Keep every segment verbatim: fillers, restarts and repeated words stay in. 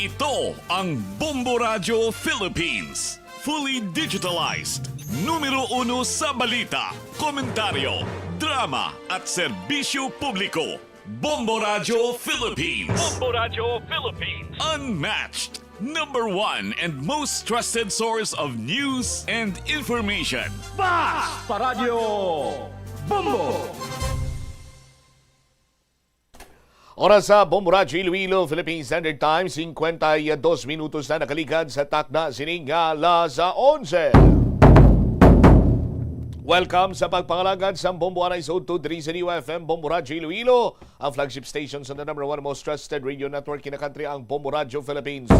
Ito ang Bombo Radyo Philippines. Fully digitalized. Numero uno sa balita, komentaryo, drama at serbisyo publiko. Bombo Radyo Philippines. Bombo Radyo Philippines. Unmatched. Number one and most trusted source of news and information. Basta Radyo Bombo! Oras sa Bombo Radyo Iloilo, Philippine Standard Time, cincuenta y dos minutos na nakaligad sa takna sining alas onse. Welcome sa pagpangalagad sa Bombo Anay sa Udto diri sa D Y F M Bombo Radyo Iloilo, ang flagship station sa the number one most trusted radio network in the country, ang Bombo Radyo Philippines.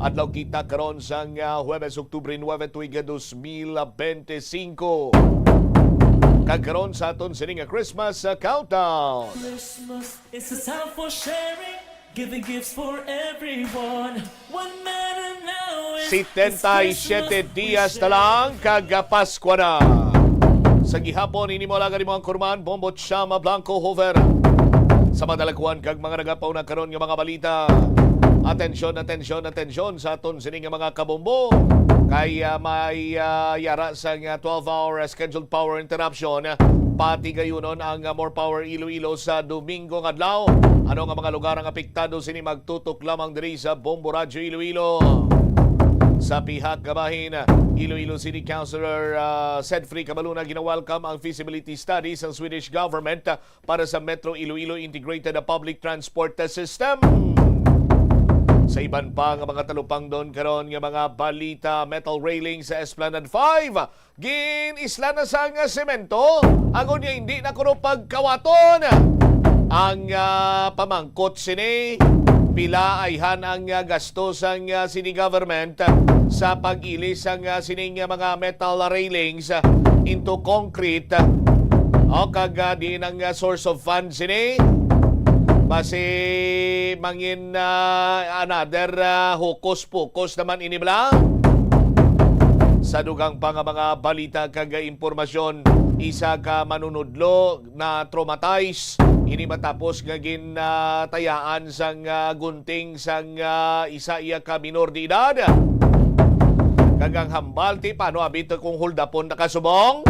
Adlaw kita karon sang, ah, Huwebes, Oktubre nuebe, tuig dos mil bente singko. Kag karon sa aton sining nga Christmas, ah, countdown. Christmas is a time for sharing, giving gifts for everyone. What matter now is Setenta y siete it's Christmas, we dias na share. Lang, kag Paskwa na. Sa gihapon, ini mo alagad mo ang kurman, Bombo Chama Blanco Hover. Sa mga dalagkuan kag mga nagapauna karon nga mga balita, atensyon, atensyon, atensyon sa aton sini nga mga kabombo. Kay, ah, may, ah, yara sa nga twelve-hour scheduled power interruption. Pati gayunon ang, ah, More Power Iloilo sa Domingo nga adlaw. Ano nga mga lugar ang apektado sini? Magtutok lamang diri sa Bombo Radyo Iloilo. Sa pihak nga bahin, Iloilo City Councilor, ah, Sedfrey Cabaluna, ginawelcome ang feasibility study sa Swedish government para sa Metro Iloilo Integrated Public Transport System. Sa iban pa nga mga talupangdon karon nga mga balita, metal railing sa Esplanade five gin-isla na sang semento, ang unya hindi na kuno pagkawaton. Ang, ah, pamangkot sini, pila ayhan ang, ah, gasto sang, ah, city government sa pag-ilis sang, ah, sining, ah, mga metal railings, ah, into concrete, ah, o kag, ah, diin ang, ah, source of funds sini? Basi mangin, ah, another, ah, hokus-pokus naman ini bala. Sa dugang pa nga mga balita kag impormasyon, isa ka manunudlo na traumatized ini matapos nga gin, ah, tayaan sang, ah, gunting sang, ah, isa iya ka minor de edad. Kag ang hambal, ti, paano abi to kung huldapon na ka subong?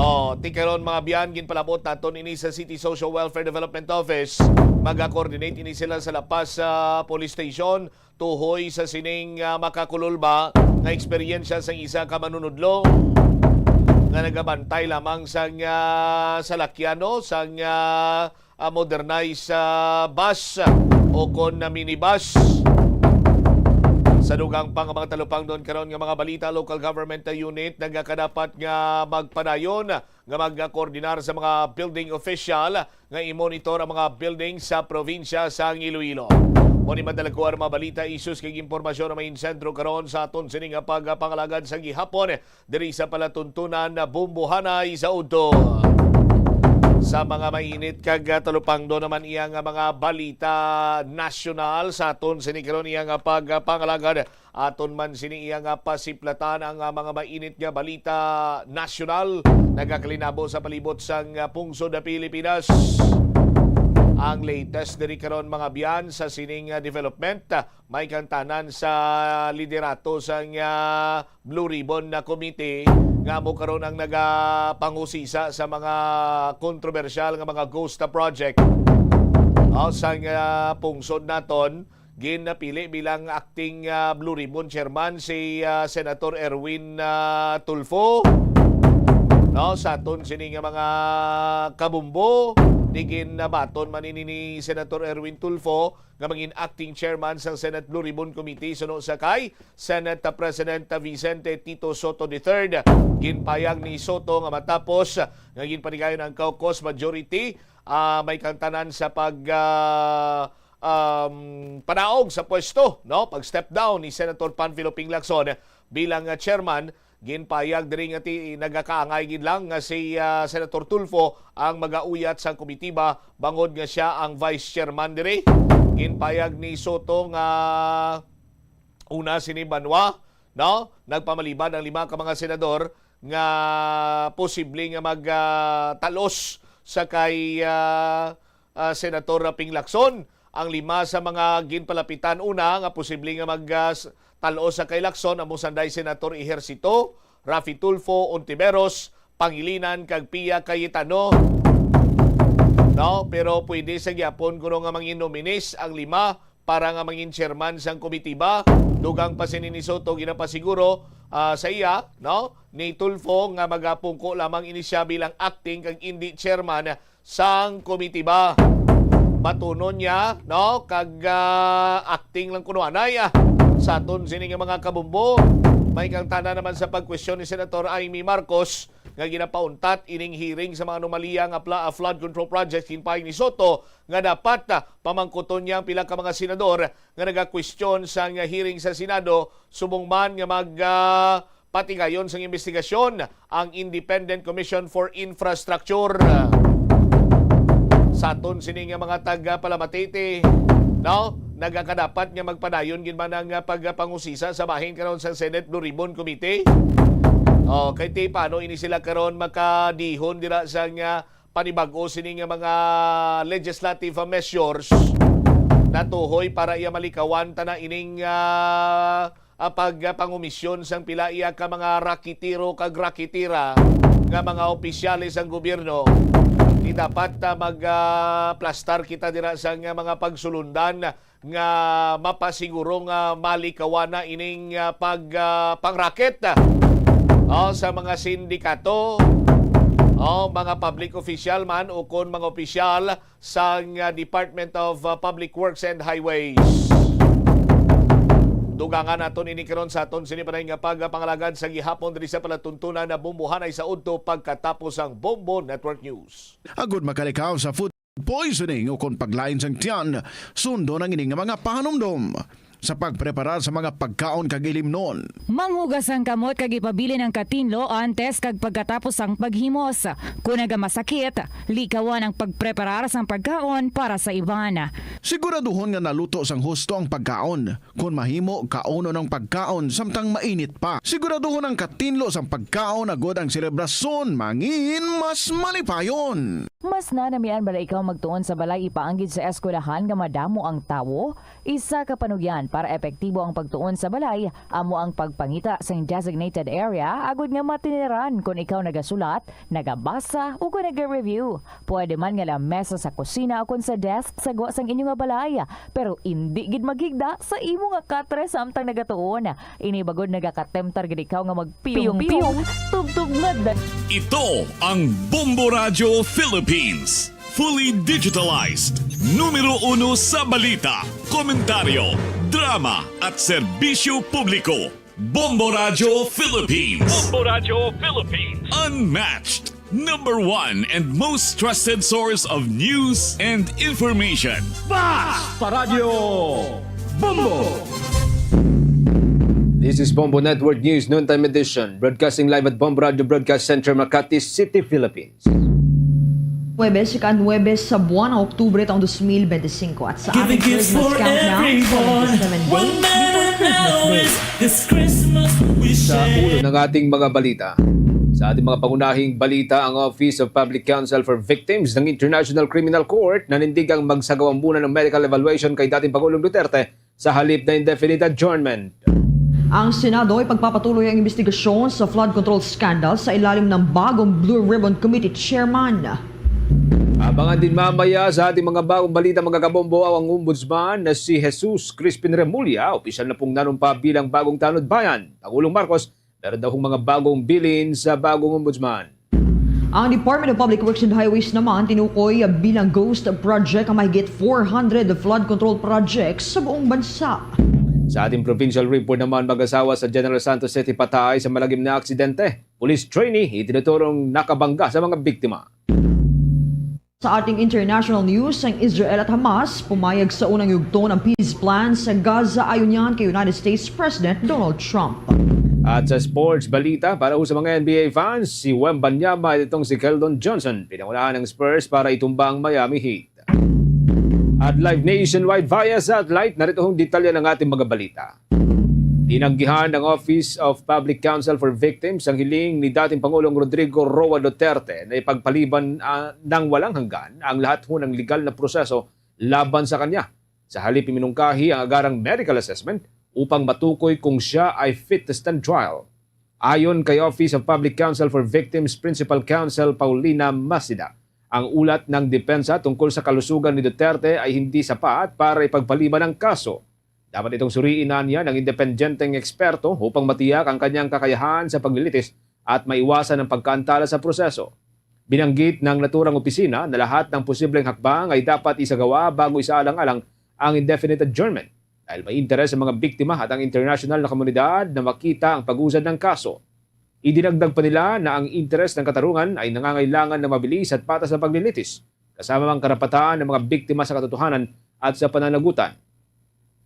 Oh, ti karon, mga biyan, ginpalabot naton ini sa City Social Welfare Development Office. Maga-coordinate ini sila sa La Paz, ah, Police Station, tuhoy sa sining, ah, makakululba nga eksperyensya sang isa ka manunudlo nga nagabantay lamang sang, ah, salakyan, no, sang, ah, ah, modernized, ah, bus o kon na minibus. Sa dugang pa nga mga talupangdon karon nga mga balita, local government unit nagakadapat nga magpadayon nga magkoordinar sa mga building official nga i-monitor ang mga building sa probinsya sang Iloilo. Mo ni madalakuan mga balita, issues kag impormasyon na may sentro karon sa aton sini nga pagpangalagad sa gihapon diri sa palatuntunan na Bumbuhanay sa Udto. Sa mga mainit kag talupangdo naman iya nga mga balita nasyonal sa aton sini karon iya nga pagpangalagad. Aton man sini iya nga pasiplatan ang, ah, mga mainit nga balita nasyonal nagakalinabo sa palibot sang, ah, pungsod na Pilipinas. Ang latest diri karon, mga biyan, sa sining, ah, development, ah, may kantanan sa liderato sang, ah, Blue Ribbon na Committee nga amo karon ang nagapangusisa sa mga kontrobersyal nga mga ghost project, ah, sang, ah, pungsod naton. Ginapili bilang acting, ah, Blue Ribbon Chairman si, ah, Senator Erwin, ah, Tulfo. No, sa aton sini nga mga kabumbo, di ginabaton man ini ni Senator Erwin Tulfo nga mangin acting chairman sang Senate Blue Ribbon Committee suno sa kay Senate President Vicente Tito Soto the third. Ginpayag ni Soto nga matapos nga ginpanigayon ang caucus majority, ah, may kantanan sa pag, ah, um, panaog sa pwesto, no? Pag-step down ni Senator Panfilo Ping Lacson bilang, ah, chairman, ginpayag diri nga ti-, nagakaangay gid lang nga si, ah, Senator Tulfo ang magauyat sa komitiba bangod nga siya ang vice chairman diri. Ginpayag ni Soto nga una sini banwa, no? Nagpamalibad ang lima ka mga senador nga posible nga mag, ah, talos sa kay, ah, ah, Senator Ping Lacson. Ang lima sa mga ginpalapitan una nga posible nga mag, ah, s-, tal-os sa kailakson amo sanday Senator Ejercito, Raffy Tulfo, Ontiveros, Pangilinan, kag Pia Cayetano. No? Pero pwede sa gyapon kuno nga mangin nominees ang lima para nga mangin chairman sang komitiba. Dugang pa sini ni Soto ginapasiguro, ah, sa iya, no, ni Tulfo nga magapungko lamang ini siya bilang acting kag indi chairman sang komitiba. Batunon niya, no, kag, ah, acting lang kuno anay, ah. Sa aton sini nga mga kabombo, may kangtana naman sa pagkwestiyon ni Senator Imee Marcos nga ginapauntat ining hearing sa mga anomalya nga pla-, flood control projects. Ginpahayag ni Soto nga dapat, ah, pamangkuton niya ang pila ka mga senador nga nagakwestiyon sang hearing sa Senado subong man nga mag, ah, patigayon sang imbestigasyon ang Independent Commission for Infrastructure. Sa aton sini nga mga taga-Palamatiti, no? Nagakadapat nga magpadayon gid man ang, ah, pagpangusisa sa bahin karon sa Senate Blue Ribbon Committee. Oh, kay ti paano ini sila karon makadihon dira sa nga panibag-o sini nga mga legislative, ah, measures natuhoy para iya malikawan tana ining, ah, ah, pagpangumisyon sang pila iya ka mga rakitiro kag rakitira nga mga opisyales sang gobyerno. Di dapat, ah, mag, ah, plastar kita dira sa nga mga pagsulundan nga mapasiguro nga malikawan na ining, ah, pag, ah, pangrakit, ah, oh, sa mga sindikato, oh, mga public official man o kon mga opisyal sang, ah, Department of, ah, Public Works and Highways. Dugangan naton ini karon sa aton sini pa nga pagpangalagad sa gihapon diri sa palatuntunan na Bombohanay sa udto pagkatapos ang Bombo Network News. Agud makalikaw sa food poisoning o kon paglain sang tiyan, sundon ang ini nga mga pahanumdom sa pagpreparar sa mga pagkaon kag ilimnon. Manghugas ang kamot kag ipabilin ang katinlo antes kag pagkatapos sang paghimos. Kon nagamasakit, likawan ang pagpreparar sang pagkaon para sa iban. Siguraduhon nga naluto sang husto ang pagkaon. Kon mahimo, kaunon ang pagkaon samtang mainit pa. Siguraduhon ang katinlo sang pagkaon agud ang selebrasyon mangin mas malipayon. Mas nanamian bala ikaw magtuon sa balay ipaanggid sa eskwelahan nga madamo ang tawo? Isa ka panugyan para epektibo ang pagtuon sa balay amo ang pagpangita sing designated area agud nga matiniran kon ikaw nagasulat, nagabasa, o kon naga-review. Pwede man nga lamesa sa kusina o kon sa desk sa gwa sang inyo nga balay, pero indi gid maghigda sa imo nga katre samtang nagatuon. Ini bagod nagakatemtar gid ikaw nga magpiyong-piyong, tubtob nga da- Ito ang Bombo Radyo Philippines. Fully digitalized. Numero uno sa balita, komentaryo, drama, at serbisyo publiko. Bombo Radyo Philippines. Bombo Radyo Philippines. Unmatched. Number one and most trusted source of news and information. Basta Radyo Bombo! This is Bombo Network News Noontime Edition, broadcasting live at Bombo Radyo Broadcast Center, Makati City, Philippines. Huwebes, ika-nuwebe sa buwan ng Oktubre taong dos mil bente-singko at sa ating Christmas countdown, seventy-seven days before Christmas Day. Sa ulo ng ating mga balita, sa ating mga pangunahing balita, ang Office of Public Counsel for Victims ng International Criminal Court nanindigang magsagawa muna ng medical evaluation kay dating Pangulong Duterte sa halip na indefinite adjournment. Ang Senado ay pagpapatuloy ang investigasyon sa flood control scandal sa ilalim ng bagong Blue Ribbon Committee chairman. Abangan din mamaya sa ating mga bagong balita, mga kabombo, ang Ombudsman na si Jesus Crispin Remulla, opisyal na pong nanumpa bilang bagong tanod bayan. Pangulong Marcos, meron daw hong mga bagong bilin sa bagong Ombudsman. Ang Department of Public Works and Highways naman tinukoy bilang ghost project ang mahigit four hundred flood control projects sa buong bansa. Sa ating provincial report naman, mag-asawa sa General Santos City patay sa malagim na aksidente. Police trainee itinuturong nakabangga sa mga biktima. Sa ating international news, ang Israel at Hamas pumayag sa unang yugto ng peace plan sa Gaza, ayon niyan kay United States President Donald Trump. At sa sports balita, para ho sa mga N B A fans, si Wembanyama at itong si Keldon Johnson pinangunahan ng Spurs para itumba ang Miami Heat. At live nationwide via satellite, narito hong detalye ng ating mga balita. Tinanggihan ng Office of Public Counsel for Victims ang hiling ni dating Pangulong Rodrigo Roa Duterte na ipagpaliban, ah, ng walang hanggan ang lahat ho ng legal na proseso laban sa kanya. Sa halip, iminungkahi ang agarang medical assessment upang matukoy kung siya ay fit to stand trial. Ayon kay Office of Public Counsel for Victims Principal Counsel Paulina Masida, ang ulat ng depensa tungkol sa kalusugan ni Duterte ay hindi sapat para ipagpaliban ang kaso. Dapat itong suriin na niya ng independenteng eksperto upang matiyak ang kanyang kakayahan sa paglilitis at maiwasan ang pagkaantala sa proseso. Binanggit ng naturang opisina na lahat ng posibleng hakbang ay dapat isagawa bago isaalang-alang ang indefinite adjournment, dahil may interes ang mga biktima at ang internasyonal na komunidad na makita ang pag-usad ng kaso. Idinagdag pa nila na ang interes ng katarungan ay nangangailangan ng mabilis at patas na paglilitis, kasama ang karapatan ng mga biktima sa katotohanan at sa pananagutan.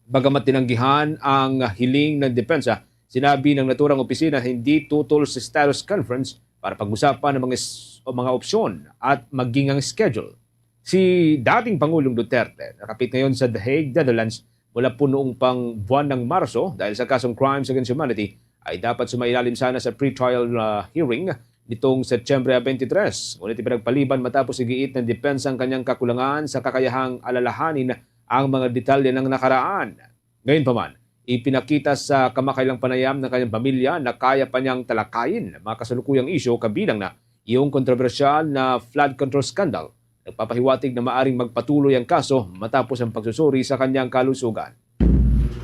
Bagamat tinanggihan ang hiling ng depensa, sinabi ng naturang opisina na hindi tutol sa status conference para pag-usapan ang mga s-, o mga opsyon at maging ang schedule. Si dating Pangulong Duterte nakapit ngayon sa The Hague, Netherlands, mula po noong pang buwan ng Marso dahil sa kasong crimes against humanity ay dapat sumailalim sana sa pretrial, ah, hearing nitong Setyembre twenty-three, ngunit ipinagpaliban matapos igiit ng depensa ang kanyang kakulangan sa kakayahang alalahanin ang mga detalye ng nakaraan. Ngayon pa man, ipinakita sa kamakailang panayam ng kanyang pamilya na kaya pa niyang talakayin ang mga kasalukuyang isyu, kabilang na yung kontrobersyal na flood control scandal. Nagpapahiwatig na maaring magpatuloy ang kaso matapos ang pagsusuri sa kanyang kalusugan.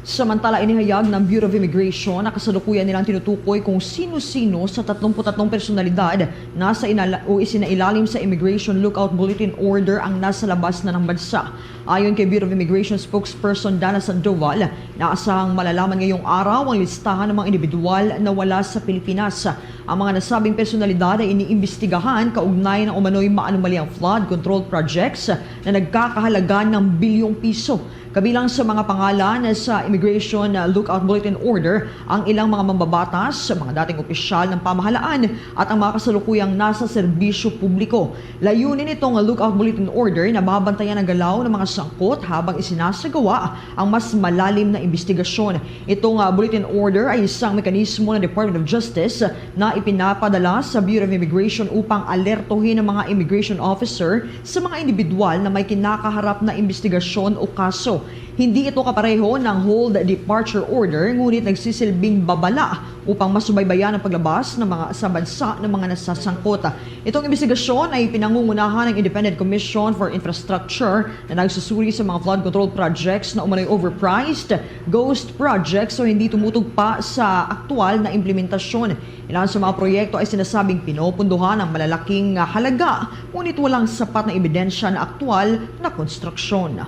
Samantala, inihayag ng Bureau of Immigration na kasalukuyan nilang tinutukoy kung sino-sino sa tatlumpu't tatlong personalidad na sa inala-, o isinailalim sa Immigration Lookout Bulletin Order ang nasa labas na ng bansa. Ayon kay Bureau of Immigration spokesperson Dana Sandoval, naasahang malalaman ngayong araw ang listahan ng mga individual na wala sa Pilipinas. Ang mga nasabing personalidad ay iniimbestigahan kaugnay ng umano'y maanumaliang flood control projects na nagkakahalaga ng bilyong piso. Kabilang sa mga pangalan sa Immigration Lookout Bulletin Order ang ilang mga mambabatas, mga dating opisyal ng pamahalaan, at ang mga kasalukuyang nasa serbisyo publiko. Layunin nitong Lookout Bulletin Order na mabantayan ang galaw ng mga sangkot habang isinasagawa ang mas malalim na imbestigasyon. Itong, ah, bulletin order ay isang mekanismo ng Department of Justice na ipinapadala sa Bureau of Immigration upang alertuhin ang mga immigration officer sa mga individual na may kinakaharap na imbestigasyon o kaso. Hindi ito kapareho ng hold departure order, ngunit nagsisilbing babala upang masubaybayan ang paglabas ng mga sa bansa ng mga nasasangkot. Itong imbestigasyon ay pinangungunahan ng Independent Commission for Infrastructure na nagsusuri sa mga flood control projects na umano'y overpriced, ghost projects o hindi tumutugpa sa aktual na implementasyon. Ilan sa mga proyekto ay sinasabing pinopondohan ang malalaking halaga, ngunit walang sapat na ebidensya na aktual na konstruksyon.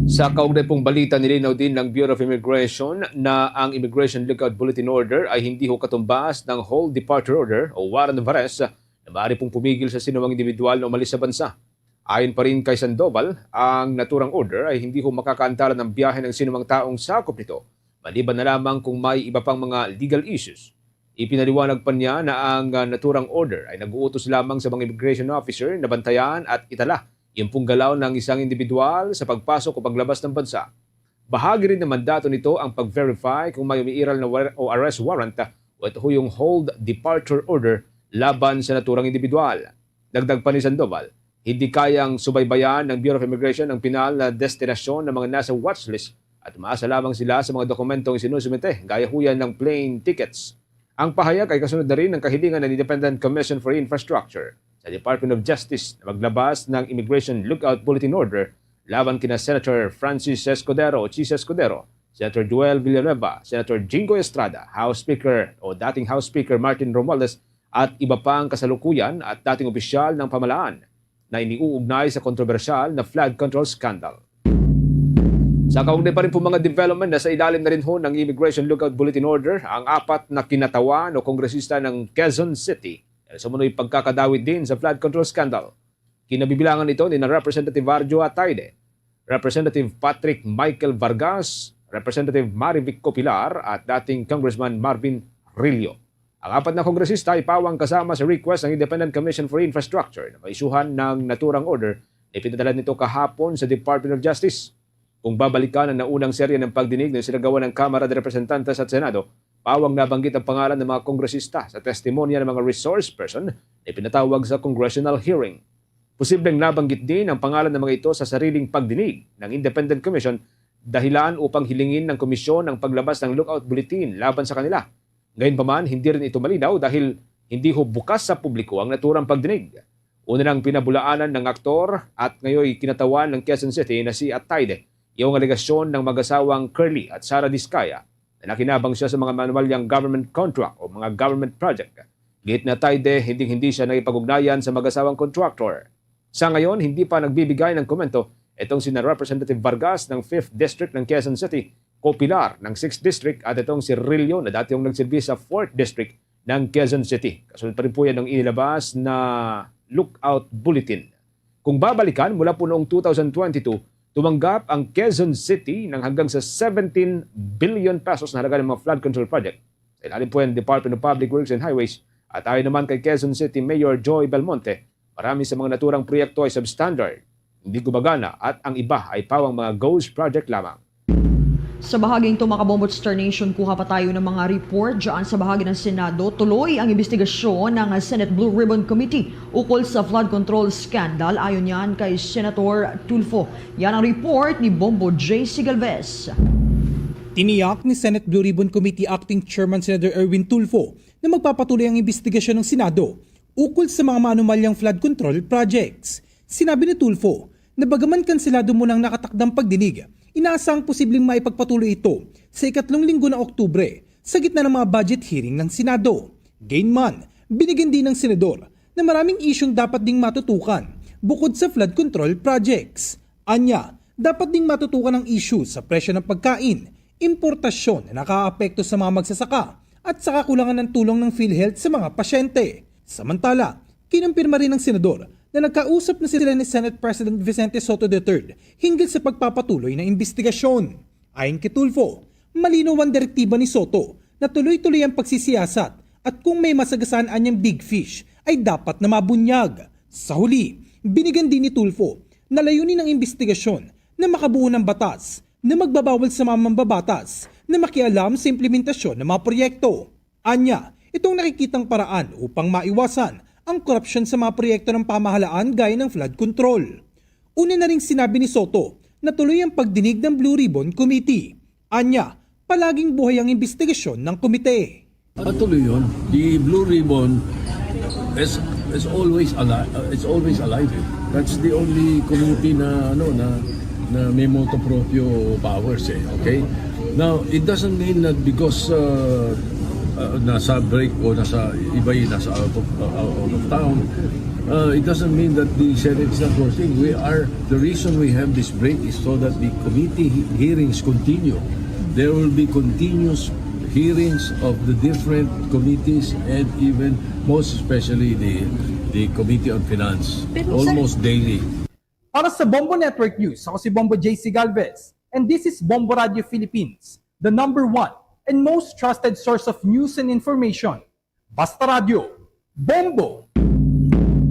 Sa kaugnay pong balita, nilinaw din ng Bureau of Immigration na ang Immigration Lookout Bulletin Order ay hindi ho katumbas ng Hold Departure Order o Warrant of Arrest na maaari pong pumigil sa sinumang individual na umalis sa bansa. Ayon pa rin kay Sandoval, ang naturang order ay hindi ho makakaantala ng biyahe ng sinumang taong sakop nito, maliban na lamang kung may iba pang mga legal issues. Ipinaliwanag pa niya na ang, ah, naturang order ay nag-uutos lamang sa mga immigration officer na bantayan at itala yung pong galaw ng isang individual sa pagpasok o paglabas ng bansa. Bahagi rin ng mandato nito ang pag-verify kung may umiiral na war-, o arrest warrant o ito yung hold departure order laban sa naturang individual. Dagdag pa ni Sandoval, hindi kayang subaybayan ng Bureau of Immigration ang pinal na destinasyon ng mga nasa watchlist at umaasa lamang sila sa mga dokumentong isinusumite, gaya ho yan ng plane tickets. Ang pahayag ay kasunod na rin ng kahilingan ng Independent Commission for Infrastructure sa Department of Justice na maglabas ng Immigration Lookout Bulletin Order laban kina Senator Francis Escudero o Chiz Escudero, Senator Joel Villanueva, Senator Jinggoy Estrada, House Speaker o dating House Speaker Martin Romualdez, at iba pang kasalukuyan at dating opisyal ng pamahalaan na iniuugnay sa kontrobersyal na flood control scandal. Sa kaugnay pa rin po mga development, nasa ilalim na rin ho ng Immigration Lookout Bulletin Order ang apat na kinatawan o kongresista ng Quezon City dahil sa umano'y pagkakadawit din sa flood control scandal. Kinabibilangan ito ni na Representative Arjo Ataide, Representative Patrick Michael Vargas, Representative Marivic Copilar, at dating Congressman Marvin Rillo. Ang apat na kongresista ay pawang kasama sa request ng Independent Commission for Infrastructure na maisuhan ng naturang order na ipinadala nito kahapon sa Department of Justice. Kung babalikan ang naunang serye ng pagdinig na isinagawa ng Kamara de Representantes at Senado, pawang nabanggit ang pangalan ng mga kongresista sa testimonya ng mga resource person na ipinatawag sa congressional hearing. Posibleng nabanggit din ang pangalan ng mga ito sa sariling pagdinig ng Independent Commission, dahilan upang hilingin ng komisyon ang paglabas ng lookout bulletin laban sa kanila. Gayunpaman, hindi rin ito malinaw dahil hindi ho bukas sa publiko ang naturang pagdinig. Una nang pinabulaanan ng aktor at ngayon kinatawan ng Quezon City na si Ataide yung alegasyon ng mag-asawang Curly at Sara Discaya na nakinabang siya sa mga manumalyang government contract o mga government project. Giit ni Ataide, hindi-hindi siya nakipag-ugnayan sa mag-asawang contractor. Sa ngayon, hindi pa nagbibigay ng komento itong sina Representative Vargas ng fifth District ng Quezon City, Co. Pilar ng sixth District at itong si Rillo na dati yung nagsilbi sa fourth District ng Quezon City. Kasunod pa rin po yan ng inilabas na lookout bulletin. Kung babalikan, mula po noong two thousand twenty-two, tumanggap ang Quezon City ng hanggang sa seventeen billion pesos na halaga ng mga flood control project. Sa ilalim po yan ng Department of Public Works and Highways at ayon naman kay Quezon City Mayor Joy Belmonte, marami sa mga naturang proyekto ay substandard, hindi gumagana at ang iba ay pawang mga ghost project lamang. Sa bahaging to, mga kabombo, Star Nation, kuha pa tayo ng mga report dyan sa bahagi ng Senado. Tuloy ang investigasyon ng Senate Blue Ribbon Committee ukol sa flood control scandal, ayon yan kay Senator Tulfo. Yan ang report ni Bombo J C Galvez. Tiniyak ni Senate Blue Ribbon Committee Acting Chairman Senator Erwin Tulfo na magpapatuloy ang investigasyon ng Senado ukol sa mga maanumalyang flood control projects. Sinabi ni Tulfo na bagaman kanselado muna ang nakatakdang pagdinig, inaasahang posibleng maipagpatuloy ito sa ikatlong linggo ng Oktubre sa gitna ng mga budget hearing ng Senado. Gayunman, binigyan din ng senador na maraming isyung dapat ding matutukan bukod sa flood control projects. Anya, dapat ding matutukan ang isyu sa presyo ng pagkain, importasyon na nakaapekto sa mga magsasaka at sa kakulangan ng tulong ng PhilHealth sa mga pasyente. Samantala, kinumpirma rin ng senador na nagkausap na sila ni Senate President Vicente Sotto the third hinggil sa pagpapatuloy na imbestigasyon. Ayon kay Tulfo, malinaw ang direktiba ni Sotto na tuloy-tuloy ang pagsisiyasat at kung may masagasaan anyang big fish ay dapat na mabunyag. Sa huli, binigyan din ni Tulfo na layunin ng imbestigasyon na makabuo ng batas na magbabawal sa mga mambabatas na makialam sa implementasyon ng mga proyekto. Anya, itong nakikitang paraan upang maiwasan ang korupsyon sa mga proyekto ng pamahalaan gaya ng flood control. Una na ring sinabi ni Sotto na tuloy ang pagdinig ng Blue Ribbon Committee. Anya, palaging buhay ang imbestigasyon ng komite. Patuloy yun. The Blue Ribbon is is always alive. Uh, it's always alive. Eh. That's the only committee na ano na na may motu proprio powers eh, okay? Now, it doesn't mean that because uh, uh, nasa break o nasa iba yung nasa out of, uh, out of town, uh, it doesn't mean that the Senate is not working. We are, the reason we have this break is so that the committee he- hearings continue. There will be continuous hearings of the different committees and even most especially the the Committee on Finance almost daily. Para sa Bombo Network News, ako si Bombo J C Galvez, and this is Bombo Radio Philippines, the number one and most trusted source of news and information. Basta Radio, Bombo!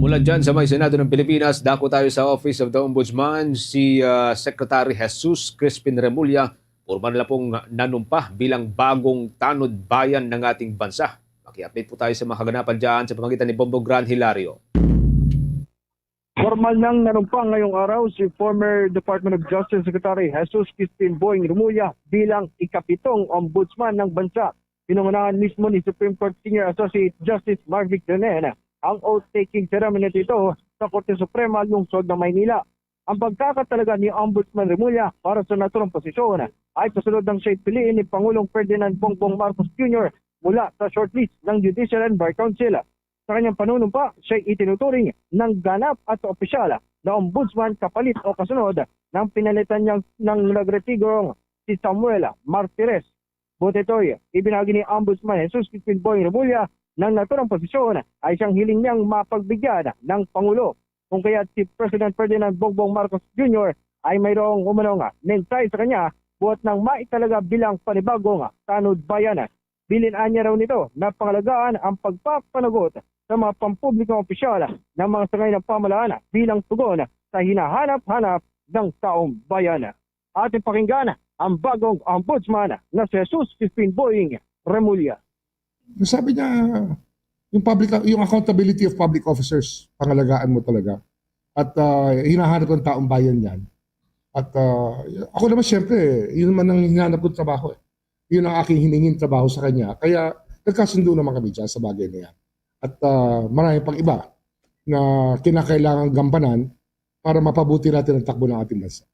Mula dyan sa may Senado ng Pilipinas, dako tayo sa Office of the Ombudsman, si ah, Secretary Jesus Crispin Remulla, formal na pong nanumpa bilang bagong tanod bayan ng ating bansa. Maki-update po tayo sa mga kaganapan dyan sa pamagitan ni Bombo Gran Hilario. Formal nang nanumpa ngayong araw si former Department of Justice Secretary Jesus Crispin Boying Remulla bilang ikapitong ombudsman ng bansa. Pinangunahan mismo ni Supreme Court Senior Associate Justice Marvic Renen ang oath-taking ceremony nito sa Korte Suprema, lungsod ng Maynila. Ang pagkakatalaga ni Ombudsman Remulla para sa naturang posisyon ay kasunod nang siya'y piliin ni Pangulong Ferdinand Bongbong Marcos Junior mula sa shortlist ng Judicial and Bar Council. Sa kanyang panunumpa, siya'y itinuturing ng ganap at opisyal na ombudsman kapalit o kasunod ng pinalitan niyang ng nagretirong si Samuel Martires. Buot ito'y ibinahagi ni Ombudsman Jesus Crispin Boying Remulla ng naturang posisyon ay siyang hiling niyang mapagbigyan ng Pangulo. Kung kaya si President Ferdinand Bongbong Marcos Junior ay mayroong umanong mensahe sa kanya buot nang maitalaga bilang panibagong tanod bayan. Bilin anya raw nito na pangalagaan ang pagpapanagot sa mga pampublikong opisyal ng mga sangay ng pamahalaan bilang tugon sa hinahanap-hanap ng taong bayan. Ating pakinggan ang bagong ombudsman na si Jesus Crispin Boying Remulla. Sabi niya, yung public yung accountability of public officers, pangalagaan mo talaga. At, ah, hinahanap ng taong bayan yan. At, ah, ako naman, siyempre, yun naman ang hinahanap kong trabaho, eh. Yun ang aking hiningin trabaho sa kanya. Kaya nagkasundo naman kami dyan sa bagay na yan. At, ah, marami pang iba na kinakailangan gampanan para mapabuti natin ang takbo ng ating bansa.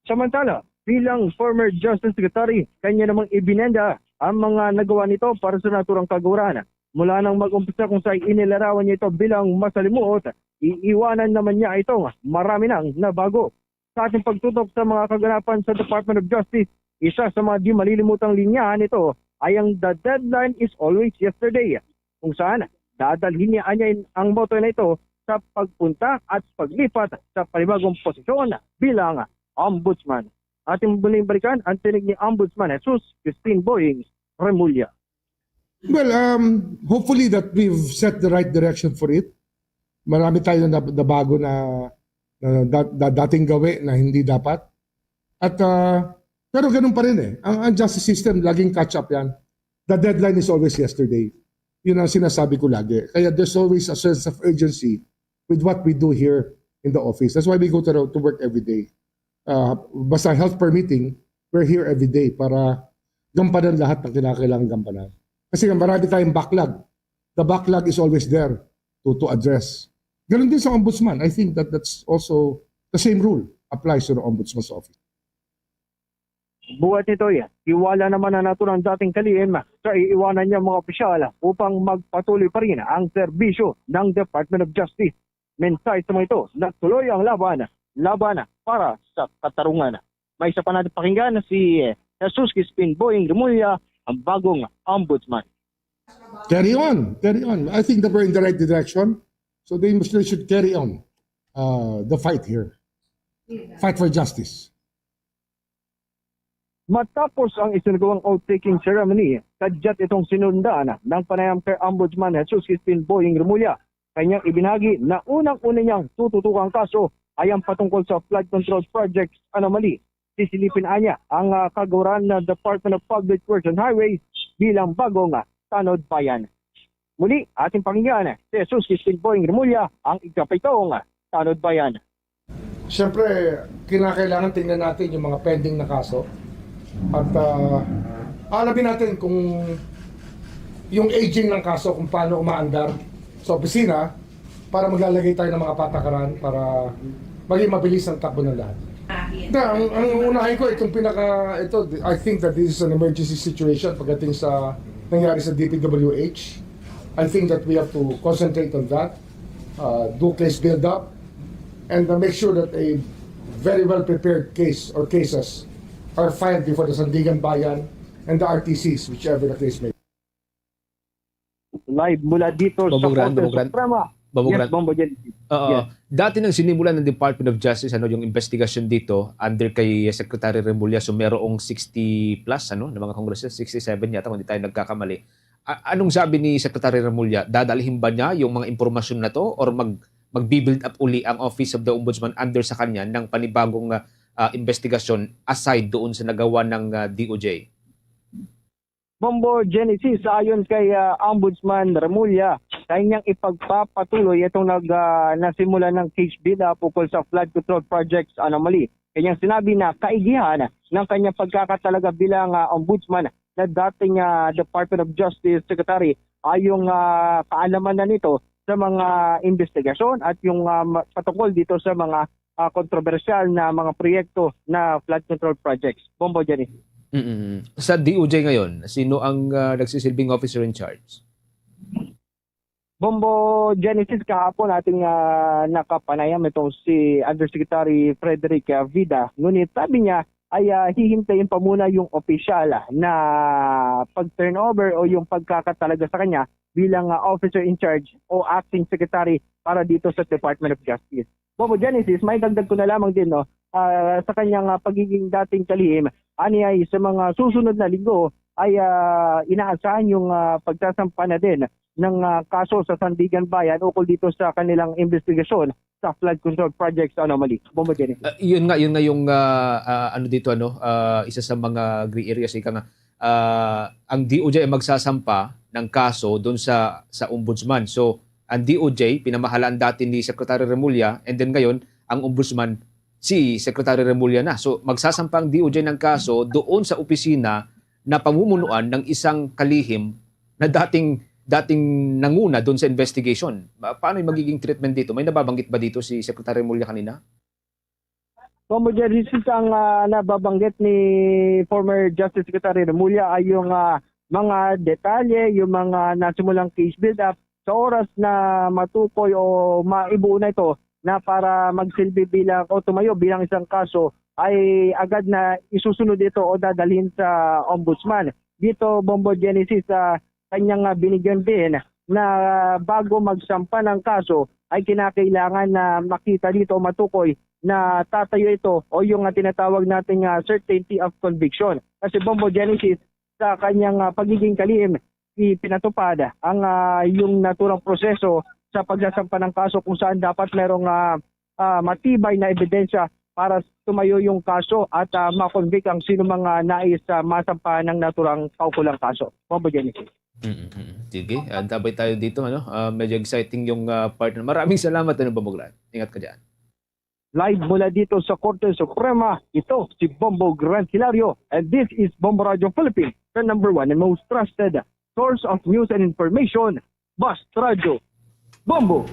Samantala, bilang former Justice Secretary, kanya namang ibinenda ang mga nagawa nito para sa naturang kagawaran. Mula nang mag-umpisa kung sa inilarawan niya ito bilang masalimuot, iiwanan naman niya itong marami nang nabago. Sa ating pagtutok sa mga kaganapan sa Department of Justice, isa sa mga di malilimutang linya nito ay ang "The deadline is always yesterday," kung saan dadalhin niya anyain ang motto na ito sa pagpunta at paglipat sa panibagong posisyon bilang Ombudsman. Ating muling balikan ang tinig ni Ombudsman Jesus Crispin Boying Remulla. Well, um, hopefully that we've set the right direction for it. Marami tayo na nabago na, na, da- da- dating gawi na hindi dapat. At, ah, pero ganun pa rin eh. Ang, ang justice system, laging catch up yan. The deadline is always yesterday. Yun ang sinasabi ko lagi. Kaya there's always a sense of urgency with what we do here in the office. That's why we go to, to work every day. Uh, basta health permitting, we're here every day para gampanan lahat ng kinakailangan gampanan. Kasi nga marami tayong backlog. The backlog is always there to, to address. Ganun din sa ombudsman. I think that that's also the same rule applies to the ombudsman's office. Buhat nito, tiwala naman na nato ang dating kalihim sa iiwanan niya mga opisyal upang magpatuloy pa rin ang serbisyo ng Department of Justice. Mensahe sa mga ito, nagtuloy ang laban, laban para sa katarungan. May isa pa natin pakinggan si Jesus Crispin Boying Remulla, ang bagong ombudsman. Carry on, carry on. I think that we're in the right direction. So they, must- they should carry on uh, the fight here. Fight for justice. Matapos ang isinagawang oath-taking ceremony, kadyat itong sinundan ng panayam kay Ombudsman Jesus Crispin Boying Remulla. Kanyang ibinagi na unang-una niyang tututukang kaso ay ang patungkol sa flood control projects anomaly. Sisilipin anya ang uh, kagawaran ng Department of Public Works and Highways bilang bagong uh, tanod bayan. Muli, ating pakinggan si Jesus Crispin Boying Remulla, ang ikapitong uh, tanod bayan. Siyempre, kinakailangan tingnan natin yung mga pending na kaso. At uh, alamin natin kung yung aging ng kaso, kung paano umaandar sa opisina para maglalagay tayo ng mga patakaran para maging mabilis ang takbo ng lahat. Na, ang, ang unahin ko, itong pinaka, ito, I think that this is an emergency situation pagdating sa nangyari sa D P W H. I think that we have to concentrate on that, uh, do case build-up, and uh, make sure that a very well-prepared case or cases are filed before the Sandigan Bayan and the R T Cs, whichever the case may be. Live mula dito Bobo sa Grand, Korte Bobo Grand. Suprema. Bobo yes, Grand. Bombo Gen. Uh, yes. Dati nang sinimulan ng Department of Justice ano yung investigasyon dito under kay Secretary Remulla, so merong sixty plus ano ng mga congressmen, sixty-seven yata kung di tayo nagkakamali. A- anong sabi ni Secretary Remulla? Dadalhin ba niya yung mga impormasyon na to or mag magbi-build up uli ang Office of the Ombudsman under sa kanya ng panibagong uh, investigasyon aside doon sa nagawa ng uh, D O J? Bombo Genesis, ayon kay uh, Ombudsman Remulla, kanyang ipagpapatuloy itong nag, uh, nasimula ng case build-up ukol sa flood control projects anomaly. Kanyang sinabi na kaigihan ng kanyang pagkakatalaga bilang uh, ombudsman na dating uh, Department of Justice Secretary ay yung uh, kaalaman na nito sa mga investigasyon at yung uh, patungkol dito sa mga uh, kontrobersyal na mga proyekto na flood control projects. Bombo Janice. Mm-mm. Sa D O J ngayon, sino ang uh, nagsisilbing officer in charge? Bombo Genesis, kahapon ating uh, nakapanayam itong si Undersecretary Frederick uh, Vida. Ngunit sabi niya ay uh, hihintayin pa muna yung opisyal na pag-turnover o yung pagkakatalaga sa kanya bilang uh, officer in charge o acting secretary para dito sa Department of Justice. Bombo Genesis, may dagdag ko na lamang din no, uh, sa kanyang uh, pagiging dating kalihim, ani ay sa mga susunod na linggo ay uh, inaasahan yung uh, pagsasampa na din ng uh, kaso sa Sandigan Bayan ukol dito sa kanilang investigasyon sa flood control project sa anomaly. Bombo Genesis. Uh, yun nga, yun nga yung uh, uh, ano dito ano, uh, isa sa mga gray areas ika nga uh, ang D O J ay magsasampa ng kaso doon sa sa ombudsman. So ang D O J, pinamahalaan dati ni Secretary Remulla, and then ngayon, ang Ombudsman, si Secretary Remulla na. So, magsasampa ang D O J ng kaso doon sa opisina na pamumunuan ng isang kalihim na dating, dating nanguna doon sa investigation. Pa-, paano yung magiging treatment dito? May nababanggit ba dito si Secretary Remulla kanina? Bombo Genesis, ang, ah, nababanggit ni former Justice Secretary Remulla ay yung, ah, mga detalye, yung mga nasimulang case build-up sa oras na matukoy o maibuo na ito na para magsilbi bilang o tumayo bilang isang kaso ay agad na isusunod ito o dadalhin sa ombudsman. Dito, Bombo Genesis, ah, kanyang, ah, binigyan din na bago magsampa ng kaso ay kinakailangan na makita dito o matukoy na tatayo ito o yung, ah, tinatawag nating, ah, certainty of conviction. Kasi Bombo Genesis, sa kanyang, ah, pagiging kalihim, ipinatupad ang, ah, yung naturang proseso sa pagsasampa ng kaso kung saan dapat merong, ah, ah, matibay na ebidensya para tumayo yung kaso at, ah, ma-convict ang sino mga nais, ah, masampa ng naturang kaukulang kaso. Bombo Genesis. Mm, mm. Sige, antabay tayo dito, ano? Ah, medyo exciting yung, ah, part na. Maraming salamat, ano, Bombo Grant. Ingat ka dyan. Live mula dito sa Korte Suprema, ito si Bombo Grant Hilario, and this is Bombo Radio Philippines, the number one and most trusted source of news and information. Basta Radyo Bombo.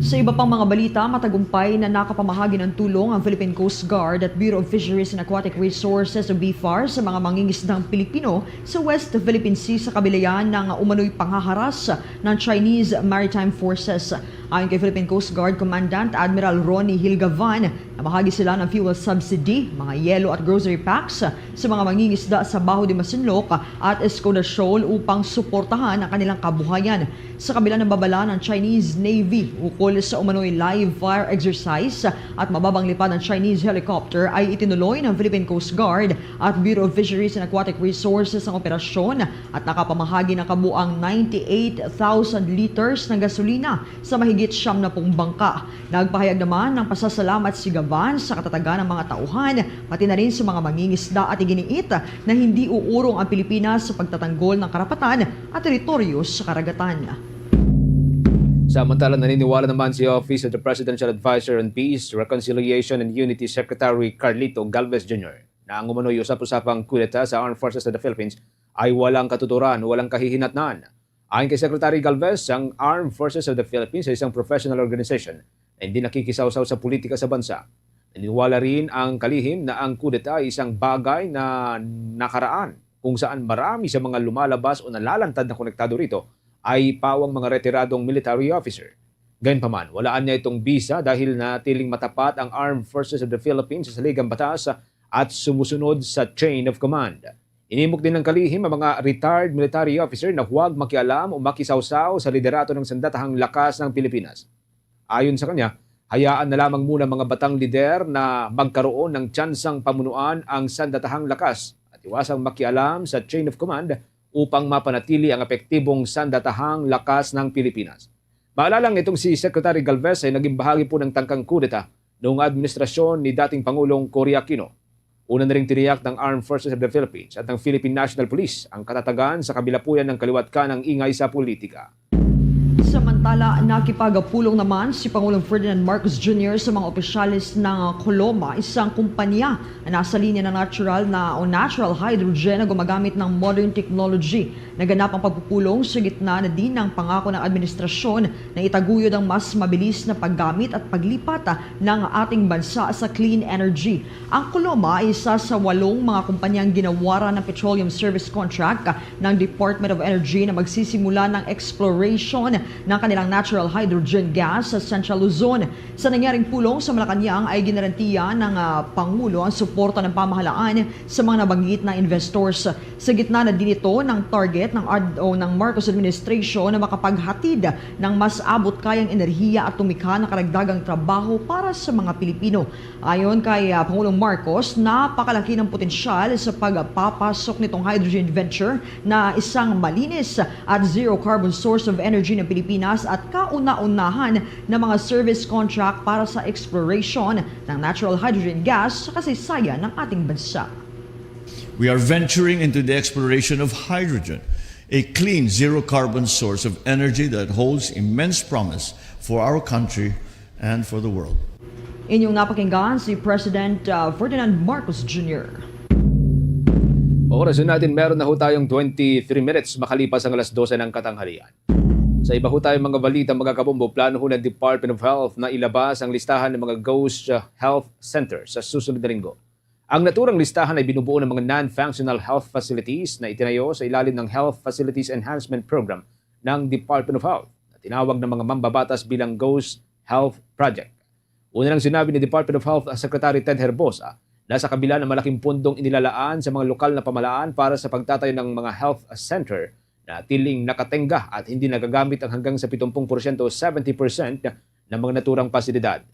Sa iba pang mga balita, matagumpay na nakapamahagi ng tulong ang Philippine Coast Guard at Bureau of Fisheries and Aquatic Resources o BFAR sa mga mangingisdang Pilipino sa West Philippine Sea sa kabilayan ng umano'y panghaharas ng Chinese Maritime Forces. Ayon kay Philippine Coast Guard Commandant Admiral Ronnie Hilgavan, namahagi sila ng fuel subsidy, mga yelo at grocery packs sa mga mangingisda sa Baho de Masinloc at Escoda Shoal upang suportahan ang kanilang kabuhayan. Sa kabila ng babala ng Chinese Navy ukol sa umano'y live fire exercise at mababang lipad ng Chinese helicopter, ay itinuloy ng Philippine Coast Guard at Bureau of Fisheries and Aquatic Resources ang operasyon at nakapamahagi ng kabuang ninety-eight thousand liters ng gasolina sa mahigit siyam na pung bangka. Nagpahayag naman ng pasasalamat si Gavan sa katatagan ng mga tauhan, pati na rin sa mga mangingisda, at iginiit na hindi uurong ang Pilipinas sa pagtatanggol ng karapatan at teritoryo sa karagatan. Samantala, naniniwala naman si Office of the Presidential Advisor on Peace, Reconciliation, and Unity Secretary Carlito Galvez Junior na ang umano'y usap-usapang kudeta sa Armed Forces of the Philippines ay walang katuturan, walang kahihinatnan. Ayon kay Secretary Galvez, ang Armed Forces of the Philippines ay isang professional organization na hindi nakikisawsaw sa politika sa bansa. Naniniwala rin ang kalihim na ang kudeta ay isang bagay na nakaraan, kung saan marami sa mga lumalabas o nalalantad na konektado rito ay pawang mga retiradong military officer. Gayunpaman, walaan niya itong bisa dahil natiling matapat ang Armed Forces of the Philippines sa saligang batas at sumusunod sa chain of command. Inimok din ng kalihim ang mga retired military officer na huwag makialam o makisawsaw sa liderato ng sandatahang lakas ng Pilipinas. Ayon sa kanya, hayaan na lamang muna mga batang lider na magkaroon ng tsansang pamunuan ang sandatahang lakas at iwasang makialam sa chain of command upang mapanatili ang epektibong sandatahang lakas ng Pilipinas. Maalala nga itong si Secretary Galvez ay naging bahagi po ng tangkang kudeta noong administrasyon ni dating Pangulong Cory Aquino. Una na ring tiniyak ng Armed Forces of the Philippines at ng Philippine National Police ang katatagan sa kabilapuyan ng kaliwat kanang ingay sa politika. Samantala, nakipagpulong naman si Pangulong Ferdinand Marcos Junior sa mga opisyales ng Coloma, isang kumpanya na nasa linya ng natural na o natural hydrogen na gumagamit ng modern technology. Naganap ang pagpupulong sa gitna na din ng pangako ng administrasyon na itaguyod ang mas mabilis na paggamit at paglipat ng ating bansa sa clean energy. Ang Coloma ay isa sa walong mga kumpanyang ginawaran ng petroleum service contract ng Department of Energy na magsisimula ng exploration ng kanilang natural hydrogen gas sa Central Luzon. Sa nangyaring pulong sa Malacañang ay ginarantiya ng, ah, Pangulo ang suporta ng pamahalaan sa mga nabanggit na investors. Sa gitna na din ito ng target ng ad-, o ng Marcos administration na makapaghatid ng mas abot kayang enerhiya at tumikha na karagdagang trabaho para sa mga Pilipino. Ayon kay, ah, Pangulong Marcos, napakalaki ng potensyal sa pagpapasok nitong hydrogen venture na isang malinis at zero carbon source of energy ng Pilipinas at kauna-unahan na mga service contract para sa exploration ng natural hydrogen gas sa kasaysayan ng ating bansa. We are venturing into the exploration of hydrogen a clean, zero carbon source of energy that holds immense promise for our country and for the world. Inyong napakinggan si President uh, Ferdinand Marcos Junior. Oras natin, meron na ho tayong twenty-three minutes makalipas ang alas dose ng katanghalian. Sa iba ho tayong mga balita, mga kabombo, plano ho ng Department of Health na ilabas ang listahan ng mga ghost uh, health center sa susunod na linggo. Ang naturang listahan ay binubuo ng mga non-functional health facilities na itinayo sa ilalim ng Health Facilities Enhancement Program ng Department of Health na tinawag ng mga mambabatas bilang Ghost Health Project. Una nang sinabi ni Department of Health Secretary Ted Herbosa na sa kabila ng malaking pundong inilalaan sa mga lokal na pamalaan para sa pagtatayo ng mga health center, natiling nakatenga at hindi nagagamit ang hanggang sa pitong puluh porsyento o seventy percent ng mga naturang pasilidad.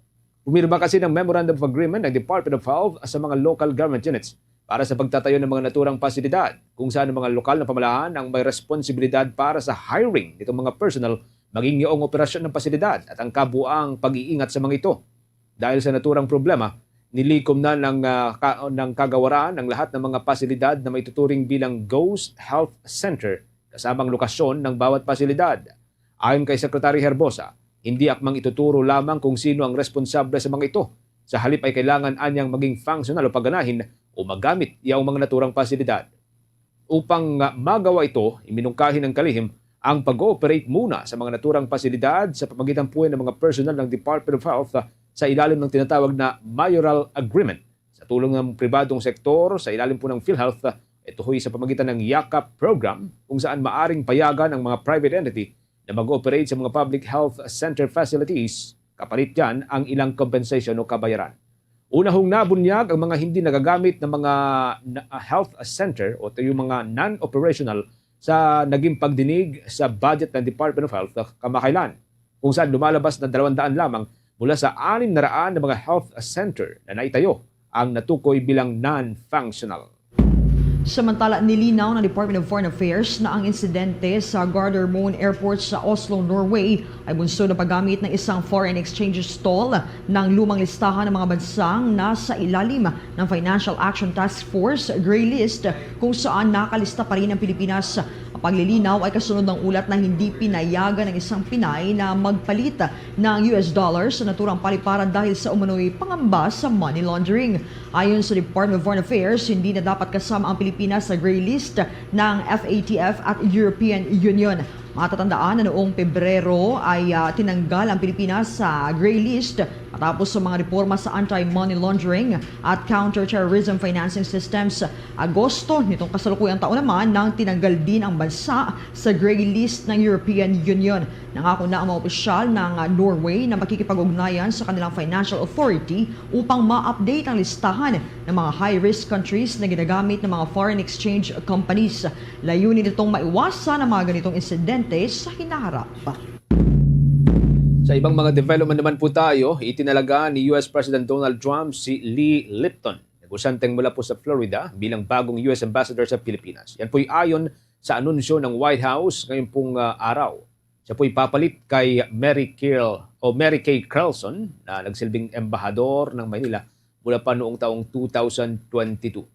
Pumirma kasi ng Memorandum of Agreement ng Department of Health sa mga local government units para sa pagtatayo ng mga naturang pasilidad, kung saan ang mga lokal na pamalaan ang may responsibilidad para sa hiring nitong mga personnel, maging yaong operasyon ng pasilidad at ang kabuang pag-iingat sa mga ito. Dahil sa naturang problema, nilikom na ng, ah, ka- ng kagawaran ang lahat ng mga pasilidad na maituturing bilang ghost health center, kasama ang lokasyon ng bawat pasilidad. Ayon kay Secretary Herbosa, hindi akmang ituturo lamang kung sino ang responsable sa mga ito. Sa halip ay kailangan anyang maging functional o paganahin o magamit yaong mga naturang pasilidad. Upang, ah, magawa ito, iminungkahi ng kalihim ang pag-ooperate muna sa mga naturang pasilidad sa pamagitan po ng mga personnel ng Department of Health, ah, sa ilalim ng tinatawag na mayoral agreement. Sa tulong ng pribadong sektor, sa ilalim po ng PhilHealth, ah, ito ho'y sa pamagitan ng yakap program kung saan maaring payagan ang mga private entity na mag-ooperate sa mga public health center facilities, kapalit dyan ang ilang compensation o kabayaran. Una hong nabunyag ang mga hindi nagagamit ng mga na- health center o ito yung mga non-operational sa naging pagdinig sa budget ng Department of Health kamakailan, kung saan lumalabas na dalawang daan lamang mula sa anim na raan na mga health center na naitayo ang natukoy bilang non-functional. Samantala, nilinaw ng Department of Foreign Affairs na ang insidente sa Gardermoen Airport sa Oslo, Norway ay bunsod na paggamit ng isang foreign exchange stall ng lumang listahan ng mga bansang nasa ilalim ng Financial Action Task Force gray list, kung saan nakalista pa rin ang Pilipinas. Ang paglilinaw ay kasunod ng ulat na hindi pinayagan ng isang Pinay na magpalit ng U S dollars sa naturang paliparan dahil sa umano'y pangamba sa money laundering. Ayon sa Department of Foreign Affairs, hindi na dapat kasama ang Pilipinas sa gray list ng F A T F at European Union. Matatandaan na noong Pebrero ay, ah, tinanggal ang Pilipinas sa gray list matapos sa mga reporma sa anti-money laundering at counter-terrorism financing systems. Agosto nitong kasalukuyang taon naman nang tinanggal din ang bansa sa gray list ng European Union. Nangako na ang mga opisyal ng, ah, Norway na makikipag-ugnayan sa kanilang financial authority upang ma-update ang listahan ng mga high-risk countries na ginagamit ng mga foreign exchange companies. Layunin nitong maiwasan ang mga ganitong insidente sa hinaharap. Sa ibang mga development naman po tayo, itinalaga ni U S President Donald Trump si Lee Lipton, negosyanteng mula po sa Florida, bilang bagong U S Ambassador sa Pilipinas. Yan po'y ayon sa anunsyo ng White House ngayon pong, ah, araw. Siya po'y papalit kay Mary Carl o Mary Kay Carlson na nagsilbing embahador ng Maynila mula pa noong taong two thousand twenty-two.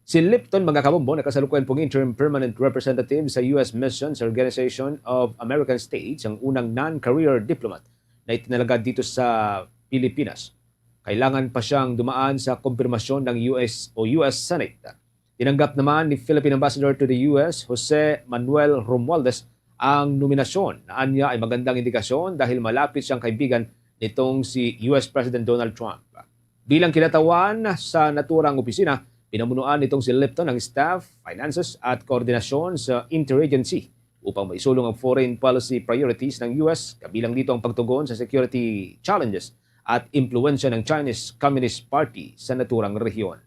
Si Lipton, mga kabombo, nakasalukuyan pong interim permanent representative sa U S Mission sa Organization of American States, ang unang non-career diplomat na itinalaga dito sa Pilipinas. Kailangan pa siyang dumaan sa kumpirmasyon ng U S o U S Senate. Tinanggap naman ni Philippine Ambassador to the U S, Jose Manuel Romualdez, ang nominasyon na anya ay magandang indikasyon dahil malapit siyang kaibigan nitong si U S President Donald Trump. Bilang kinatawan sa naturang opisina, pinamunuan nitong si Lipton ang staff, finances at koordinasyon sa interagency upang maisulong ang foreign policy priorities ng U S, kabilang dito ang pagtugon sa security challenges at impluwensya ng Chinese Communist Party sa naturang rehiyon.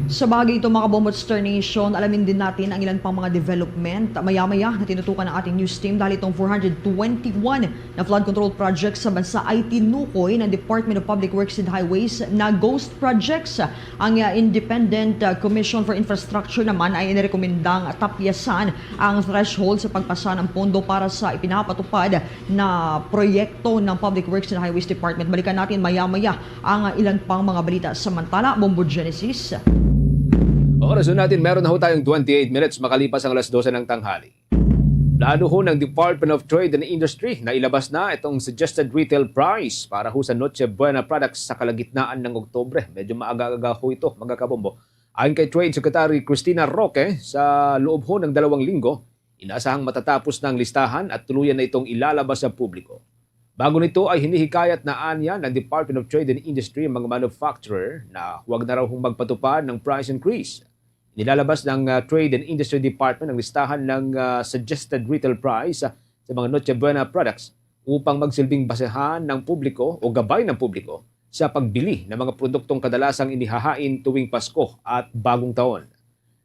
Sa bagay ito, mga kabombo at Star Nation, alamin din natin ang ilan pang mga development. Maya-maya na tinutukan ng ating news team dahil itong four hundred twenty-one na flood control projects sa bansa ay tinukoy ng Department of Public Works and Highways na ghost projects. Ang, uh, Independent, uh, Commission for Infrastructure naman ay inirekomendang tapyasan ang threshold sa pagpasa ng pondo para sa ipinapatupad na proyekto ng Public Works and Highways Department. Balikan natin maya-maya ang ilan pang mga balita. Samantala, Bombo Genesis. Oras natin, meron na ho tayong twenty-eight minutes makalipas ang alas dose ng tanghali. Plano ho ng Department of Trade and Industry na ilabas na itong suggested retail price para ho sa Noche Buena products sa kalagitnaan ng Oktubre. Medyo maaga-aga ho ito, mga kabombo. Ayon kay Trade Secretary Christina Roque, sa loob ho ng dalawang linggo, inasahang matatapos na ang listahan at tuluyan na itong ilalabas sa publiko. Bago nito ay hinihikayat na anya ng Department of Trade and Industry ang mga manufacturer na huwag na raw hong magpatupad ng price increase. Inilalabas ng, ah, Trade and Industry Department ang listahan ng, ah, suggested retail price, ah, sa mga Noche Buena products upang magsilbing basehan ng publiko o gabay ng publiko sa pagbili ng mga produktong kadalasang inihahain tuwing Pasko at Bagong Taon.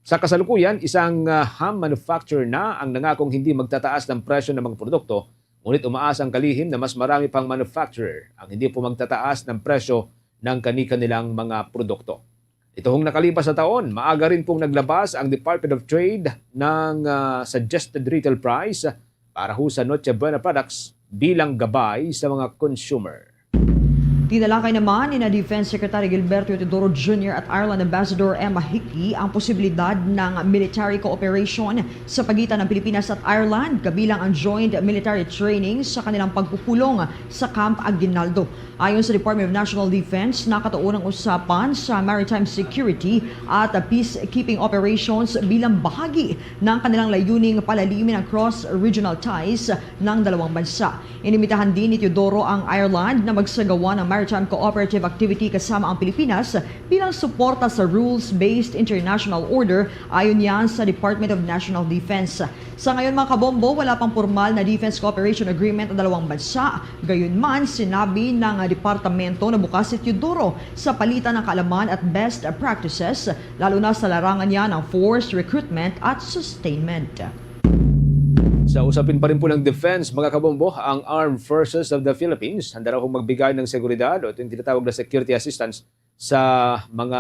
Sa kasalukuyan, isang, ah, ham manufacturer na ang nangakong hindi magtataas ng presyo ng mga produkto, ngunit umaasa ang kalihim na mas marami pang manufacturer ang hindi po magtataas ng presyo ng kani-kanilang mga produkto. Itong nakalipas na taon, maaga rin pong naglabas ang Department of Trade ng, ah, suggested retail price para ho sa Noche Buena products bilang gabay sa mga consumer. Tinalakay naman ni na Defense Secretary Gilberto Teodoro Junior at Ireland Ambassador Emma Hickey ang posibilidad ng military cooperation sa pagitan ng Pilipinas at Ireland, kabilang ang joint military training sa kanilang pagpupulong sa Camp Aguinaldo. Ayon sa Department of National Defense, nakatuon ang usapan sa maritime security at peacekeeping operations bilang bahagi ng kanilang layuning palalimin ang cross-regional ties ng dalawang bansa. Inimbitahan din ni Teodoro ang Ireland na magsagawa ng maritime cooperative activity kasama ang Pilipinas bilang suporta sa rules-based international order, ayon niya sa Department of National Defense. Sa ngayon, mga kabombo, wala pang pormal na defense cooperation agreement ang dalawang bansa. Gayunman, sinabi ng departamento na bukas si Teodoro sa palitan ng kaalaman at best practices, lalo na sa larangan niya ng forced recruitment at sustainment. Sa usapin pa rin po ng defense, mga kabombo, ang Armed Forces of the Philippines handa raw hong magbigay ng seguridad o ito yung tinatawag na security assistance sa mga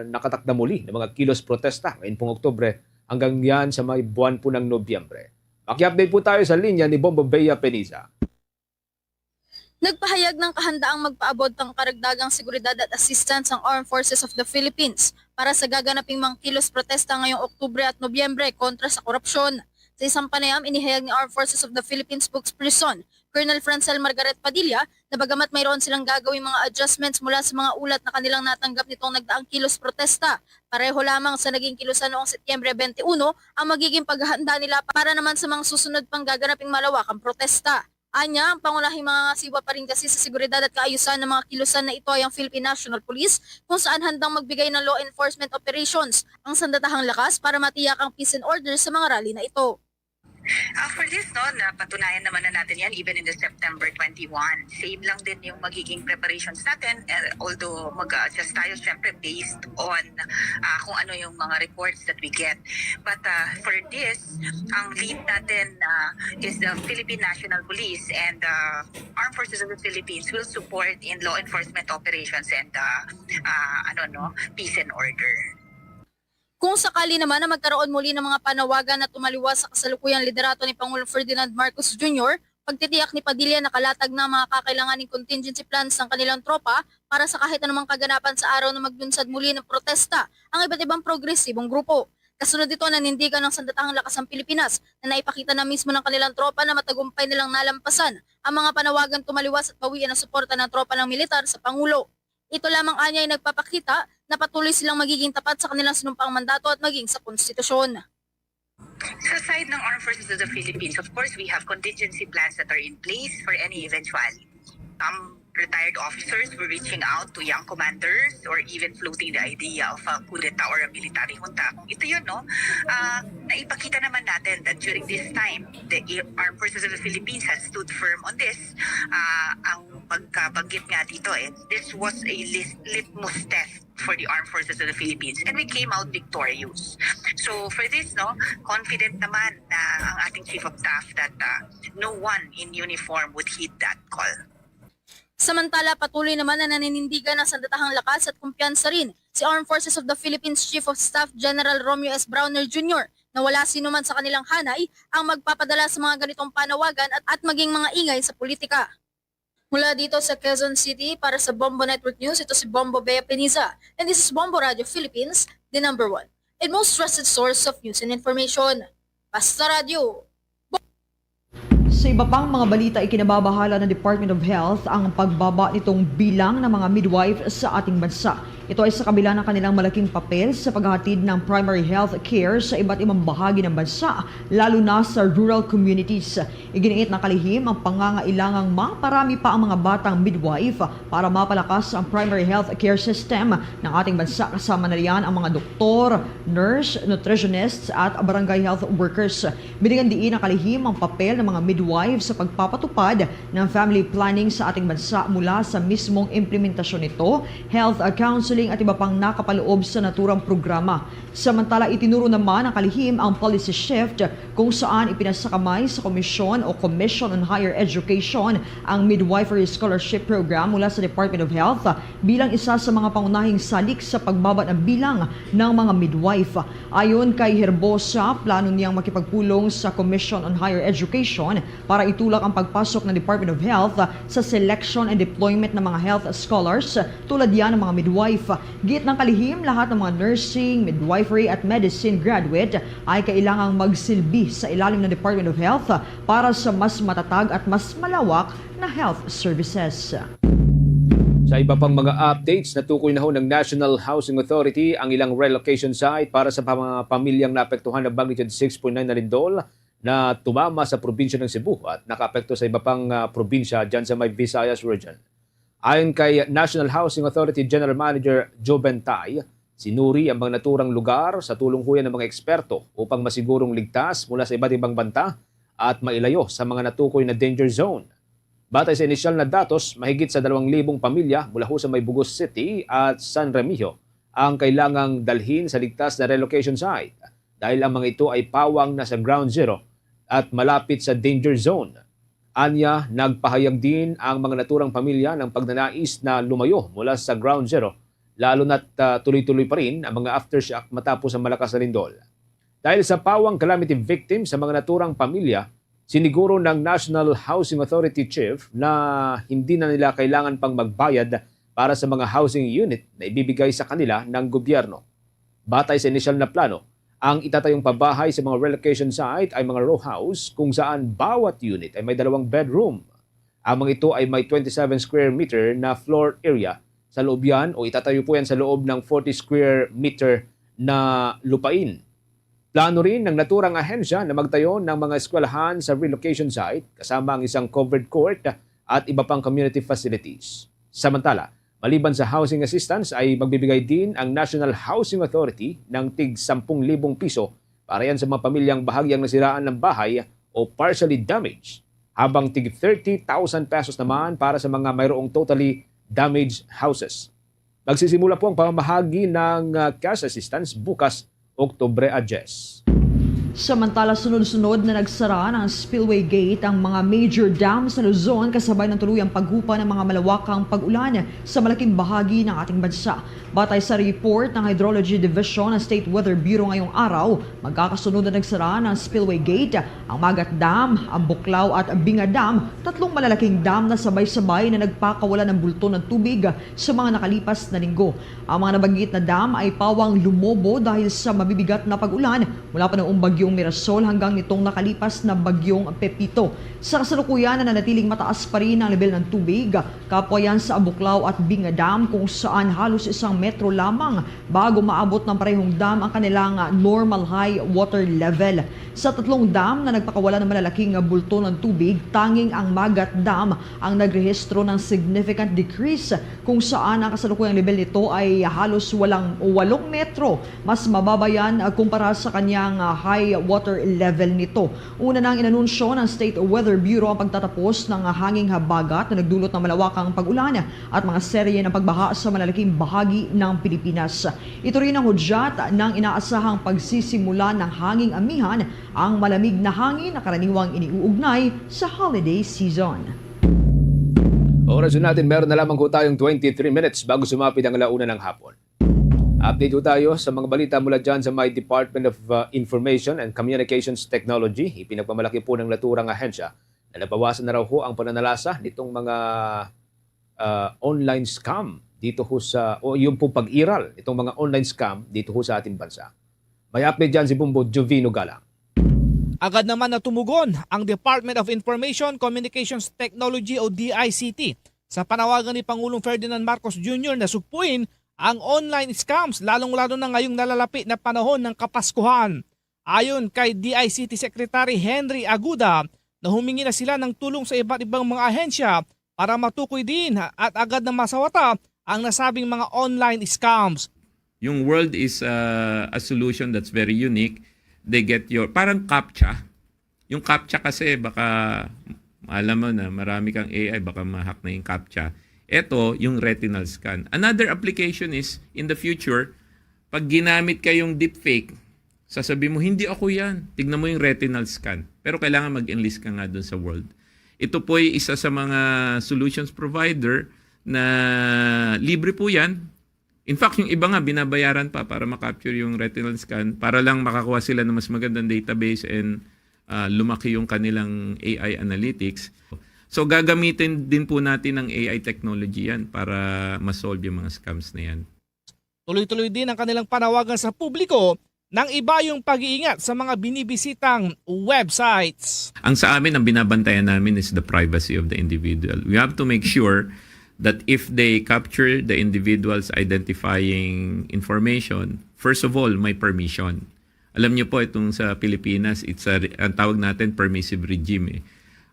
nakatakda muli ng mga kilos protesta ngayon pong Oktubre hanggang yan sa may buwan po ng Nobyembre. Maki-update po tayo sa linya ni Bombo Bea Peniza. Nagpahayag ng kahandaang magpaabot ng karagdagang seguridad at assistance ang Armed Forces of the Philippines para sa gaganaping mga kilos protesta ngayong Oktubre at Nobyembre kontra sa korupsyon. Sa isang panayam, inihayag ni Armed Forces of the Philippines spokesperson Colonel Francel Margaret Padilla na bagamat mayroon silang gagawing mga adjustments mula sa mga ulat na kanilang natanggap nitong nagdaang kilos protesta, pareho lamang sa naging kilusan noong Setyembre twenty-one ang magiging paghahanda nila para naman sa mga susunod pang gaganaping malawakang protesta. Anya, ang pangunahing mga ngasiwa pa rin kasi sa seguridad at kaayusan ng mga kilusan na ito ay ang Philippine National Police, kung saan handang magbigay ng law enforcement operations ang sandatahang lakas para matiyak ang peace and order sa mga rally na ito. Ah, for this, no, napatunayan naman na natin yan even in the September twenty-one. Same lang din yung magiging preparations natin, eh, although mag-adjust tayo syempre based on ah, kung ano yung mga reports that we get. But ah, for this, ang lead natin ah, is the Philippine National Police and the Armed Forces of the Philippines will support in law enforcement operations and ah, ah, ano, no, peace and order. Kung sakali naman na magkaroon muli ng mga panawagan na tumaliwas sa kasalukuyang liderato ni Pangulong Ferdinand Marcos Junior, pagtitiyak ni Padilla na kalatag na ang mga kakailanganing contingency plans ng kanilang tropa para sa kahit anumang kaganapan sa araw na maglunsad muli ng protesta ang iba't ibang progresibong grupo. Kasunod nito, nanindigan ng sandatahang lakas ang Pilipinas na naipakita na mismo ng kanilang tropa na matagumpay nilang nalampasan ang mga panawagan tumaliwas at bawian ang suporta ng tropa ng militar sa Pangulo. Ito lamang anya ay nagpapakita na patuloy silang magiging tapat sa kanilang sinumpaang mandato at maging sa konstitusyon. Sa side ng Armed Forces of the Philippines, of course, we have contingency plans that are in place for any eventuality. Some retired officers were reaching out to young commanders or even floating the idea of a coup d'etat or a military junta. Ito yun, no? Ah, naipakita naman natin that during this time, the Armed Forces of the Philippines has stood firm on this. Ah, ang pagkabanggit nga dito, eh, this was a lit- litmus test for the Armed Forces of the Philippines, and we came out victorious. So for this, no, confident naman na ang ating Chief of Staff that uh, no one in uniform would heed that call. Samantala, patuloy naman na naninindigan ng sandatahang lakas at kumpiyansa rin si Armed Forces of the Philippines Chief of Staff General Romeo S. Brawner Junior na wala sino man sa kanilang hanay ang magpapadala sa mga ganitong panawagan at, at maging mga ingay sa politika. Mula dito sa Quezon City, para sa Bombo Network News, ito si Bombo Bea Peniza. And this is Bombo Radio Philippines, the number one and most trusted source of news and information. Basta Radio! Sa iba pang mga balita, ikinababahala ng Department of Health ang pagbaba nitong bilang ng mga midwife sa ating bansa. Ito ay sa kabila ng kanilang malaking papel sa paghahatid ng primary health care sa iba't ibang bahagi ng bansa, lalo na sa rural communities. Iginiit na kalihim ang pangangailangang maparami pa ang mga batang midwife para mapalakas ang primary health care system ng ating bansa, kasama na riyan ang mga doktor, nurse, nutritionists at barangay health workers. Binigyan diin ng kalihim ang papel ng mga midwife sa pagpapatupad ng family planning sa ating bansa, mula sa mismong implementasyon nito, health, ah, counseling at iba pang nakapaloob sa naturang programa. Samantala, itinuro naman ng kalihim ang policy shift kung saan ipinasakamay sa Komisyon o Commission on Higher Education ang Midwifery Scholarship Program mula sa Department of Health bilang isa sa mga pangunahing salik sa pagbaba ng bilang ng mga midwife. Ayon kay Herbosa, plano niyang makipagpulong sa Commission on Higher Education para itulak ang pagpasok ng Department of Health sa selection and deployment ng mga health scholars, tulad yan ng mga midwife. Giit ng kalihim, lahat ng mga nursing, midwifery at medicine graduate ay kailangang magsilbi sa ilalim ng Department of Health para sa mas matatag at mas malawak na health services. Sa iba pang mga updates, natukoy na ho ng National Housing Authority ang ilang relocation site para sa mga pamilyang naapektuhan ng magnitude six point nine na lindol na tumama sa probinsya ng Cebu at nakaapekto sa iba pang, ah, probinsya dyan sa may Visayas region. Ayon kay National Housing Authority General Manager Joben Tai, sinuri ang mga naturang lugar sa tulong huyan ng mga eksperto upang masigurong ligtas mula sa iba't ibang banta at mailayo sa mga natukoy na danger zone. Batay sa inisyal na datos, mahigit sa dalawang libong pamilya mula ho sa may Bugos City at San Remigio ang kailangang dalhin sa ligtas na relocation site, dahil ang mga ito ay pawang na sa ground zero at malapit sa danger zone. Anya, nagpahayag din ang mga naturang pamilya ng pagnanais na lumayo mula sa ground zero, lalo na't, ah, tuloy-tuloy pa rin ang mga aftershock matapos ang malakas na lindol. Dahil sa pawang calamity victim sa mga naturang pamilya, siniguro ng National Housing Authority Chief na hindi na nila kailangan pang magbayad para sa mga housing unit na ibibigay sa kanila ng gobyerno. Batay sa inisyal na plano, ang itatayong pabahay sa mga relocation site ay mga row house kung saan bawat unit ay may dalawang bedroom. Ang mga ito ay may twenty-seven square meter na floor area sa loob yan, o itatayo po yan sa loob ng forty square meter na lupain. Plano rin ng naturang ahensya na magtayo ng mga eskwelahan sa relocation site, kasama ang isang covered court at iba pang community facilities. Samantala, maliban sa housing assistance, ay magbibigay din ang National Housing Authority ng tig sampung libong piso para yan sa mga pamilyang bahagyang nasiraan ng bahay o partially damaged, habang tig thirty thousand pesos naman para sa mga mayroong totally damaged houses. Magsisimula po ang pamamahagi ng, ah, cash assistance bukas, Oktubre a diyes. Samantala, sunod-sunod na nagsara ng spillway gate ang mga major dam sa Luzon, kasabay ng tuluyang paghupa ng mga malawakang pag-ulan sa malaking bahagi ng ating bansa. Batay sa report ng Hydrology Division ng State Weather Bureau ngayong araw, magkakasunod na nagsara ng spillway gate ang Magat Dam, ang Buklao at Binga Dam, tatlong malalaking dam na sabay-sabay na nagpakawala ng bulto ng tubig sa mga nakalipas na linggo. Ang mga nabanggit na dam ay pawang lumobo dahil sa mabibigat na pag-ulan mula pa noong Bagyong Mirasol hanggang nitong nakalipas na Bagyong Pepito. Sa kasalukuyan, nananatiling mataas pa rin ang lebel ng tubig, kapwa yan sa Abuklao at Binga Dam, kung saan halos isang metro lamang bago maabot ng parehong dam ang kanilang normal high water level. Sa tatlong dam na nagpakawala ng malalaking bulto ng tubig, tanging ang Magat Dam ang nagrehistro ng significant decrease, kung saan ang kasalukuyang lebel nito ay halos walang walong metro. Mas mababa yan, ah, kumpara sa kanyang, ah, high water level nito. Una nang inanunsyo ng State Weather Bureau ang pagtatapos ng, ah, hanging habagat na nagdulot ng malawakang pag-ulan at mga serye ng pagbaha sa malalaking bahagi ng Pilipinas. Ito rin ang hudyat ng inaasahang pagsisimula ng hanging amihan, ang malamig na hangin na karaniwang iniuugnay sa holiday season. Oras natin, meron na lamang po tayong twenty-three minutes bago sumapit ang ala una ng hapon. Update po tayo sa mga balita mula dyan sa may Department of, uh, Information and Communications Technology. Ipinagmamalaki po ng naturang ahensya na nabawasan na raw ho ang pananalasa nitong mga, uh, online scam dito ho sa, o yung po pag-iral nitong mga online scam dito ho sa ating bansa. May update dyan si Bumbo Jovino Galang. Agad naman na tumugon ang Department of Information Communications Technology o D I C T sa panawagan ni Pangulong Ferdinand Marcos Junior na sugpuin ang online scams, lalong-lalo na ngayong nalalapit na panahon ng Kapaskuhan. Ayon kay D I C T Secretary Henry Aguda, na humingi na sila ng tulong sa iba't ibang mga ahensya para matukoy din at agad na masawata ang nasabing mga online scams. Yung World is uh, a solution that's very unique. They get your, parang captcha. Yung captcha kasi baka, alam mo na, marami kang A I, baka ma-hack na yung captcha. Ito, yung retinal scan. Another application is, in the future, pag ginamit kayong deepfake, sasabi mo, "Hindi ako yan. Tignan mo yung retinal scan." Pero kailangan mag-enlist ka nga dun sa World. Ito po ay isa sa mga solutions provider na libre po yan. In fact, yung iba nga binabayaran pa para ma-capture yung retinal scan para lang makakuha sila ng mas magandang database and ah, lumaki yung kanilang A I analytics. So gagamitin din po natin ng A I technology yan para ma-solve yung mga scams na yan. Tuloy-tuloy din ang kanilang panawagan sa publiko ng iba yung pag-iingat sa mga binibisitang websites. Ang sa amin, ang binabantayan namin is the privacy of the individual. We have to make sure that if they capture the individual's identifying information, first of all, may permission. Alam niyo po, itong sa Pilipinas, it's a, ang tawag natin, permissive regime. Eh.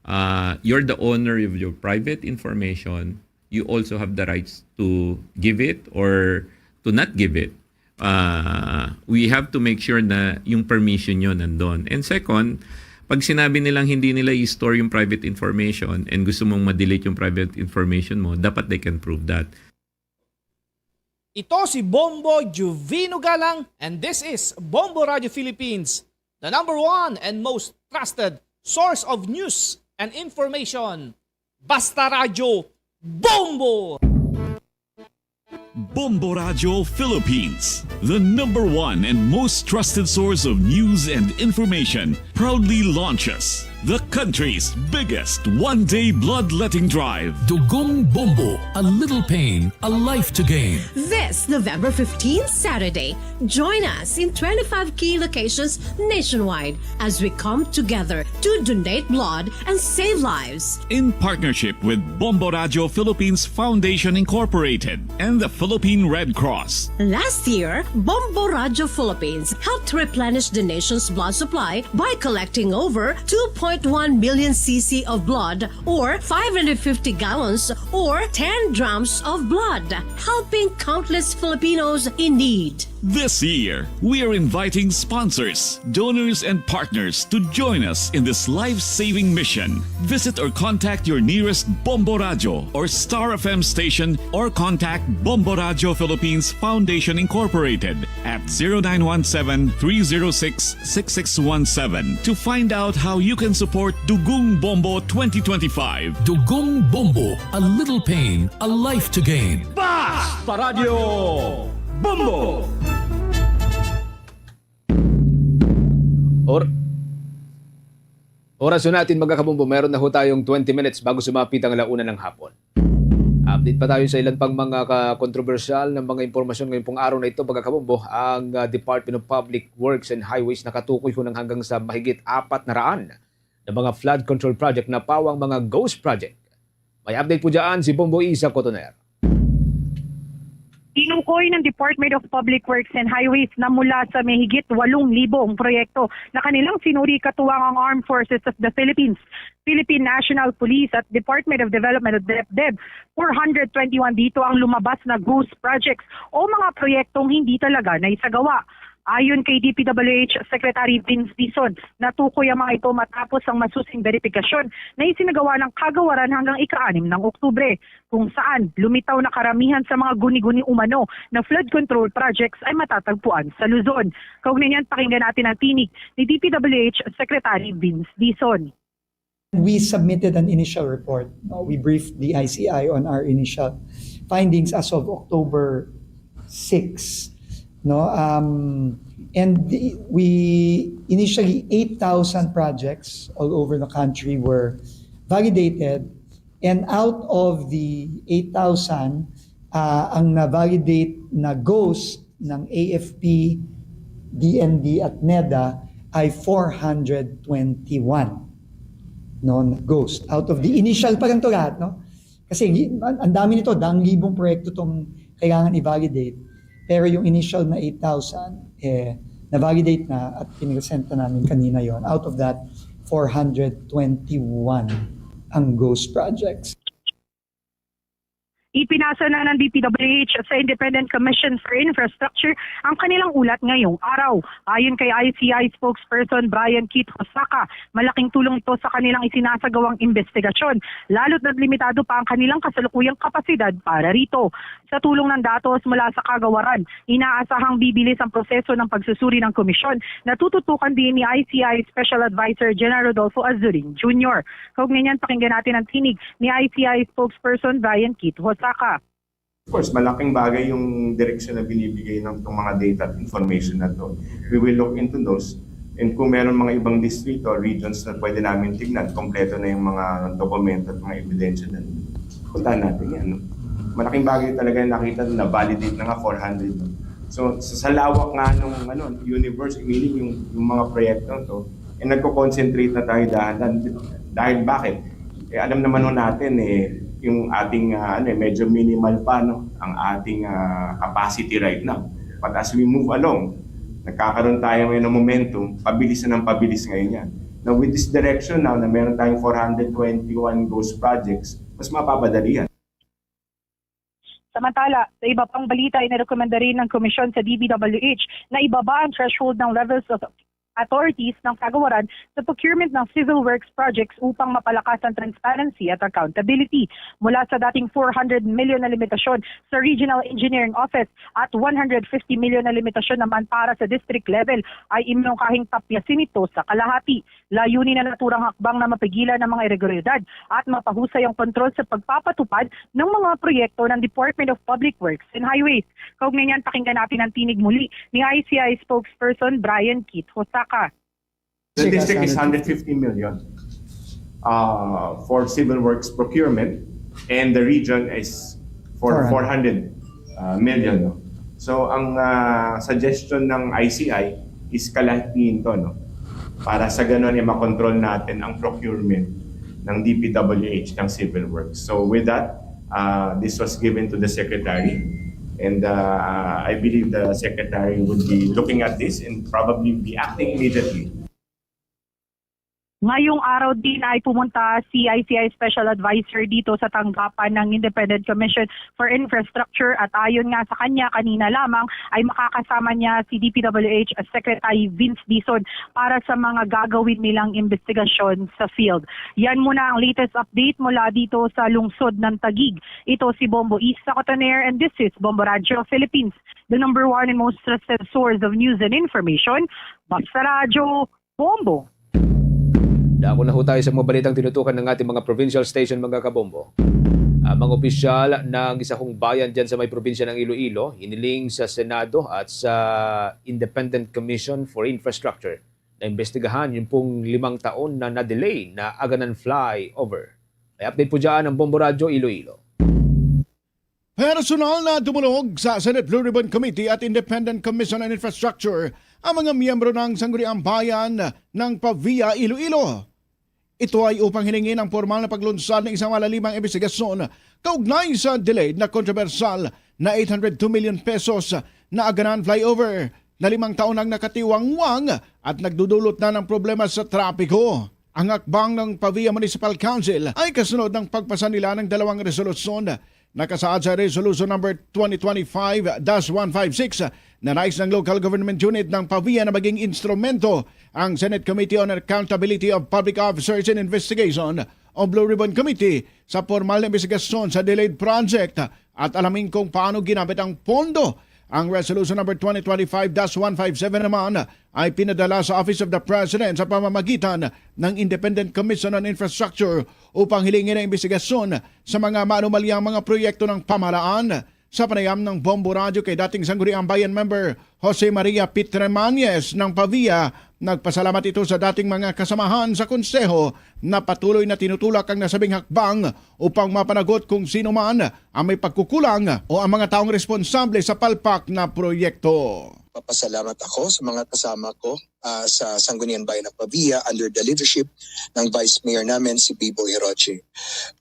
Uh, you're the owner of your private information. You also have the rights to give it or to not give it. Uh, we have to make sure na yung permission nyo nandun. And second, pag sinabi nilang hindi nila i-store yung private information and gusto mong ma-delete yung private information mo, dapat they can prove that. Ito si Bombo Juvino Galang, and this is Bombo Radio Philippines, the number one and most trusted source of news and information. Basta Radyo, Bombo! Bombo Radio Philippines, the number one and most trusted source of news and information, proudly launches the country's biggest one-day bloodletting drive. Dugong Bombo, a little pain, a life to gain. This November fifteen, Saturday, join us in twenty-five key locations nationwide as we come together to donate blood and save lives. In partnership with Bombo Radio Philippines Foundation Incorporated and the Philippine Red Cross. Last year, Bombo Radio Philippines helped replenish the nation's blood supply by collecting over two point one million C C of blood, or five hundred fifty gallons, or ten drums of blood, helping countless Filipinos in need. This year, we are inviting sponsors, donors, and partners to join us in this life-saving mission. Visit or contact your nearest Bombo Radio or Star F M station, or contact Bombo Radio Philippines Foundation Incorporated at zero nine one seven, three zero six, six six one seven to find out how you can support Dugong Bombo twenty twenty-five. Dugong Bombo, a little pain, a life to gain. Basta Radyo Bombo! Or Oras na natin, mga kabombo, meron na ho tayong twenty minutes bago sumapit ang alauna ng hapon. Update pa tayo sa ilan pang mga ka-, kontrobersyal na mga impormasyon ngayong pong araw na ito, mga kabombo. Ang ah, Department of Public Works and Highways nakatukoy ho ng hanggang sa mahigit apat na raan na mga flood control project na pawang mga ghost project. May update po dyan si Bombo Isa Cotoner. Tinukoy ng Department of Public Works and Highways na mula sa may higit walong libong proyekto na kanilang sinuri katuwang ang Armed Forces of the Philippines, Philippine National Police at Department of Development o DepDev, four hundred twenty-one dito ang lumabas na ghost projects o mga proyektong hindi talaga naisagawa. Ayon kay D P W H Secretary Vince Dizon, natukoy ang mga ito matapos ang masusing beripikasyon na isinagawa ng kagawaran hanggang ika-anim ng Oktubre, kung saan lumitaw na karamihan sa mga guni-guni umano na flood control projects ay matatagpuan sa Luzon. Kaugnay niyan, pakinggan natin ang tinig ni D P W H Secretary Vince Dizon. We submitted an initial report. No? We briefed the I C I on our initial findings as of October six. No? Um, and the, we initially, eight thousand projects all over the country were validated. And out of the eight thousand, uh, ang na-validate na ghost ng A F P, D N D at NEDA ay four hundred twenty-one, no, na ghost. Out of the initial pa lang to lahat, no? Kasi ang, ang dami nito, daang libong proyekto tong kailangan i-validate. Pero yung initial na eight thousand, eh, na-validate na at pinresenta namin kanina yon. Out of that, four hundred twenty-one ang ghost projects. Ipinasa na ng D P W H sa Independent Commission for Infrastructure ang kanilang ulat ngayong araw. Ayon kay I C I spokesperson Brian Keith Hosaka, malaking tulong ito sa kanilang isinasagawang investigasyon, lalo't na't limitado pa ang kanilang kasalukuyang kapasidad para rito. Sa tulong ng datos mula sa kagawaran, inaasahang bibilis ang proseso ng pagsusuri ng komisyon na tututukan din ni I C I Special Advisor General Rodolfo Azurin Junior. Kaugnay niyan, pakinggan natin ang tinig ni I C I spokesperson Brian Keith Hosaka. Of course, malaking bagay yung direksyon na binibigay ng itong mga data at information na to. We will look into those. And kung meron mga ibang distrito, regions na pwede namin tignan, kompleto na yung mga dokumento at mga ebidensya na, puntahan natin yan. No? Malaking bagay talaga yung nakita na validate na nga four hundred. No? So, sa, sa lawak nga ng ano, universe, meaning yung, yung mga proyekto to, eh, nagko-concentrate na tayo dahan-dahan. Dahil bakit? Eh, alam naman ho natin eh, yung ating uh, ano, eh, medyo minimal pa no, ang ating uh, capacity right now. But as we move along, nagkakaroon tayo ngayon ng momentum, pabilis na ng pabilis ngayon yan. Now with this direction now na meron tayong four hundred twenty-one ghost projects, mas mapapadali yan. Samantala, sa iba pang balita, inirekomenda rin ng Komisyon sa D P W H na ibaba ang threshold ng levels of authorities ng kagawaran sa procurement ng civil works projects upang mapalakas ang transparency at accountability. Mula sa dating four hundred million na limitasyon sa Regional Engineering Office at one hundred fifty million na limitasyon naman para sa district level, ay imnungkahing tapyasin ito sa kalahati. Layunin ng naturang hakbang na mapigilan ang mga iregularidad at mapahusay ang kontrol sa pagpapatupad ng mga proyekto ng Department of Public Works and Highways. Kaugnay niyan, pakinggan natin ang tinig muli ni I C I spokesperson Brian Keith Hosaka. The district is hundred fifty million uh, for civil works procurement and the region is for four hundred uh, million. No? So ang uh, suggestion ng I C I is kalahatiin to, no? Para sa ganun ay makontrol natin ang procurement ng D P W H ng civil works. So with that, uh, this was given to the secretary and uh, I believe the secretary would be looking at this and probably be acting immediately. Ngayong araw din ay pumunta si I C I Special Advisor dito sa tanggapan ng Independent Commission for Infrastructure at ayon nga sa kanya kanina lamang ay makakasama niya si D P W H Secretary Vince Dizon para sa mga gagawin nilang investigasyon sa field. Yan muna ang latest update mula dito sa lungsod ng Taguig. Ito si Bombo Isa Cotoner and this is Bombo Radyo Philippines, the number one and most trusted source of news and information. Basta Radyo, Bombo. Dako na ho tayo sa mga balitang tinutukan ng ating mga provincial station, mga kabombo. Ang mga opisyal ng isa kong bayan dyan sa may probinsya ng Iloilo, hiniling sa Senado at sa Independent Commission for Infrastructure na imbestigahan yung pong limang taon na na-delay na Aganan flyover. May update po dyan ang Bombo Radyo Iloilo. Personal na dumulog sa Senate Blue Ribbon Committee at Independent Commission on Infrastructure ang mga miyembro ng Sangguniang Bayan ng Pavia, Iloilo. Ito ay upang hilingin ang pormal na paglunsad ng isang malalimang imbestigasyon kaugnay sa delayed na kontrobersyal na eight hundred two million pesos na Aganan flyover na limang taon ang nakatiwangwang at nagdudulot na ng problema sa trapiko. Ang hakbang ng Pavia Municipal Council ay kasunod ng pagpasa nila ng dalawang resolusyon nakasaad sa Resolution Number twenty twenty-five dash one five six na nais ng Local Government Unit ng Pavia na maging instrumento ang Senate Committee on Accountability of Public Officers and Investigation o Blue Ribbon Committee sa pormal na imbestigasyon sa delayed project at alamin kung paano ginamit ang pondo. Ang Resolution Number twenty twenty-five dash one five seven naman ay pinadala sa Office of the President sa pamamagitan ng Independent Commission on Infrastructure upang hilingin ang imbestigasyon sa mga maanomalyang mga proyekto ng pamahalaan. Sa panayam ng Bombo Radyo kay dating Sangguniang Bayan member Jose Maria Pitremañez ng Pavia, nagpasalamat ito sa dating mga kasamahan sa konseho na patuloy na tinutulak ang nasabing hakbang upang mapanagot kung sino man ang may pagkukulang o ang mga taong responsable sa palpak na proyekto. Pasalamat ako sa mga kasama ko, ah, sa Sangguniang Bayan ng Pavia under the leadership ng Vice Mayor namin, si Bibo Hirochi.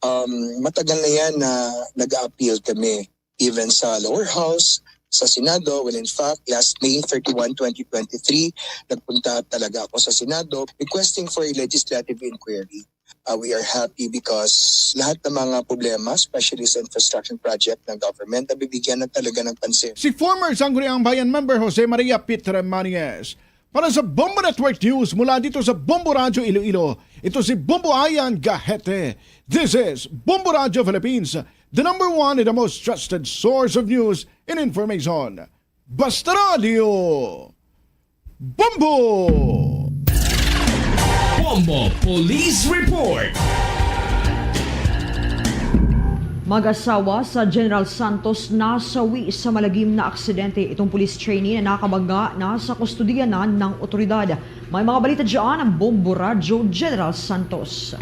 Um, matagal na yan na nag-a-appeal kami, even sa lower house, sa Senado. Well, in fact, last May thirty-one, twenty twenty-three, nagpunta talaga ako sa Senado requesting for a legislative inquiry. Uh, we are happy because lahat ng mga problema, especially sa infrastructure project ng government, nabibigyan na talaga ng pansin. Si former Sangguniang Bayan member Jose Maria Peter Maniez. Para sa Bombo Network News mula dito sa Bombo Radyo Iloilo, ito si Bombo Ayan Gahete. This is Bombo Radyo Philippines, the number one and the most trusted source of news and information. Basta Radio Bombo! Bombo Police Report. Mag-asawa sa General Santos nasawi sa malagim na aksidente itong police trainee na nakabangga na sa kustodiya na ng otoridad. May mga balita dyan ang Bombo Radyo General Santos.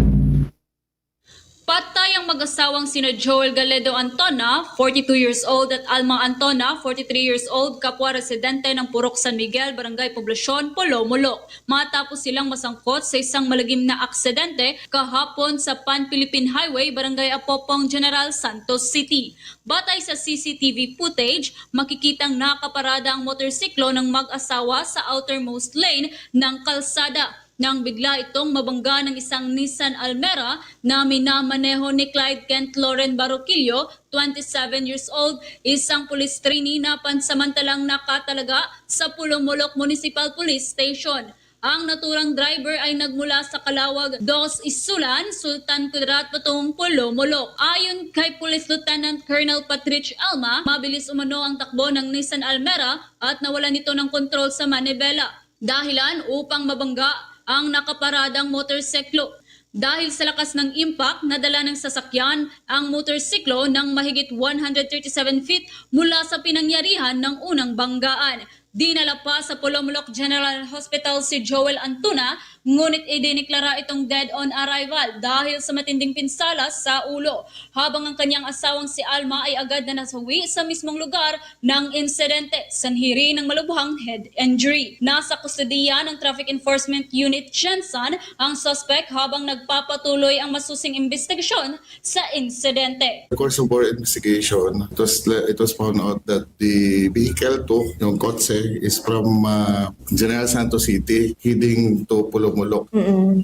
Patay ang mag-asawang sina Joel Galedo Antona, forty-two years old, at Alma Antona, forty-three years old, kapwa residente ng Purok San Miguel, Barangay Poblacion, Polomolok, matapos silang masangkot sa isang malagim na aksidente kahapon sa Pan Philippine Highway, Barangay Apopong, General Santos City. Batay sa C C T V footage, makikitang nakaparada ang motorsiklo ng mag-asawa sa outermost lane ng kalsada nang bigla itong mabangga ng isang Nissan Almera na minamaneho ni Clyde Kent Loren Baroquillo, twenty-seven years old, isang police trainee na pansamantalang nakatalaga sa Pulumulok Municipal Police Station. Ang naturang driver ay nagmula sa Calawag Dos Isulan, Sultan Kudarat, patungong Pulumulok. Ayon kay Police Lieutenant Colonel Patrich Alma, mabilis umano ang takbo ng Nissan Almera at nawala nito ng kontrol sa manibela. Dahilan upang mabangga ang nakaparadang motorsiklo. Dahil sa lakas ng impact, nadala ng sasakyan ang motorsiklo ng mahigit one hundred thirty-seven feet mula sa pinangyarihan ng unang banggaan. Dinala pa sa Polomolok General Hospital si Joel Antuna, ngunit idineklara itong dead on arrival dahil sa matinding pinsala sa ulo, habang ang kanyang asawang si Alma ay agad na nasawi sa mismong lugar ng insidente, sanhi ng malubhang head injury. Nasa kustodiya ng Traffic Enforcement Unit GenSan ang suspect habang nagpapatuloy ang masusing investigasyon sa insidente. Of course, for investigation, it was, it was found out that the vehicle to, yung kotse, is from uh, General Santos City heading to Pulumulok.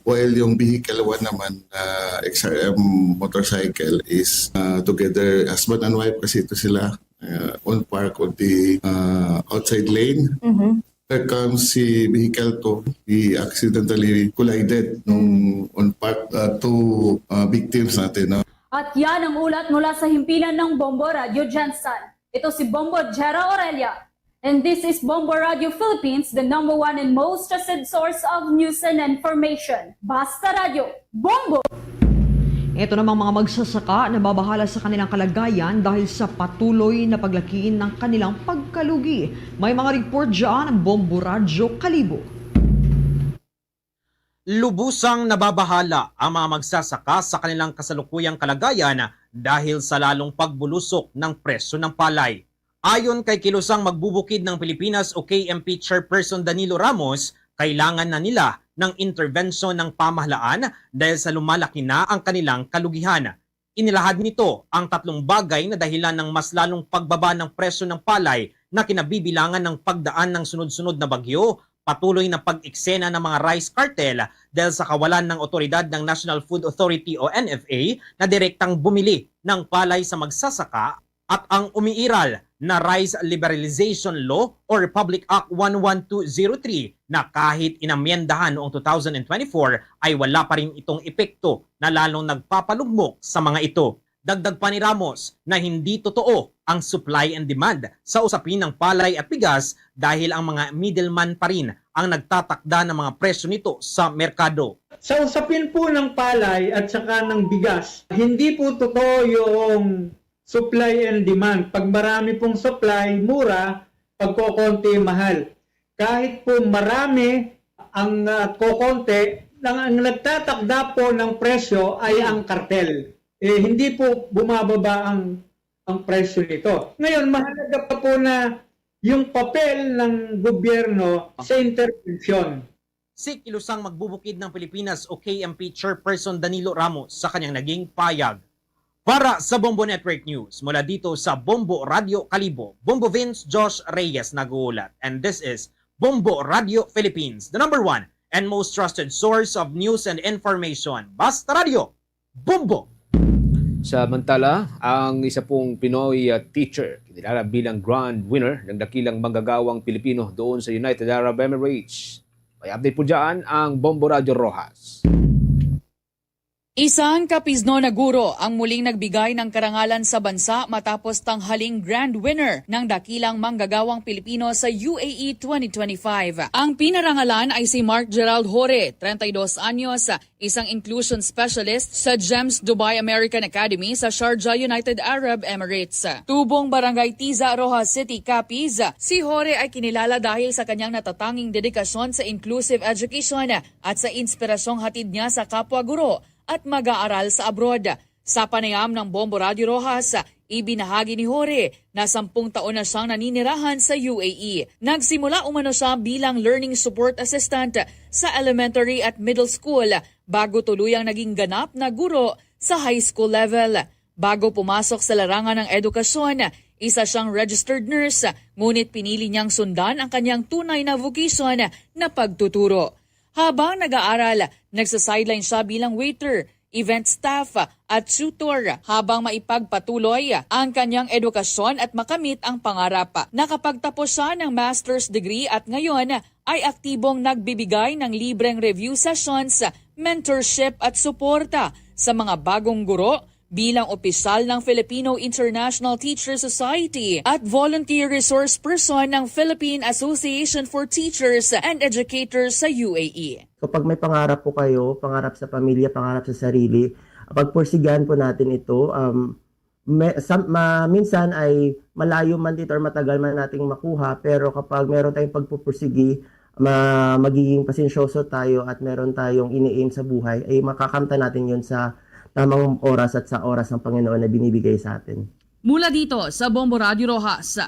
While yung vehicle one naman, uh, X R M motorcycle is uh, together, husband and wife kasi ito sila, uh, on park on the uh, outside lane. There comes si vehicle to, he accidentally collided nung on park uh, two uh, victims natin. No? At yan ang ulat mula sa himpilan ng Bombo Radyo GenSan. Ito si Bombo Jera Aurelia. And this is Bombo Radyo Philippines, the number one and most trusted source of news and information. Basta Radyo, Bombo! Ito namang mga magsasaka nababahala sa kanilang kalagayan dahil sa patuloy na paglaki ng kanilang pagkalugi. May mga report dyan ang Bombo Radyo Kalibo. Lubusang nababahala ang mga magsasaka sa kanilang kasalukuyang kalagayan dahil sa lalong pagbulusok ng presyo ng palay. Ayon kay Kilusang Magbubukid ng Pilipinas o K M P Chairperson Danilo Ramos, kailangan na nila ng interbensyon ng pamahalaan dahil sa lumalaki na ang kanilang kalugihan. Inilahad nito ang tatlong bagay na dahilan ng mas lalong pagbaba ng presyo ng palay na kinabibilangan ng pagdaan ng sunod-sunod na bagyo, patuloy na pag-eksena ng mga rice cartel dahil sa kawalan ng otoridad ng National Food Authority o N F A na direktang bumili ng palay sa magsasaka at ang umiiral na Rice Liberalization Law o Republic Act one one two zero three na kahit inamyendahan noong two thousand twenty-four ay wala pa rin itong epekto na lalong nagpapalugmok sa mga ito. Dagdag pa ni Ramos na hindi totoo ang supply and demand sa usapin ng palay at bigas dahil ang mga middleman pa rin ang nagtatakda ng mga presyo nito sa merkado. Sa usapin po ng palay at saka ng bigas, hindi po totoo yung supply and demand. Pag marami pong supply, mura. Pag kokonti, mahal. Kahit po marami ang uh, kokonti, ang, ang nagtatakda po ng presyo ay ang kartel. Eh, hindi po bumababa ang ang presyo nito. Ngayon, mahalaga pa po na yung papel ng gobyerno sa intervention. Si Kilusang Magbubukid ng Pilipinas o K M P Chairperson Danilo Ramos sa kanyang naging payag. Para sa Bombo Network News, mula dito sa Bombo Radio Kalibo, Bombo Vince Josh Reyes nag-uulat. And this is Bombo Radio Philippines, the number one and most trusted source of news and information. Basta Radio, Bombo! Samantala, ang isa pong Pinoy uh, teacher, kinilala bilang grand winner ng dakilang manggagawang Pilipino doon sa United Arab Emirates. May update po dyan ang Bombo Radio Rojas. Isang Capiznon na guro ang muling nagbigay ng karangalan sa bansa matapos tanghaling grand winner ng dakilang manggagawang Pilipino sa U A E twenty twenty-five. Ang pinarangalan ay si Mark Gerald Hore, treinta y dos anyos, isang inclusion specialist sa GEMS Dubai American Academy sa Sharjah, United Arab Emirates. Tubong Barangay Tiza, Roxas City, Capiz, si Hore ay kinilala dahil sa kanyang natatanging dedikasyon sa inclusive education at sa inspirasyong hatid niya sa kapwa guro at mag-aaral sa abroad. Sa panayam ng Bombo Radio Roxas, ibinahagi ni Hore na sampung taon na siyang naninirahan sa U A E. Nagsimula umano siya bilang learning support assistant sa elementary at middle school bago tuluyang naging ganap na guro sa high school level. Bago pumasok sa larangan ng edukasyon, isa siyang registered nurse, ngunit pinili niyang sundan ang kanyang tunay na vocation na pagtuturo. Habang nag-aaral, nagsa-sideline siya bilang waiter, event staff, at tutor habang maipagpatuloy ang kanyang edukasyon at makamit ang pangarap. Nakapagtapos siya ng master's degree at ngayon ay aktibong nagbibigay ng libreng review sessions, mentorship at suporta sa mga bagong guro bilang opisyal ng Filipino International Teacher Society at volunteer resource person ng Philippine Association for Teachers and Educators sa U A E. Kapag may pangarap po kayo, pangarap sa pamilya, pangarap sa sarili, pagpursigihan po natin ito. Um, may, sa, ma, minsan ay malayo man dito or matagal man nating makuha, pero kapag meron tayong pagpupursigi, ma, magiging pasensyoso tayo at meron tayong ini-aim sa buhay, ay makakamtan natin yun sa tamang oras at sa oras ng Panginoon na binibigay sa atin. Mula dito sa Bombo Radio Roxas,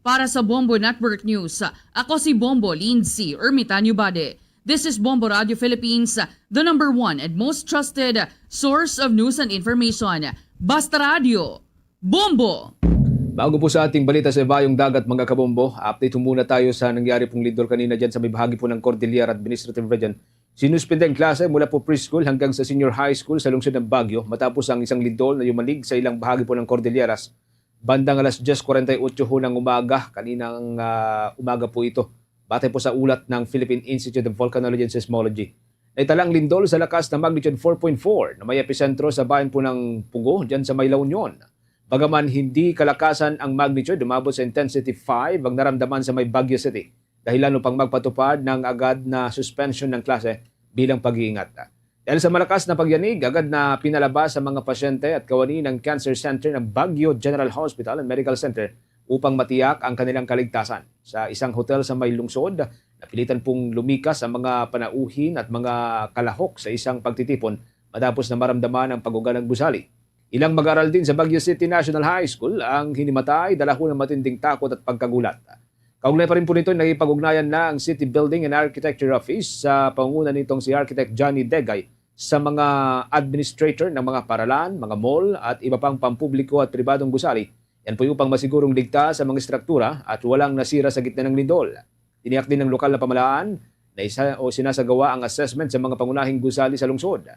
para sa Bombo Network News, ako si Bombo Lindsay Ermitanio Bade. This is Bombo Radio Philippines, the number one and most trusted source of news and information. Basta Radio, Bombo! Bago po sa ating balita sa Ibayong Dagat, mga kabombo, update po muna tayo sa nangyari pong lindol kanina dyan sa may bahagi po ng Cordillera Administrative Region. Sinuspende ang klase mula po preschool hanggang sa senior high school sa lungsod ng Baguio matapos ang isang lindol na yumanig sa ilang bahagi po ng Cordilleras. Bandang alas diyes kuwarenta y ocho ho ng umaga, kaninang ah, umaga po ito. Batay po sa ulat ng Philippine Institute of Volcanology and Seismology. Naitala ang lindol sa lakas na magnitude four point four na may episentro sa bayan po ng Pugo, dyan sa may La Union. Bagaman hindi kalakasan ang magnitude, umabot sa intensity five ang naramdaman sa may Baguio City, dahilan upang magpatupad ng agad na suspension ng klase bilang pag-iingat. Dahil sa malakas na pagyanig, agad na pinalabas ang mga pasyente at kawani ng Cancer Center ng Baguio General Hospital and Medical Center upang matiyak ang kanilang kaligtasan. Sa isang hotel sa may lungsod, napilitan pong lumikas ang mga panauhin at mga kalahok sa isang pagtitipon matapos na maramdaman ang pag-uga ng gusali. Ilang mag-aral din sa Baguio City National High School ang hinimatay, dala ho ng matinding takot at pagkagulat. Kaugnay pa rin po nito, nakipag-ugnayan na ang City Building and Architecture Office sa pangunguna nitong si Architect Johnny Degay sa mga administrator ng mga paralan, mga mall at iba pang pampubliko at pribadong gusali. Yan po upang masigurong ligtas ang mga estruktura at walang nasira sa gitna ng lindol. Tiniyak din ng lokal na pamahalaan na isa o sinasagawa ang assessment sa mga pangunahing gusali sa lungsod.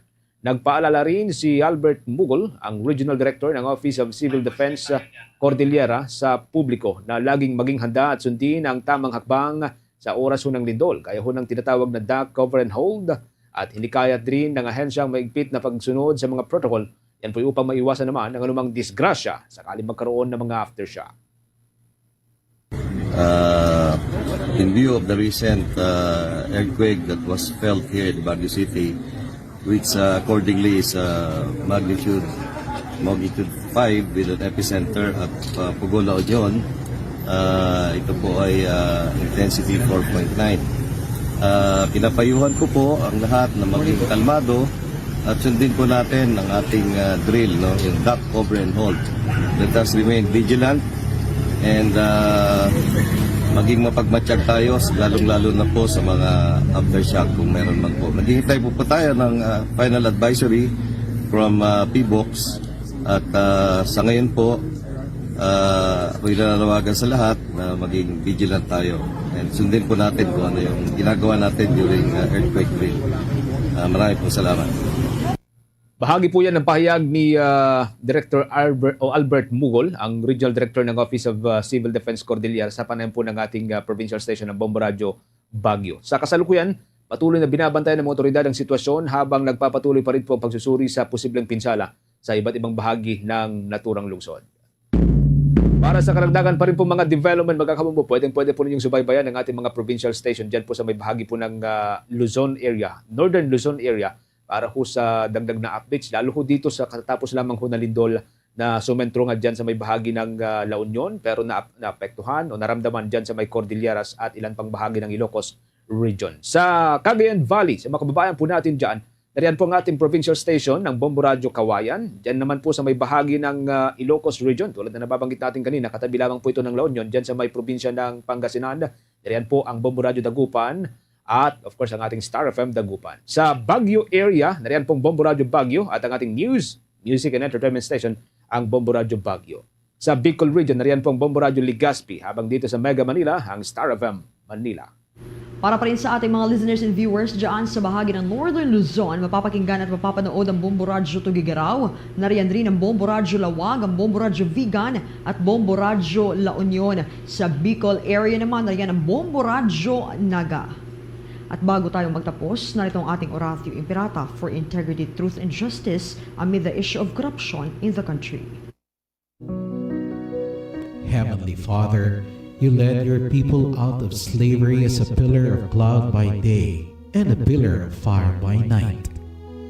Nagpaalala rin si Albert Mugol, ang Regional Director ng Office of Civil Defense Cordillera, sa publiko na laging maging handa at sundin ang tamang hakbang sa oras ho ng lindol, gaya ho ng tinatawag na duck, cover and hold, at hinikayat rin ng ahensyang maigpit na pagsunod sa mga protocol. Yan po upang maiwasan naman ang anumang disgrasya sakaling magkaroon ng mga aftershock. Uh, in view of the recent uh, earthquake that was felt here in Baguio City, which uh, accordingly is uh, magnitude magnitude five with an epicenter at uh, Pugo, La Union, uh, ito po ay uh, intensity four point nine. Uh, pinapayuhan ko po ang lahat na maging kalmado at sundin po natin ang ating uh, drill, no, yung duck, cover and hold. Let us remain vigilant. And uh, maging mapagmatsyag tayo, lalong-lalo na po sa mga aftershock kung meron man po. Naghihintay po po tayo ng uh, final advisory from uh, P box. At uh, sa ngayon po, uh, ako'y nananawagan sa lahat na maging vigilant tayo. And sundin po natin kung ano yung ginagawa natin during uh, earthquake drill. Uh, marami pong salamat. Bahagi po yan ng pahayag ni uh, Director Albert, o Albert Mugol, ang Regional Director ng Office of uh, Civil Defense Cordillera sa panayam po ng ating uh, provincial station ng Bombo Radyo Baguio. Sa kasalukuyan, patuloy na binabantayan ng mga otoridad ang sitwasyon habang nagpapatuloy pa rin po ang pagsusuri sa posibleng pinsala sa iba't ibang bahagi ng naturang lungsod. Para sa karagdagan pa rin po mga development, mga kabombo, pwedeng pwede po ninyong subaybayan ang ating mga provincial station dyan po sa may bahagi po ng uh, Luzon area, Northern Luzon area, para ho sa dagdag na updates, lalo ho dito sa katapos lamang ho na lindol na sumentro nga dyan sa may bahagi ng uh, La Union, pero na naapektuhan o naramdaman dyan sa may Cordilleras at ilan pang bahagi ng Ilocos region. Sa Cagayan Valley, sa mga kababayan po natin dyan, nariyan po ang ating provincial station ng Bombo Radyo Kawayan. Diyan naman po sa may bahagi ng uh, Ilocos region, tulad na nababanggit natin kanina, katabi lamang po ito ng La Union, diyan sa may probinsya ng Pangasinan. Nariyan po ang Bombo Radyo Dagupan at of course ang ating Star F M Dagupan. Sa Baguio area, nariyan pong Bombo Radyo Baguio at ang ating news, music and entertainment station, ang Bombo Radyo Baguio. Sa Bicol region, nariyan pong Bombo Radyo Legazpi, habang dito sa Mega Manila, ang Star F M Manila. Para pa rin sa ating mga listeners and viewers dyan sa bahagi ng Northern Luzon, mapapakinggan at mapapanood ang Bombo Radyo Tuguegarao, nariyan rin ang Bombo Radyo Laoag, ang Bombo Radyo Vigan at Bombo Radyo La Union. Sa Bicol area naman, nariyan ang Bombo Radyo Naga. At bago tayo magtapos, narito ang ating Oratio Imperata for integrity, truth, and justice amid the issue of corruption in the country. Heavenly Father, you led your people out of slavery as a pillar of cloud by day and a pillar of fire by night.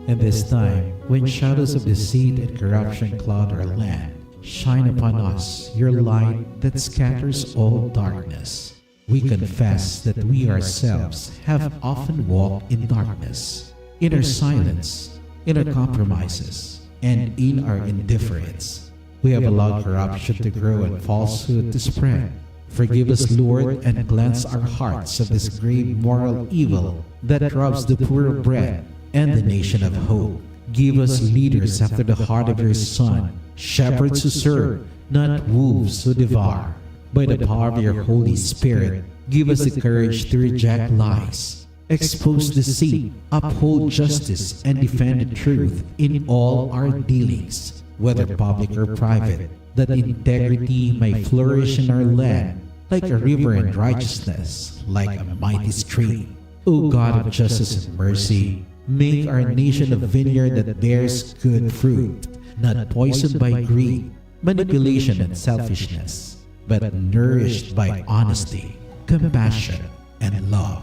And this time, when shadows of deceit and corruption cloud our land, shine upon us your light that scatters all darkness. We confess that we ourselves have often walked in darkness, in our silence, in our compromises, and in our indifference. We have allowed corruption to grow and falsehood to spread. Forgive us, Lord, and cleanse our hearts of this grave moral evil that robs the poor of bread and the nation of hope. Give us leaders after the heart of your Son, shepherds who serve, not wolves who devour. By the power of your Holy Spirit, give us the courage to reject lies, expose deceit, uphold justice, and defend the truth in all our dealings, whether public or private, that integrity may flourish in our land like a river and righteousness like a mighty stream. O God of justice and mercy, make our nation a vineyard that bears good fruit, not poisoned by greed, manipulation, and selfishness, but nourished by honesty, compassion, and love.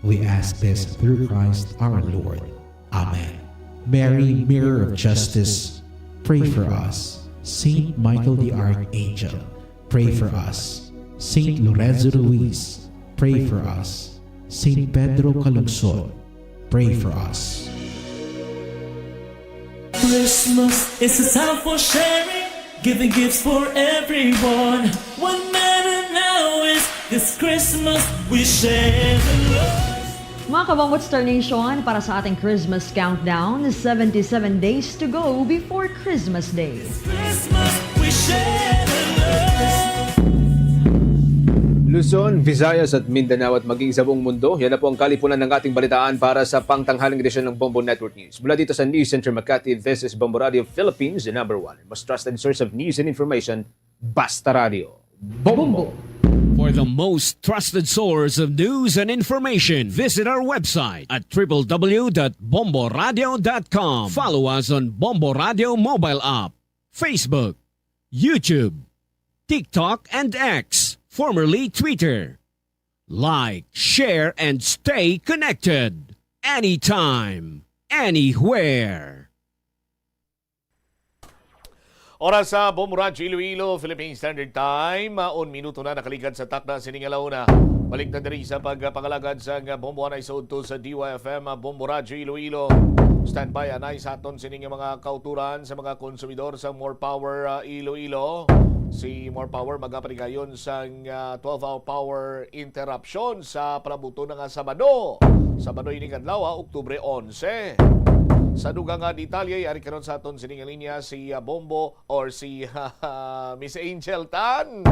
We ask this through Christ our Lord. Amen. Mary, Mirror of Justice, pray for us. Saint Michael the Archangel, pray for us. Saint Lorenzo Ruiz, pray for us. Saint Pedro Calungsod, pray for us. Christmas is a time for sharing, giving gifts for everyone. What matter now is this Christmas we share the love. Mga kabombo, Star Nation, para sa ating Christmas countdown, seventy-seven days to go before Christmas Day. This Christmas we share the love. Luzon, Visayas at Mindanao at maging sa buong mundo, yan na po ang kalipunan ng ating balitaan para sa pangtanghaling edisyon ng Bombo Network News. Mula dito sa News Center Makati, this is Bombo Radio Philippines, the number one and most trusted source of news and information. Basta Radio. Bombo! For the most trusted source of news and information, visit our website at w w w dot bomboradio dot com. Follow us on Bombo Radio mobile app, Facebook, YouTube, TikTok, and X, formerly Twitter. Like, share, and stay connected. Anytime, anywhere. Oras sa Bombo Radyo Iloilo, Philippine Standard Time. Ah, un minuto na nakaligad sa takna sining alauna. Balik na diri sa pagpangalagad sa Bombo anay sa udto sa D Y F M, ah, Bombo Radyo Iloilo. Standby anay sa aton sining mga kauturan sa mga konsumidor sa More Power, ah, Iloilo. Si More Power magapaligayon sang, ah, twelve-hour power interruption sa palabuton na nga Sabado. Sabado ining adlaw, ah, Oktubre onse. Sa dugang nga detalye, ari karon sa aton sining linya si, ah, Bombo or si Miss Angel Tan.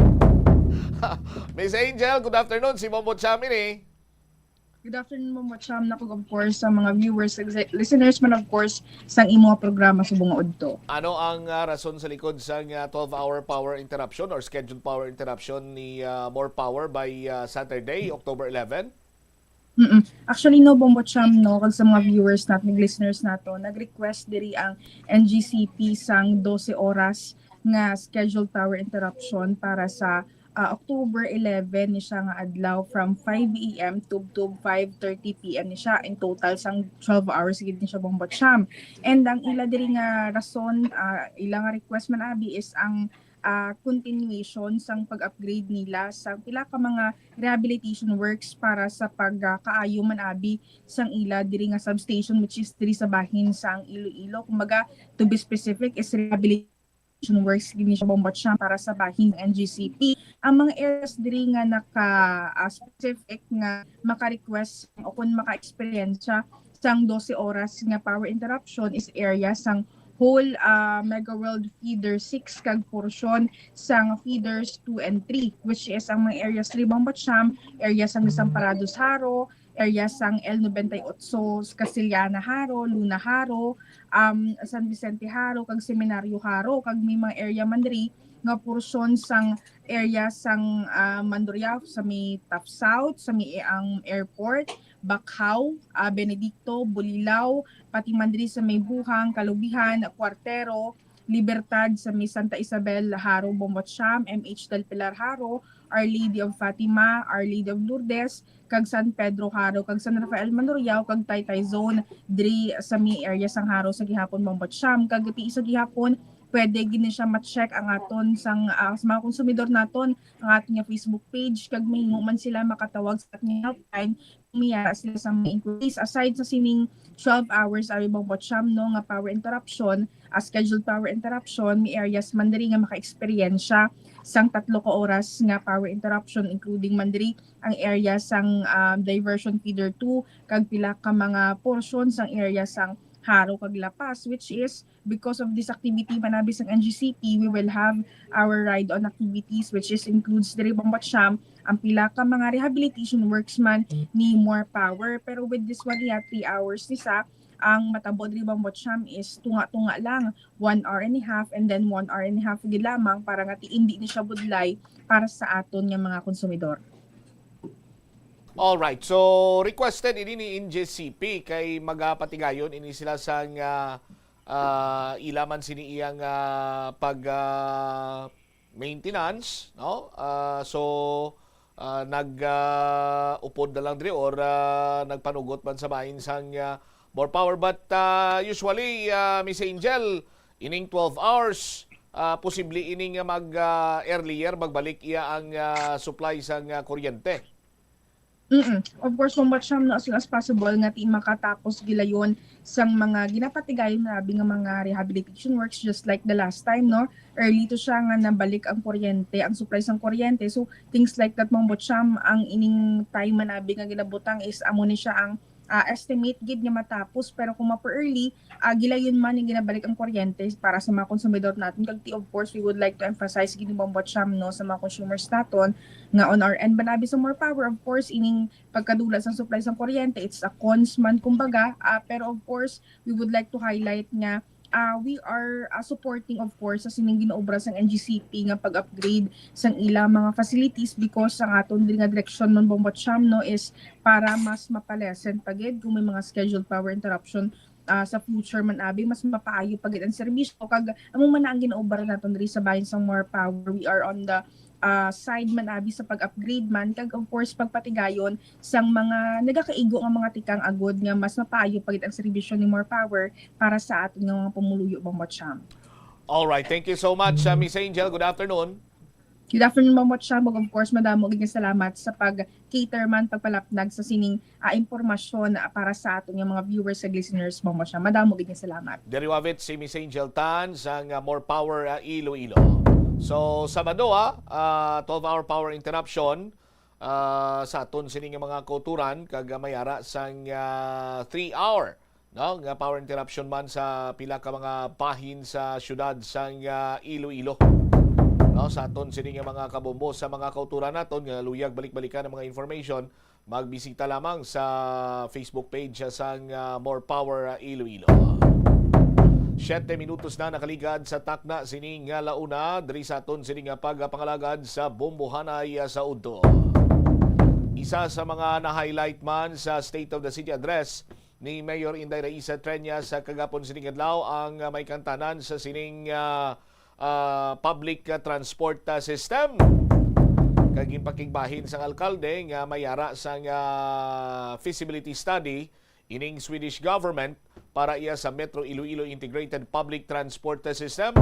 Miss Angel, good afternoon. Si Bombo Cham ini. Good afternoon, Ma'am Wacham, na kag, of course, sa mga viewers, ex- listeners man, of course, sang imo nga programa subong nga udto. Ano ang, ah, rason sa likod sang, ah, twelve-hour power interruption or scheduled power interruption ni, ah, More Power by, ah, Saturday, October eleven? Mm-mm. Actually, no, Bombo Cham, no, kag sa mga viewers natin, listeners nato, nag-request diri ang N G C P sang dose oras nga scheduled power interruption para sa, ah, October eleven ni siya nga adlaw, from five A M to, to five thirty P M ni siya. In total, sang twelve hours gid ni siya, Bombo Cham. And ang ila diri nga rason, ah, ila nga request man abi is ang, ah, continuation sang pag-upgrade nila sa pila ka mga rehabilitation works para sa pagkaayo man abi sang ila diri nga substation, which is diri sa bahin sang Iloilo. Kumbaga, to be specific, is rehabilitation works gid ni siya, Bombo Cham, para sa bahin ng N G C P. Ang mga areas diri nga naka, ah, specific nga maka-request o kung maka-experience sang dose oras nga power interruption is area sang whole, ah, Mega World Feeder six kag portion sang feeders two and three, which is ang mga areas diri, Bombo Cham, area sang Desamparados Jaro, area sang L ninety-eight Castillana Jaro, Luna Jaro, um, San Vicente Jaro, kag Seminario Jaro, kag may mga area man diri nga portion sang area sang, ah, Mandurriao, sa may Taft South, sa may, ang airport, Bacau, ah, Benedicto, Bulilao, pati man diri sa may Buhang, Calubihan, Cuartero, Libertad, sa may Santa Isabel, Jaro, Bombo Cham, M H del Pilar Jaro, Our Lady of Fatima, Our Lady of Lourdes, kag San Pedro Jaro, kag San Rafael Mandurriao, kag Taytay Zone, diri sa may area sang Jaro sa gihapon, Bombo Cham. Kag ti sa gihapon, pwede gid ni siya ma-check ang aton sang, ah, sa mga konsumidor naton, ang aton nga Facebook page, kag mahingo man sila makatawag sa aton nga helpline kung may ara sila sa mga inquiries. Aside sa sining twelve hours, ari, Bombo Cham, no, nga power interruption, ah, scheduled power interruption, may areas man diri nga maka-eksperyensya sang tatlo ka oras nga power interruption, including man diri ang area sang, ah, diversion feeder two, kag pila ka mga portion sang area sang Jaro kag La Paz, which is because of this activity, manabi sang N G C P, we will have our ride-on activities, which is includes diri, Bombo Cham, ang pila ka mga rehabilitation works man ni More Power. Pero with this one, iya, three hours ni sa, ang matabo diri, Bombo Cham, is tunga-tunga lang, one hour and a half, and then one hour and a half gid lamang, para nga ti-, hindi ni siya budlay para sa aton nga mga konsumidor. Alright. So, requested ini ni N G C P kay magapatigayon ini sila sang, ah, ah, ila man sini iyang, ah, pag, ah, maintenance, no? Ah, so, ah, nag, ah, upod na lang diri or, ah, nagpanugot man sa bahin sang, ah, More Power. But, ah, usually, ah, Miss Angel, ining twelve hours, ah, posible ini nga mag, ah, earlier magbalik iya ang, ah, supply sang, ah, kuryente. Mm-mm. Of course, Bombo Cham, no, as soon as possible nga ti makatapos gilayon sang mga ginapatigayon nga abi nga mga rehabilitation works, just like the last time, no? Early to siya nga nabalik ang kuryente, ang supply sang kuryente. So, things like that, Bombo Cham, ang ining time man abi nga ginabutang is amo ni siya ang, ah, estimate gid nga matapos. Pero kung mapa-early, ah, gilayon man nga ginabalik ang kuryente para sa mga konsumidor naton. Kag ti, of course, we would like to emphasize gid ni, Bombo Cham, no, sa mga consumers naton nga on our end, manabi sa More Power, of course, ining pagkadula sang supply sang kuryente, it's a cons man, kumbaga. Ah, pero of course, we would like to highlight nga, ah, we are, ah, supporting, of course, sa sining ginaobra sang N G C P nga pag-upgrade sang ilang mga facilities, because ang aton diri nga direksyon man, Bombo Cham, no, is para mas mapalesen pa gid kung may mga scheduled power interruption, ah, sa future man abi, mas mapaayo pa gid ang serbisyo. Kag amo man na ang ginaobra naton diri sa bahin sang More Power. We are on the, ah, side man abi sa pag-upgrade man, kag of course pagpatigayon sang mga nagakaigo nga mga tikang agod nga mas mapaayo pa gid ang serbisyo ni More Power para sa aton nga mga pumuluyo, Bombo Cham. Alright, thank you so much, uh, Miss Angel. Good afternoon. Good afternoon, Bombo Cham. Ug of course, madamo gid nga salamat sa pag-cater man, pagpalapnag sa sining, ah, impormasyon, ah, para sa aton nga mga viewers ug listeners, Bombo Cham. Madamo gid nga salamat. Diri wavit si Miss Angel Tan sang, ah, More Power, ah, Iloilo. So, Sabado, ah, ah, twelve-hour power interruption, ah, sa aton sini nga mga kauturan, kag, ah, may ara sang, ah, three-hour, no, nga power interruption man sa pila ka mga bahin sa siyudad sang, ah, Iloilo. No, sa aton sini nga mga kabombo, sa mga kauturan naton nga luyag balik-balikan ang mga information, magbisita lamang sa Facebook page sang, ah, More Power, ah, Iloilo. Siyete minutos na nakaligad sa takna sini nga launa, diri sa aton sini nga pagpangalagad sa Bombohanay, ah, sa udto. Isa sa mga na-highlight man sa State of the City Address ni Mayor Inday Raisa Treñas sa kagapon sining adlaw ang, ah, may kantanan sa sining, ah, ah, public, ah, transport, ah, system. Kag ginpakigbahin sang alkalde nga may ara sang, ah, feasibility study ining Swedish government para iya sa Metro Iloilo Integrated Public Transport, ah, System.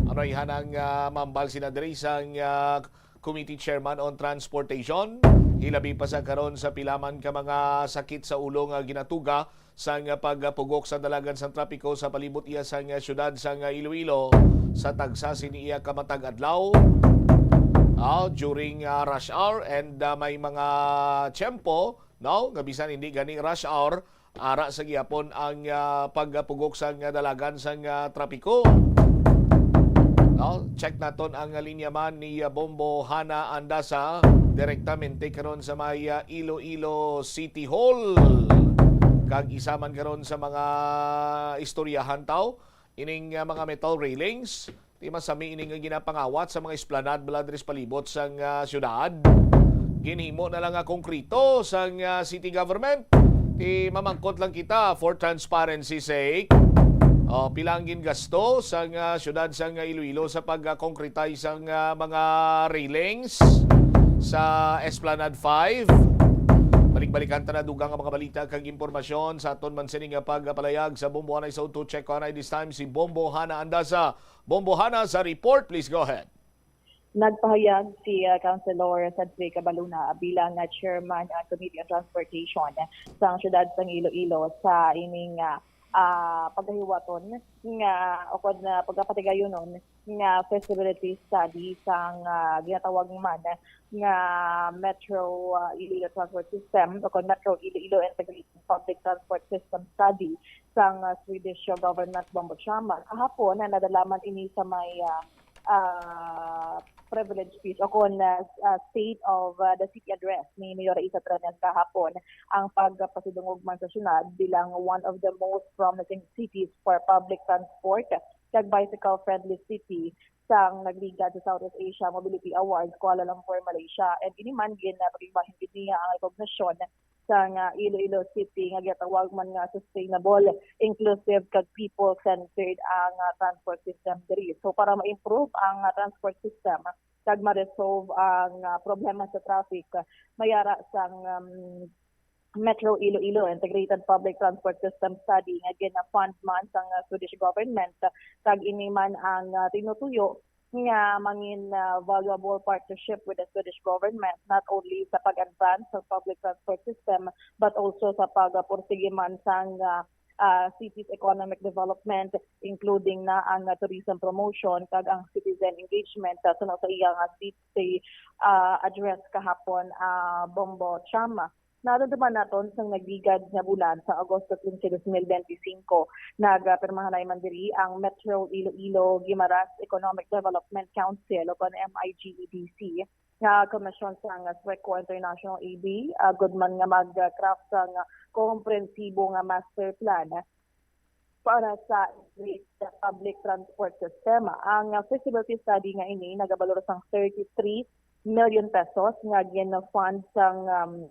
Ano ihanang, ah, mambal sina diri sang, ah, Committee Chairman on Transportation, hilabi pa sa karon sa pila man ka mga sakit sa ulo nga ginatuga sang pagpugok sa dalagan sang trapiko sa palibot iya sang siyudad sang Iloilo sa tagsa sini iya ka matag adlaw, ah, during, ah, rush hour and, ah, may mga tiyempo, no, nga bisan hindi gani rush hour, ara sa gihapon ang, ah, pagpugok sang dalagan sang, ah, trapiko. No? Check naton ang linya man ni, ah, Bombo Hana Andasa direktamente karon sa may, ah, Iloilo City Hall. Kag isa man karon sa mga istoryahan taw, ining, ah, mga metal railings, ti masami ini nga ginapangawat sa mga esplanade bala diri sa palibot sang, ah, syudad. Ginhimo na lang nga konkreto sang, ah, city government. Ti mamangkot lang kita for transparency sake. Oh, pila ang gingasto sang, ah, syudad sang, ah, Iloilo sa pag-concretize sang, ah, mga railings sa Esplanade five? Balik-balikan ta na dugang nga mga balita kag impormasyon sa aton man sini nga pagpalayag sa Bombo Hanay sa Udto. Check ko anay this time si Bombo Hana Andasa. Bombo Hana sa report, please go ahead. Nagpahayag si, ah, Councilor Cedric Cabaluna bilang, ah, chairman, ah, Committee on Transportation sang siyudad sang Iloilo sa ining, ah, ah, pagkahiwaton nga, o kon, ah, pagkapatigayonon nga feasibility study sang, ah, ginatawag man nga Metro, ah, Iloilo Transport System o kon Metro Iloilo Integrated Public Transport System Study sang, ah, Swedish government, Bombo Chama. Kahapon, ah, nadala man ini sa may, ah, ah, privilege speech o kon, ah, ah, State of, ah, the City Address ni Mayor Raisa Treñas kahapon ang pagpasidungog man sa syudad bilang one of the most promising cities for public transport kag bicycle-friendly city sang nagligad sa Southeast Asia Mobility Awards, Kuala Lumpur, Malaysia. And ini man gin, ah, pakigbahin gid niya ang recognition sang, ah, Iloilo City nga ginatawag man nga sustainable, inclusive, kag people-centered ang, ah, transport system diri. So, para ma-improve ang, ah, transport system kag ma-resolve ang, ah, problema sa traffic, may ara sang, um, Metro Iloilo Integrated Public Transport System Study nga gina-fund man sang, ah, Swedish government, kag ini man ang, ah, tinutuyo nga mangin, ah, valuable partnership with the Swedish government, not only sa pag-advance sa public transport system, but also sa pagpursige man sang, ah, ah, city's economic development, including na ang, ah, tourism promotion kag ang citizen engagement, ah, suno sa iya nga city, ah, address kahapon, ah, Bombo Chama. Nadumduman naton sang nagligad nga bulan sa Agosto quince, dos mil benti singko, nagapirmahanay man diri ang Metro Iloilo Guimaras Economic Development Council o kon M I G E D C nga komisyon sang Sweco International A B, agod man nga mag-craft sang komprensibo nga master plan para sa integrated public transport system. Ang feasibility study nga ini nagabalor sang thirty-three million pesos nga gin-fund sang, um,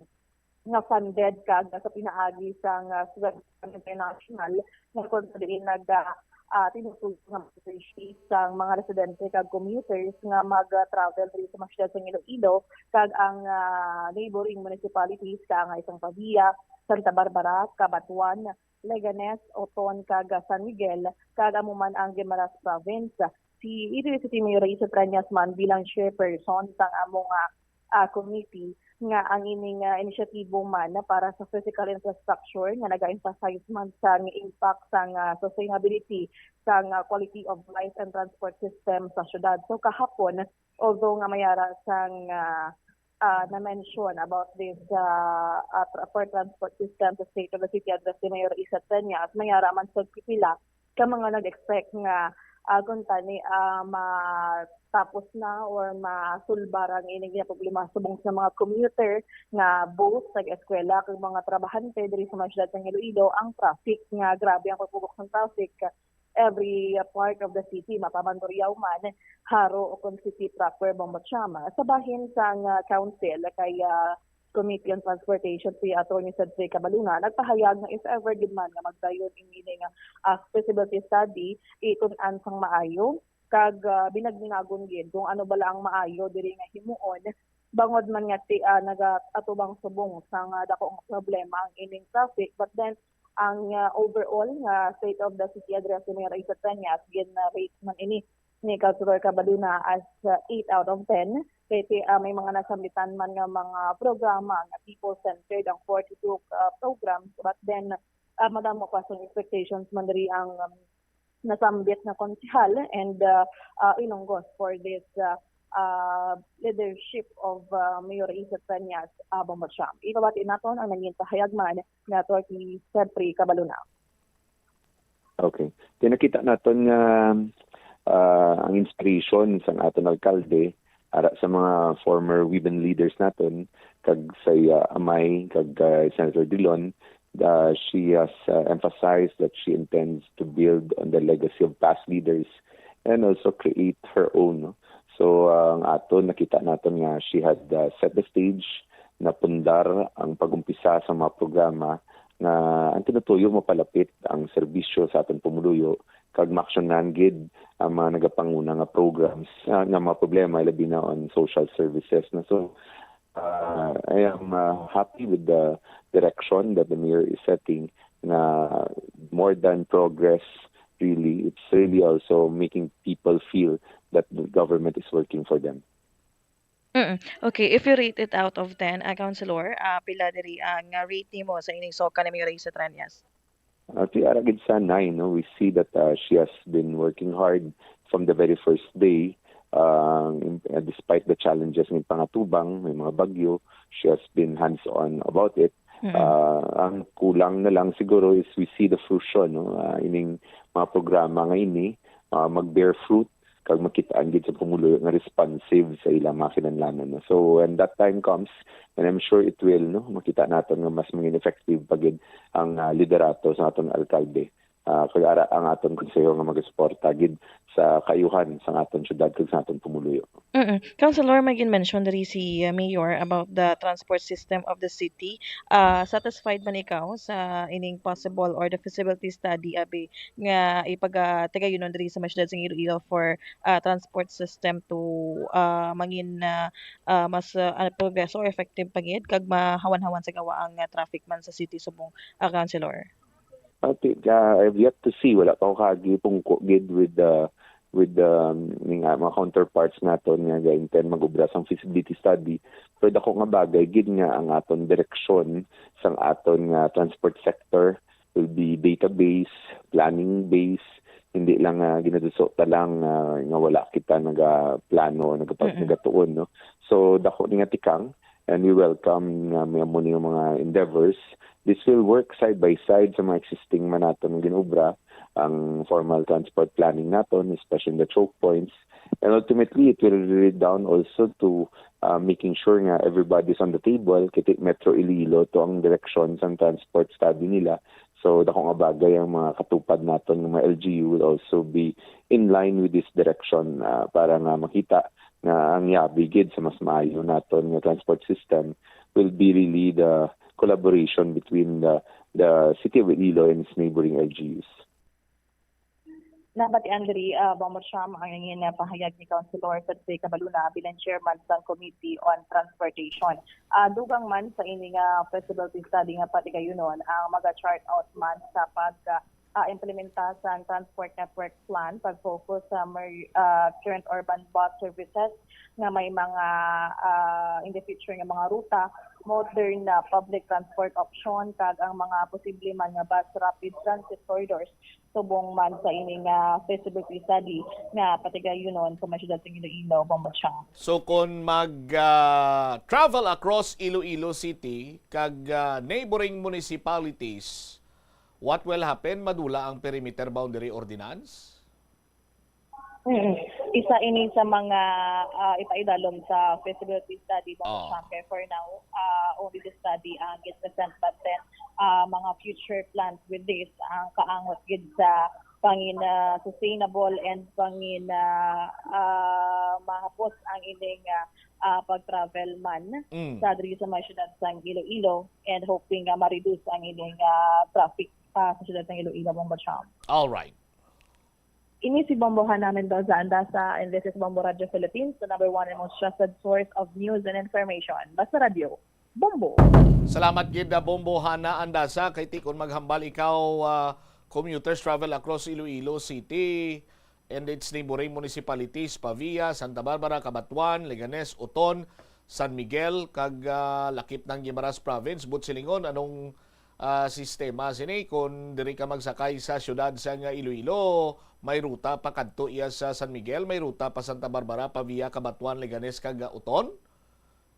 nga funded kag sa pinaagi sang, uh, Sweden International, nga kung sa diin nag, uh, ah, tinutuyo nga ma-appreciate sang mga residente kag commuters nga mag-travel diri sa mga siyudad sang Iloilo kag ang, ah, neighboring municipalities kaangay sang Pavia, Santa Barbara, Cabatuan, Leganes, Oton, kag San Miguel, kag amo man ang Guimaras Province. Si Iloilo City Mayor Raisa Treñas man bilang chairperson sang amo nga, ah, committee nga ang ining, ah, inisyatibo man para sa physical infrastructure nga nag-emphasize man sa impact sang, ah, sustainability sang, ah, quality of life and transport system sa syudad. So, kahapon, although nga may ara sang, ah, ah, na-mention about this, ah, ah, tra-, for transport system sa State of the City Address ni Mayor Iset Treñas, may ara man sa pipila ka mga nag-expect nga, ah, kuntani, ah, matapos na or masulbar ang ining nga problema subong sa mga commuter nga both nag-eskwela kag mga trabahante diri sa mga syudad sang Iloilo. Ang traffic nga grabe ang pagpugok sang traffic every, ah, part of the city, mapamanduryaw man, Jaro o kon city proper, Bombo Chama. Sa bahin sang, ah, council kay, ah, Committee on Transportation, si Attorney Cedric Cabaluna, nagpahayag nga if ever gid man nga magdayon ini nga, ah, feasibility study, itun-an sang maayo kag, ah, binagbinagon gid kung ano bala ang maayo diri nga himuon, bangod man nga ti, ah, nagaatubang subong sang, ah, dako nga problema ang ining traffic. But then, ang, ah, overall nga State of the City Address ni Mayor Iset Treñas, gin-rate man ini ni Councilor Cabaluna as, uh, eight out of ten. Kay ti-, uh, may mga nasambitan man nga mga programa nga people-centered ang forty-two, uh, programs, but then, uh, madamo pa sang expectations man diri ang, um, nasambit nga konsehal and, uh, uh, Ilonggos for this, uh, uh, leadership of, uh, Mayor Iset Treñas, uh, Bombo Chama. Ipabati naton ang nangin pahayag man ni Attorney Cedric Cabaluna. Okay. Kaya nakita naton nga, ah, ang inspiration sang aton alkalde ara sa mga former women leaders naton, kag sa iya amay, kag, ah, Senator Drilon, ah, she has, ah, emphasized that she intends to build on the legacy of past leaders and also create her own, no? So, ah, ang aton, nakita naton nga she had, ah, set the stage, napundar ang pag-umpisa sa mga programa nga ang tinutuyo mapalapit ang serbisyo sa aton pumuluyo kag maaksyonan gid ang mga nagapanguna nga programs, ah, nga mga problema, labi na on social services na. So, ah, I am, ah, happy with the direction that the mayor is setting, na more than progress, really, it's really also making people feel that the government is working for them. Mm. Okay, if you rate it out of ten, ah, Councilor, ah, pila diri ang, ah, rate nimo sa ining soka ni Mayor Iset Treñas? Ah, ti ara gid sa nine, no? We see that, ah, she has been working hard from the very first day. Ah, in-, ah, despite the challenges nga pangatubang, may mga bagyo, she has been hands-on about it. Mm. Ah, ang kulang na lang siguro is we see the fruition, no? Ah, ining mga programa nga ini, ah, mag-bear fruit kag makitaan gid sa pumuluyo nga responsive sa ilang mga kinahanglanon, no? So when that time comes, and I'm sure it will, no, makita naton nga mas maging effective pa gid ang, ah, liderato sa aton alkalde, ah, kag ara ang aton konseho nga magasuporta gid sa kaayuhan sang aton syudad kag sa aton pumuluyo. Mm. Councilor, may gin-mention diri si, uh, Mayor about the transport system of the city. Ah, satisfied man ikaw sa ining possible or the feasibility study, abi, nga ipag-, ah, tigayunon diri sa mga syudad sa Iloilo for, ah, transport system to, ah, mangin, ah, ah, mas, ah, ah, progreso or effective pa gid kag mahawan-hawan sa gawa ang, ah, traffic man sa city subong, ah, Councilor? Ati, ah, I've yet to see, wala pa ako kaagi pungko gid with the, with the, um, ning, ah, mga counterparts naton nga ga-intend mag-obra sang feasibility study. Pero dako nga bagay gid nga ang aton direksyon sang aton nga transport sector will be data-based, planning-based, hindi lang, ah, ginaduso ta lang, ah, nga wala kita nagaplano, nagapa-, Mm-mm. nagatuon, no? So, dako ni nga tikang, and we welcome nga may amo ni nga mga endeavors. This will work side by side sa mga existing man naton nga ginobra, ang formal transport planning naton, especially in the choke points. And ultimately, it will read down also to, uh, making sure nga everybody's on the table, kay ti Metro Iloilo to ang direksyon sang transport study nila. So, dako nga bagay ang mga katupad naton nga mga L G U will also be in line with this direction, uh, para nga makita nga ang yabi gid sa mas maayo naton nga transport system will be really the collaboration between the, the City of Iloilo and its neighboring L G Us. Nabatian diri, ah, Bombo Chama, ang nangin pahayag ni Councilor Cedric Cabaluna bilang chairman sang Committee on Transportation. Ah, dugang man sa ini nga feasibility study nga patigayunon ang maga-chart out man sa pag, ah, ah, implementa sang transport network plan, pag-focus sa mer-, ah, current urban bus services nga may mga, ah, in the future nga mga ruta, modern na public transport option, kag ang mga posible man nga bus rapid transit corridors subong man sa ini nga feasibility study nga patigayunon sa mga syudad sa Iloilo, Bombo Chang. So, kung mag, ah, travel across Iloilo City kag, ah, neighboring municipalities, what will happen? Madula ang perimeter boundary ordinance? Mm. Isa ini sa mga, ah, ipaidalom sa feasibility study, Bombo Oh. Chang. Kay for now, ah, only the study ang gid present, but then, ah, mga future plans with this ang kaangot gid sa pangin, ah, sustainable and pangin, ah, ah, mahapos ang ining, ah, ah, pag-travel man Mm. sa diri sa mga syudad sang Iloilo, and hoping nga ma-reduce ang ining, ah, traffic, ah, sa syudad sang Iloilo, Bombo Chang. All right. Ini si Bombo Hana Mendoza Andasa, and this is Bombo Radio Philippines, the number one and most trusted source of news and information. Basta Radio, Bombo. Salamat gid, ah, Bombo Hana Andasa, kay ti kon maghambal ikaw, ah, commuters travel across Iloilo City and its neighboring municipalities, Pavia, Santa Barbara, Cabatuan, Leganes, Oton, San Miguel, kag, ah, lakip ng Guimaras Province, but silingon, anong, ah, sistema sini? Kung diri ka magsakay sa siyudad sa nga Iloilo, may ruta pa kadto iya sa San Miguel, may ruta pa Santa Barbara, Pavia, Cabatuan, Leganes, kag, ah, Oton?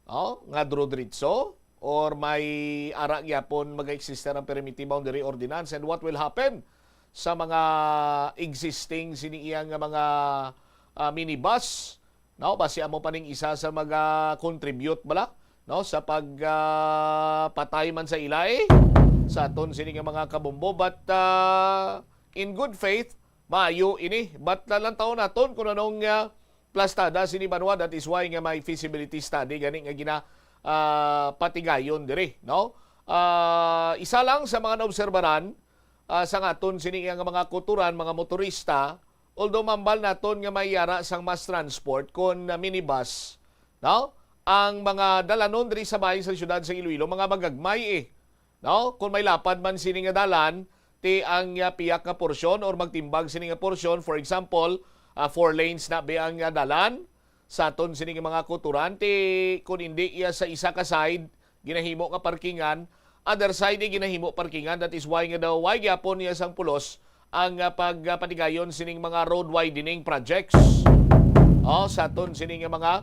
Oh, nga duro-diretso? Or may ara gyapon mag-existe ang Permiti Boundary Ordinance? And what will happen sa mga existing sini iya nga mga, ah, minibus? No, basi amo pa ning isa sa mga contribute bala, no, sa pag, ah, patay man sa ila, eh, sa aton sini nga mga kabombo. But, ah, in good faith, maayo ini. But, ah, lantawon naton kung anong, ah, plastada sini banwa. That is why nga may feasibility study gani nga gina, ah, patigayon diri, no? Ah, isa lang sa mga naobserbaran, ah, sa aton sini nga mga kutoran, mga motorista, although mambal naton nga may yara sang mass transport kon, ah, minibus, no? Ang mga dalanon diri sa bahin sa siyudad sa Iloilo, mga magagmay, eh, no? Kung may lapad man sini nga dalan, ti ang, ah, piyak nga porsyon or magtimbag sini nga porsyon, for example, ah, four lanes na ba ang, ah, dalan sa aton sini nga mga kutoran, ti kung hindi iya sa isa ka side, ginahimo nga parkingan, other side, eh, ginahimo parkingan. That is why nga daw, why gyapon niya sang pulos ang, ah, pag, ah, patigayon sining mga road widening projects. Oh, sa aton sini nga mga,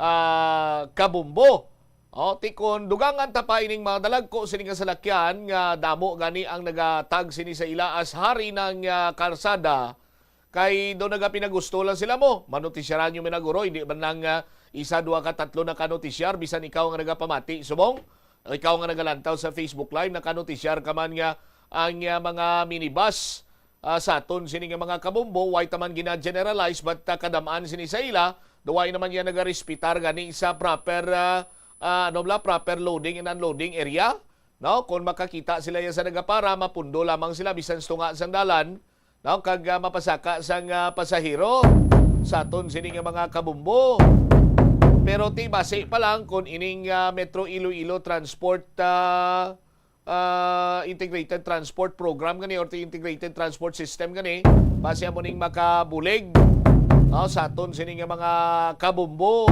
ah, kabumbo. Oh, ti kon dugangan ta pa ining mga dalagko sini nga salakyan nga damo gani ang nagatag sini sa ila as hari ng, ah, kalsada, kay do nagapinagusto lang sila mo. Manotisyaran nyo minaguro, hindi man lang, ah, isa, dua ka, tatlo na kanotisyar, bisan ikaw nga nagapamati, subong. Ikaw nga nagalantaw sa Facebook Live, nakanotisyar ka man nga ang, ah, mga minibus, ah, sa aton sini nga mga kabumbo, way ta man gina-generalize, but, ah, kadamaan sini sa ila, do way naman yan nagarespetar gani sa proper, ah, ah, ano bala, proper loading and unloading area, no? Kung makakita sila yan sa nagapara, mapundo lamang sila bisan sa tunga sang dalan, no? Kag, ah, mapasaka sang, ah, pasahero sa aton sini nga mga kabumbo. Pero ti basi pa lang kung ining, ah, Metro Iloilo Transport, ah, ah, Integrated Transport Program gani or ti Integrated Transport System gani, basi amo ning makabulig, no, sa aton sini nga mga kabumbo.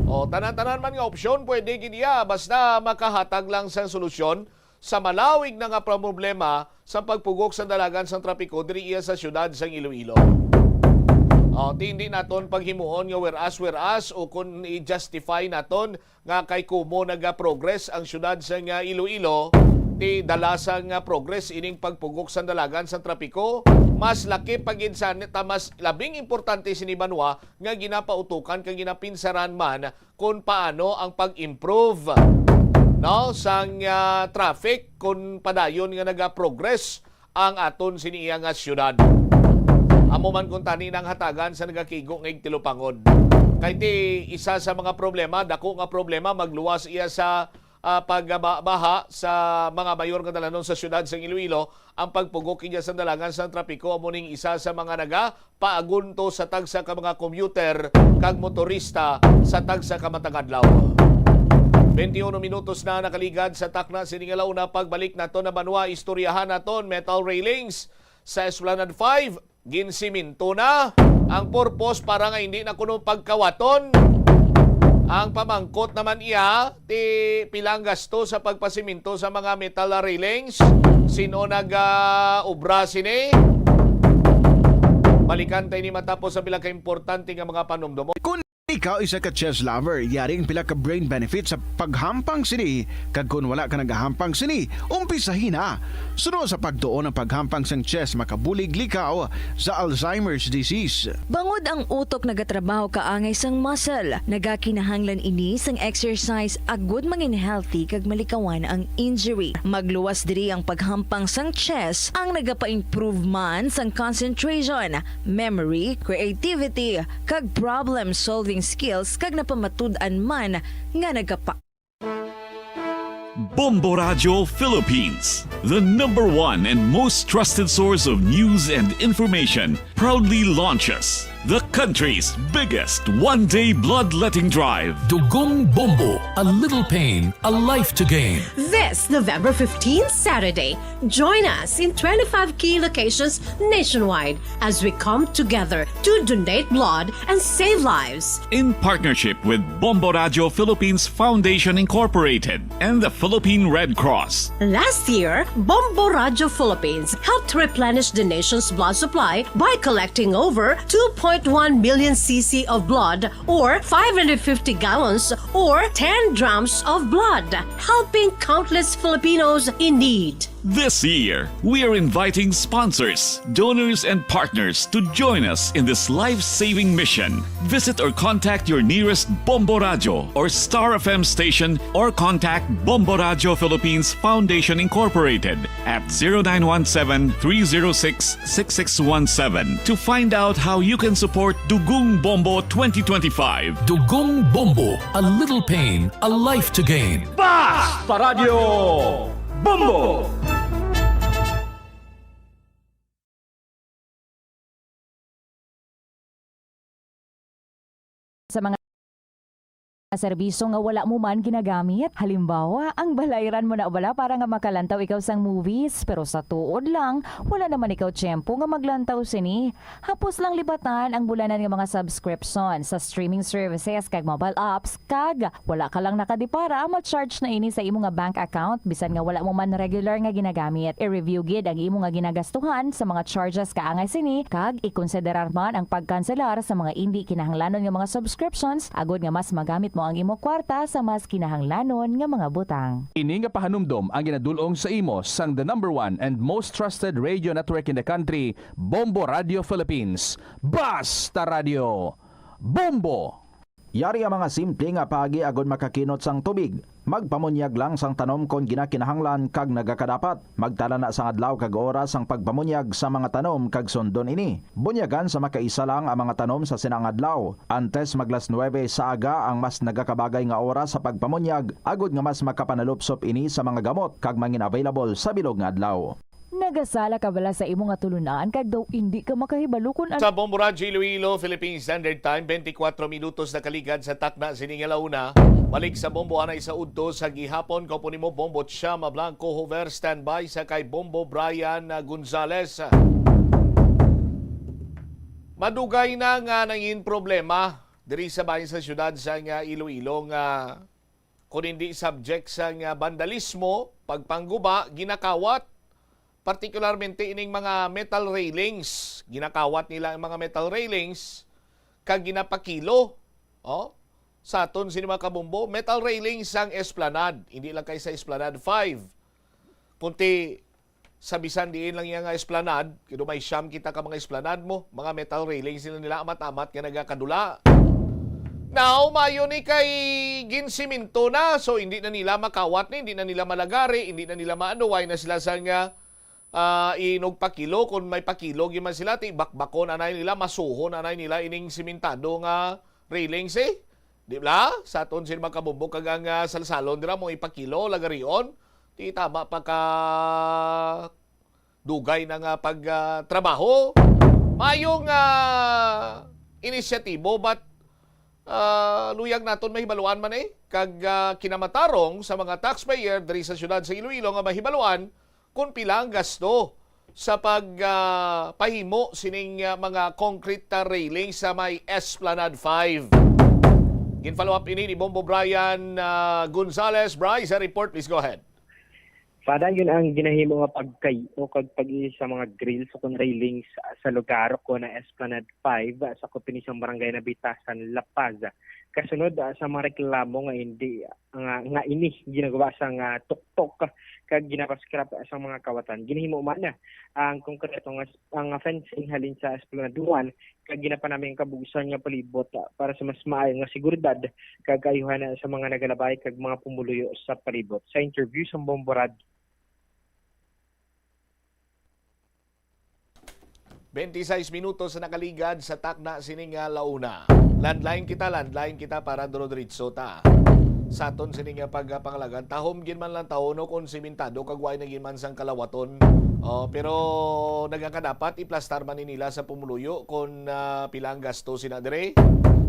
O, tanan-tanan man nga opsyon pwede gid iya, basta makahatag lang sang solusyon sa malawig na nga problema sa pagpugok sa dalagan sang trapiko diri iya sa siyudad sang Iloilo. O, ti hindi naton paghimuon nga whereas, whereas, o kung i-justify naton nga kay kumo naga-progress ang siyudad sang, ah, Iloilo, ti dala sang, ah, progress ining pagpugok sang dalagan sang trapiko, mas lakip pa gid sa ta mas labing importante sini banwa nga ginapautukan kag ginapinsaran man kon paano ang pag-improve, no, sang, ah, traffic kon padayon nga naga-progress ang aton sini iya nga siyudad. Amo man kuntani nang hatagan sa nagakigo nga igtilupangod. Kay ti isa sa mga problema, dako nga problema, magluwas iya sa, ah, pagbaha sa mga mayor nga dalanon sa siyudad sang Iloilo, ang pagpugok iya sa dalagan sa trapiko amo ning isa sa mga nagapaagunto sa tagsa ka mga commuter kag motorista sa tagsa ka matag adlaw. Twenty-uno minutos na nakaligad sa takna sini nga launa. Pagbalik naton na banwa, istoryahan naton metal railings sa Esplanade five, ginsiminto na. Ang purpose para nga hindi na kuno pagkawaton. Ang pamangkot naman iya, ti pila ang gasto sa pagpasiminto sa mga metal railings? Sino nag, ah, obra sini? Balikan tayo ni matapos sa pila ka importante nga mga panumdom. Ikaw isa ka chess lover, yari ang pila ka brain benefit sa paghampang sini, kag kon wala ka nagahampang sini, umpisahi na. Suno sa pagtuon ang paghampang sang chess makabulig likaw sa Alzheimer's disease. Bangod ang utok nagatrabaho kaangay sang muscle, nagakinahanglan ini sang exercise agud mangin healthy kag malikawan ang injury. Magluwas diri ang paghampang sang chess, ang nagapa-improve man sang concentration, memory, creativity, kag problem-solving skills, kag napamatud-an man nga nagapa- Bombo Radyo Philippines, the number one and most trusted source of news and information, proudly launches the country's biggest one-day bloodletting drive. Dugong Bombo, a little pain, a life to gain. This November fifteenth, Saturday, join us in twenty-five key locations nationwide as we come together to donate blood and save lives. In partnership with Bombo Radyo Philippines Foundation Incorporated and the Philippine Red Cross. Last year, Bombo Radyo Philippines helped replenish the nation's blood supply by collecting over two point one million C C of blood, or five hundred fifty gallons, or ten drums of blood, helping countless Filipinos in need. This year, we are inviting sponsors, donors, and partners to join us in this life-saving mission. Visit or contact your nearest Bombo Radyo or Star F M station, or contact Bombo Radyo Philippines Foundation Incorporated at zero nine one seven, three zero six, six six one seven to find out how you can support Dugong Bombo twenty twenty-five. Dugong Bombo, a little pain, a life to gain. Basta Radyo Bombo! Sa mga serbisyo nga wala mo man ginagamit. Halimbawa, ang balayran mo na bala para nga makalantaw ikaw sang movies, pero sa tuod lang, wala naman ikaw tiyempo nga maglantaw sini. Hapos lang libatan ang bulanan nga mga subscription sa streaming services kag mobile apps, kag wala ka lang nakadipara, ma-charge na ini sa imo nga bank account bisan nga wala mo man regular nga ginagamit. I-review gid ang imo nga ginagastuhan sa mga charges kaangay sini, kag ikonsiderar man ang pagkanselar sa mga indi kinahanglanon nga mga subscriptions, agod nga mas magamit mo ang imo kwarta sa mas kinahanglanon nga mga butang. Ini nga pahanumdom ang ginadul-ong sa imo sang the number one and most trusted radio network in the country, Bombo Radio Philippines. Basta Radio Bombo! Yari ang mga simple nga paagi agod makakinot sang tubig. Magpamunyag lang sang tanom kon ginakinahanglan kag nagakadapat. Magtala na sang adlaw kag oras sang pagpamunyag sa mga tanom kag sundon ini. Bunyagan sa makaisa lang ang mga tanom sa sina nga adlaw. Antes mag las nuwebe sa aga ang mas nagakabagay nga oras sa pagpamunyag, agod nga mas makapanalupsop ini sa mga gamot kag mangin available sa bilog nga adlaw. Nagasala ka bala sa imo nga tulunan kag daw indi ka makahibalo kon ano? Sa Bombo Radyo Iloilo, Philippine Standard Time, twenty-four minutos na kaligad sa takna sini nga launa. Balik sa Bombo anay sa udto sa gihapon, kaupo nimo Bombo Chama Blanco Hover, standby sa kay Bombo Brian, ah, Gonzales. Madugay na nga nangin problema diri sa bahin sa siyudad sa nga Iloilo nga kung hindi subject sa nga vandalismo, pagpangguba, ginakawat, partikularmente ining mga metal railings. Ginakawat nila ang mga metal railings kag ginapakilo. Oh, sa aton sini mga kabombo, metal railings sang esplanade, hindi lang kay sa Esplanade five. Kunti sa bisan diin lang iya nga esplanade, kay may siyam kita ka mga esplanade mo, mga metal railings sila nila amat-amat nga nagakadula. Now, mayo ni kay ginsiminto na, so hindi na nila makawat ni, hindi na nila malagari, hindi na nila maano, way na sila sa nga, ah, inugpakilo, kung may pakilo gyud man sila, ti bakbakon anay nila, masuhon anay nila ining simentado nga railings, eh. Di ba? Sa aton sila mga kabombo kag ang, ah, salsalon dira mo ipakilo, lagarion. Ti tama pa ka dugay na nga pag, ah, trabaho. Mayong, ah, inisyatibo, but, ah, luyag naton mahibaluan man, eh, kag, ah, kinamatarong sa mga taxpayer diri sa siyudad sa Iloilo nga mahibaluan kung pila ang gasto sa pag, ah, pahimo sining, ah, mga concrete, ah, railing sa may Esplanade five. Gin-follow up ini ni Bombo Brian, ah, Gonzales. Bri, sa report, please go ahead. Padayon ang ginahimo nga pagkay-o kag pag-ilis sa mga grills o kon railings sa lugar o kon na Esplanade five sa Kupinisang Barangay Nabitasan, La Paz. Kasunod, ah, sa mga reklamo nga hindi nga, nga ini ginagawa sang, ah, tuktok kag ginapaskrap sang mga kawatan. Ginahimo man ang konkreto nga s-, ang fencing halin sa Esplanade one kag ginapanami ang kabuusan nga palibot, ah, para sa mas maayo nga seguridad kag kaayuhan sa mga nagalabay kag mga pumuluyo sa palibot. Sa interview sa Bombo Radyo, Twenty-six minutos na nakaligad sa takna sini nga launa. Landline kita, landline kita para duro-diritso ta. Sa aton sini nga pagpangalagan, tahom gid man lang tawo, no, kung simentado kag way na gid man sang kalawaton. Oh, pero nagakadapat iplastar man ni nila sa pumuluyo kung, ah, pila ang gasto sina dire.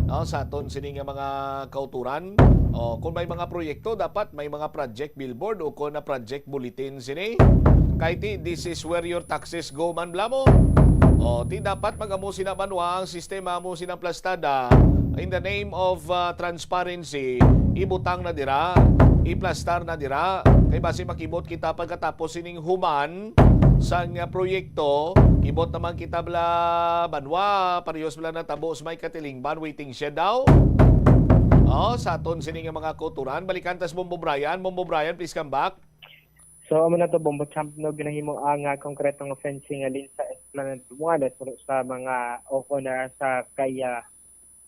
No, sa aton sini nga mga kauturan, oh, kung may mga proyekto, dapat may mga project billboard o kung na project bulletin sini. Kay ti, this is where your taxes go man bala mo. O, ti dapat mag-amo sina banwa ang sistema mo sina plastada in the name of, ah, transparency. Ibutang na dira, iplastar na dira. Kay basi makibot kita pagkatapos sining human sang, ah, proyekto. Kibot naman kita bala banwa, parehos bala natabo sa may katilingban, waiting shed daw. O, sa aton sini nga mga kauturan, balikan tas Bombo Brian. Bombo Brian, please come back. So, amo na to, Bombo Champ, no, ginahimo ang, ah, konkreto nga fencing halin sa Esplanade one, suno sa mga, o kon na sa kay, ah,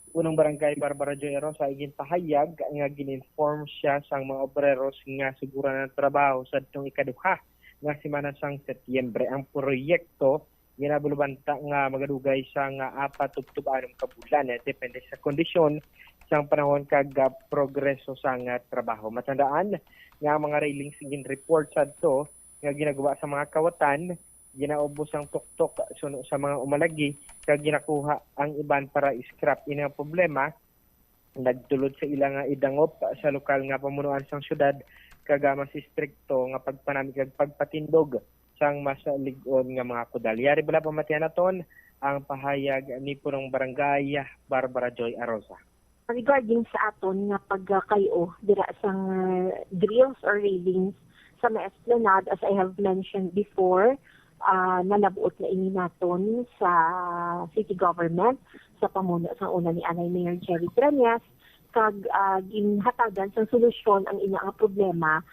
Punong Barangay Barbara Joy Arosa, iginpahayag nga gin-inform siya sang mga obreros nga suguran ang trabaho sa adtong ikaduha nga semana sang Setyembre. Ang proyekto ginabulubanta nga magadugay sang apat tubtob anom ka bulan, eh, depende sa kondisyon sang panahon kag, ah, progreso sang, ah, trabaho. Matandaan nga ang mga railings gin-report sadto nga ginagawa sa mga kawatan, ginaubos ang tuktok suno sa mga umalagi kag ginakuha ang iban para i-scrap. Ini nga problema nagdulot sa ila nga idangop sa lokal nga pamunuan sang syudad kag, ah, mas istrikto nga pagpanami kag pagpatindog sang mas lig-on nga mga kudal. Yari bala pamatian naton ang pahayag ni Punong Barangay Barbara Joy Arosa. Regarding sa aton nga pagkay-o dira sang, ah, grills or railings sa may Esplanade, as I have mentioned before, ah, nalabuot na ini naton sa city government sa pamuno sang una ni anay Mayor Jerry Treñas, kag, ah, ginhatagan sang solusyon ang ina nga problema.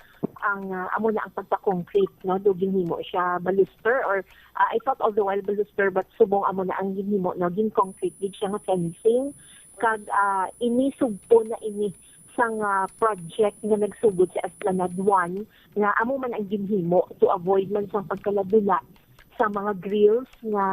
Ang, ah, amo na ang pagpa-concrete, no? Do ginhimo siya baluster or, ah, I thought all the while baluster, but subong amo na ang ginhimo, no? Gin-concrete gid siya nga fencing. Kag, ah, ini sugpo na ini sang, ah, project nga nagsugod sa Esplanade one nga amo man ang ginhimo to avoid man sang pagkaladula sa mga grills nga,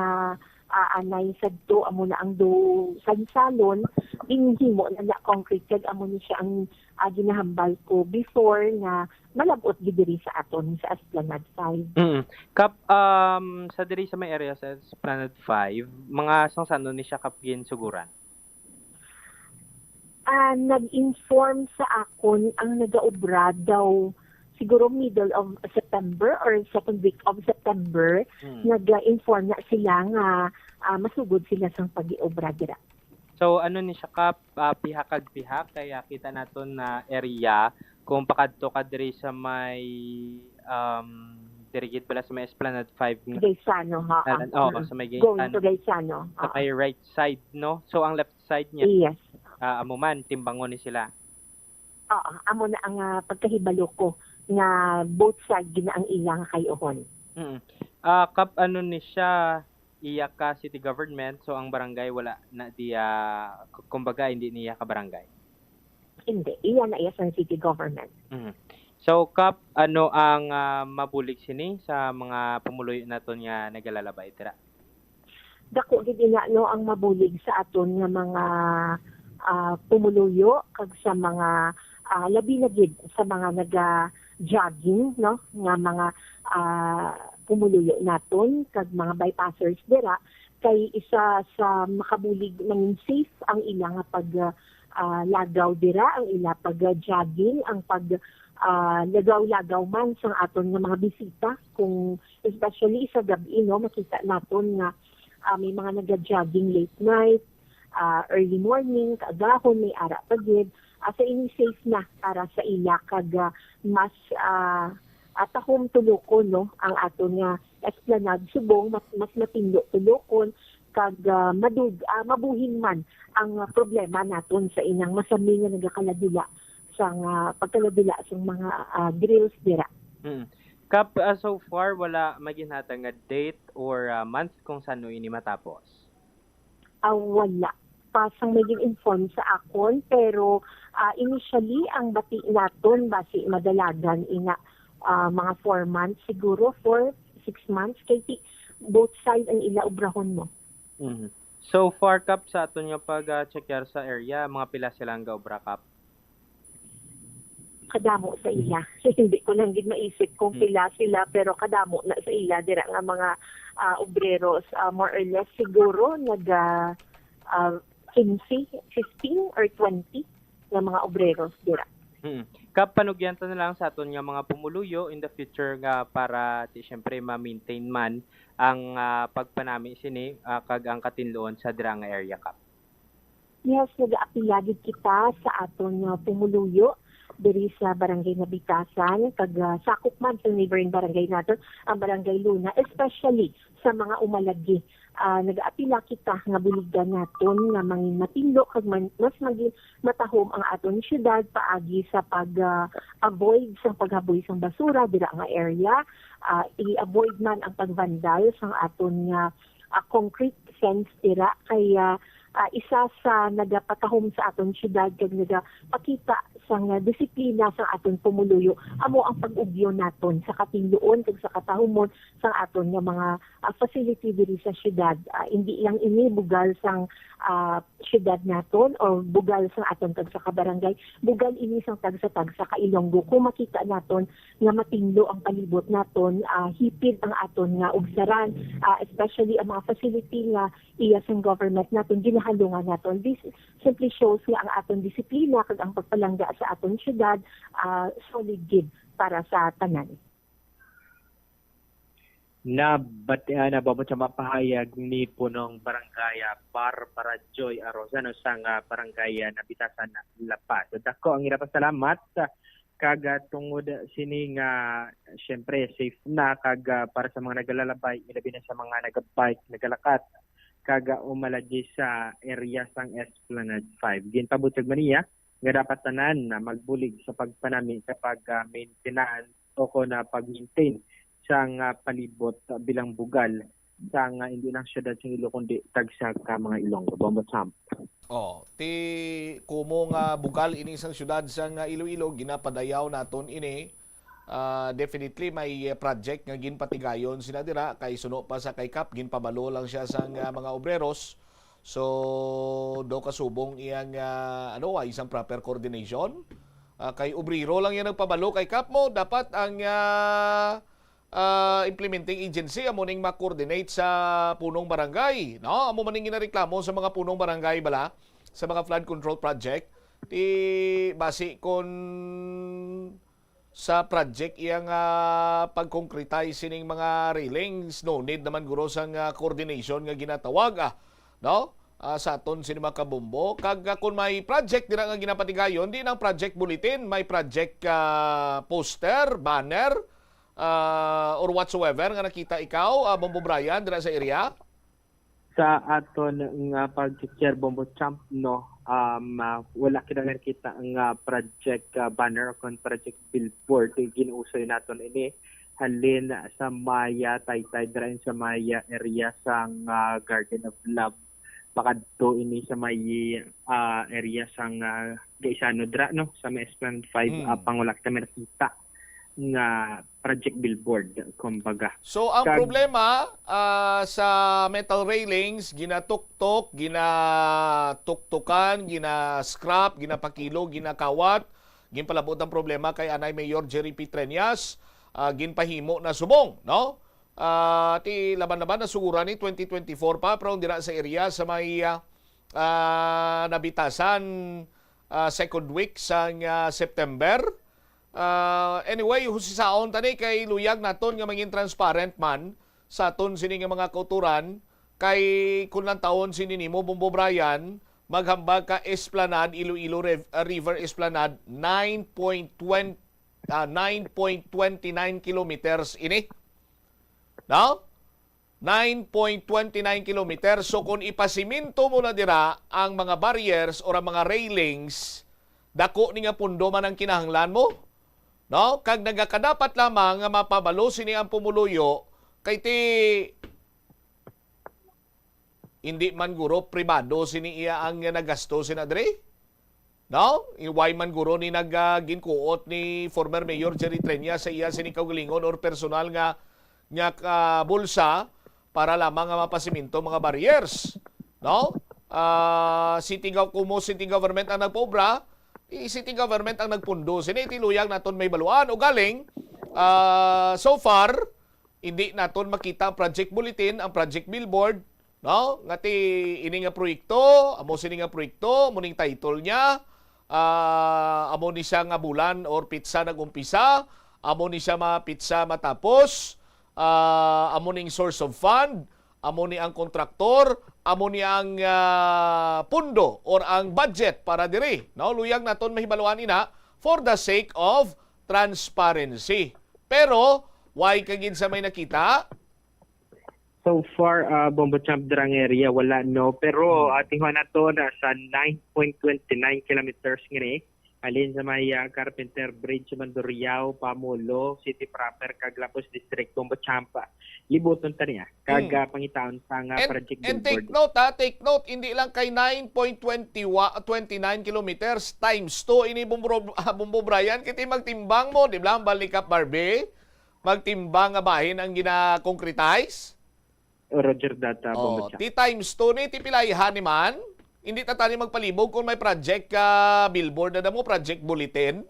ah, anay sadto. Amo na ang do salsalon, ginhimo na na concrete, kag amo ni siya ang, ah, ginahambal ko before nga malab-ot gid diri sa aton sa Esplanade five. Mm. Kap, um, sa diri sa may area sa Esplanade five, mga sang sano ni siya kap ginsuguran? Ah, nag-inform sa akon ang nagaobra daw siguro middle of September or second week of September, Hmm. nag-inform na sila nga, ah, masugod sila sang pag-iobra dira. So, ano ni siya ka, ah, pihak kag pihak, kaya kita naton na area kung pakadto ka diri sa may, um, diri gid bala sa may Esplanade five nga Gaisano, ha? Dalan, oo, sa may Going Gaisano. to Gaisano. Sa may right side, no? So, ang left side niya, Yes. ah, amo man, timbangon ni sila. Oo, amo na ang, ah, pagkahibalo ko nga both side gid na ang ilang kay-uhon. Mm. Ah, kap, ano ni siya, iya ka city government, so ang barangay wala na diya, k-, kumbaga, hindi niya ka barangay. Hindi, iya na iya sang city government. Mhm. So, Kap, ano ang, ah, mabulig sini sa mga pumuluyo naton nga nagalalabay dira? Dako gid ina, no, ang mabulig sa aton nga mga, ah, pumuluyo kag sa mga, ah, labi na gid sa mga naga-jogging, no, nga mga, ah, pumuluyo naton kag mga bypassers dira, kay isa sa makabulig mangin safe ang ila nga pag, ah, lagaw dira, ang ila pag, ah, jogging, ang pag, ah, lagaw-lagaw man sang aton nga mga bisita, kung especially sa gab-i, no, makita naton nga, ah, may mga naga-jogging late night, ah, early morning, kaagahon, may ara pa gid. Ah, sa ini safe na para sa ila kag, ah, mas, ah, ah, tahom tulokon, no, ang aton nga esplanade subong mas, mas matinlo tulokon kag, ah, madug-, ah, mabuhin man ang, ah, problema naton sa inang masami nga nagakaladula sang, ah, pagkaladula sang mga, ah, grills dira. Hmm. Kap, ah, so far, wala may ginhatag nga date or, ah, month kung sano ini matapos? Ah, wala pa sang may gin-inform sa akon, pero, ah, initially, ang bati naton basi madalagan ina, ah, mga four months siguro, four, six months, kay ti-, both side ang ila obrahon mo. Mhm. So far, Kap, sa aton nga pag, ah, checkar sa area, mga pila sila ang gaobra, Kap? Kadamo sa ila. Hindi ko lang gid maisip kung Hmm. pila sila, pero kadamo na sa ila dira nga mga, ah, obreros, ah, more or less siguro naga, ah, quince, fifteen or twenty nga mga obreros dira. Hmm. Kap, panugyan ta na lang sa aton nga mga pumuluyo in the future nga para ti siyempre ma-maintain man ang, ah, pagpanami sini, ah, kag ang katinluon sa dira nga area, Kap. Yes, nagaapila gid kita sa aton nga pumuluyo diri sa Barangay Nabitasan, kag, ah, sakop man sa neighboring barangay naton, ang Barangay Luna, especially sa mga umalagi. Ah, nagaapila kita nga buligan naton nga mangin matinlo kag man, mas magin matahom ang aton syudad paagi sa pag, ah, avoid sa paghaboy sang basura dira nga area. Ah, i-avoid man ang pagvandal sang aton nga, ah, concrete fence dira kay, ah, ah, isa sa nagapatahom sa aton syudad kag nagapakita sang, ah, disiplina sa aton pumuluyo amo ang pag-ugyon naton sa katinluon kag sa katahumon sa aton nga mga, ah, facility diri sa syudad. Ah, indi lang ini bugal sang, ah, syudad naton o bugal sang aton tagsa ka barangay, bugal ini sang tagsa-tagsa ka Ilonggo. Kung makita naton nga matinlo ang palibot naton, ah, hipid ang aton nga ubsaran, ah, especially ang mga facility nga iya sang government naton, ginahalungan naton. This simply shows nga ang aton disiplina kag ang pagpalangga sa aton syudad, ah, solid gid para sa tanan. Nabatian na ba mo sa mapahayag ni Punong Barangay, ah, Barbara Joy Arozano sang, ah, Barangay, ah, Nabitasan, La Paz. Dako ang ira pasalamat, ah, kag, ah, tungod sini nga, siyempre, safe na kag, ah, para sa mga nagalalabay, ilabi na sa mga nagabike, nagalakat, kag, ah, umalagi sa area sang Esplanade five. Ginpabutyag man niya nga dapat tanan na magbulig sa pagpanami sa pag, ah, maintenance o kon, ah, pag-maintain sang, ah, palibot, ah, bilang bugal sang, ah, hindi lang siyudad sang Iloilo, kundi tagsa ka mga Ilonggo. Bombo Champ. Oh, ti kumo nga bugal ini sang siyudad sang, ah, Iloilo, ginapadayaw naton ini. Ah, definitely may, eh, project nga ginpatigayon sila dira kay suno pa sa kay Kap, ginpabalo lang siya sang, ah, mga obreros. So, daw kasubong iyang, ah, ano, wa isang proper coordination. Ah, kay obrero lang yan nagpabalo kay Kap mo. Dapat ang, ah, ah, implementing agency amo ning ma-coordinate sa punong barangay, no? Amo man ning ginareklamo sa mga punong barangay bala sa mga flood control project. Ti basi kon sa project iya nga pag-concretize sining mga railings, no need naman guro sang, ah, coordination nga ginatawag, ah, no? Ah, sa aton sini mga kabombo. Kag, ah, kung may project dira nga ginapatigayon, di nang project bulletin, may project, ah, poster, banner, ah, or whatsoever nga nakita ikaw, ah, Bombo Brian, dira sa area? Sa aton nga pag-share, Bombo Champ, no, um, ah, wala kita nakita nga project, ah, banner o kon project billboard. Ginuusoy naton ini halin sa may, ah, Taytay, dira sa may, ah, area sang, ah, Garden of Love. Pakadto ini sa may, ah, area sang, ah, Gaisano dira, no, sa may Esplanade five, Mm. apang wala kita may nakita nga project billboard, kumbaga. So, ang Kag- problema, ah, sa metal railings, ginatuktok, ginatuktukan, gina-scrap, ginapakilo, ginakawat, ginpalabot ang problema kay anay Mayor Jerry P. Treñas, ah, ginpahimo na subong, no? Ah, ti laban-laban na sugura ni twenty twenty-four pa, pero dira sa area sa may, ah, ah, Nabitasan, ah, second week sang, ah, September. Ah, anyway, husisaon tani kay luyag naton nga mangin transparent man sa aton sini nga mga kauturan, kay kung lantawon sini nimo, Bombo Brian, maghambag ka Esplanade, Iloilo Rev-, ah, River Esplanade, nine point twenty, ah, nine point twenty nine kilometers ini. No? Nine point twenty nine kilometers. So, kung ipasiminto mo na dira ang mga barriers or ang mga railings, dako ni nga pundo man ang kinahanglan mo. No? Kag nagakadapat lamang nga mapabalo sini ang pumuluyo, kay ti, hindi man guro pribado sini iya ang nagasto sina diri. No? Why man guro ni nag, ah, ginkuot ni former Mayor Jerry Treña sa iya sini kaugalingon or personal nga, nga, ah, bulsa para lamang nga mapasiminto mga barriers? No? Ah, city gov-, kumo city government ang nagpaobra, i-, city government ang nagpundo. Sini tiluyag naton may baluan. O galing, ah, so far, hindi naton makita ang project bulletin, ang project billboard, no? Nga ti ini nga proyekto, amo sini nga proyekto, amo ning title niya, ah, amo ni siya nga bulan or pitsa nag-umpisa, amo ni siya mga pitsa matapos, ah, amo ning source of fund, amo ni ang kontraktor, amo ni ang, ah, pundo or ang budget para diri, no? Luyag naton mahibaluan ina for the sake of transparency. Pero, why ka gid sa may nakita? So far, ah, Bombo Champ, dirang area, wala, no? Pero, Hmm. ah, tingnan nato na sa nine point twenty nine kilometers ngini, halin sa may, ah, Carpenter Bridge, Mandurriao, Pamulo City proper, kag Lapuz District, Bombo Champ. Libuton ta niya. Kag, Hmm. ah, pangitaon sa nga And, project and take billboard. Note, ha, take note, hindi lang kay nine point twenty wa-, twenty nine kilometers, times two ini, Bombo, ah, Bombo Brian, kay ti magtimbang mo, di ba, ang balik up, Barbie? Magtimbang nga bahin ang gina-concretize? Roger that, ah, Bombo Oh, Champ. Ti times two ni, ti pilay ha ni man? Hindi ta tani magpalibog kung may project ka billboard na damo, project bulletin.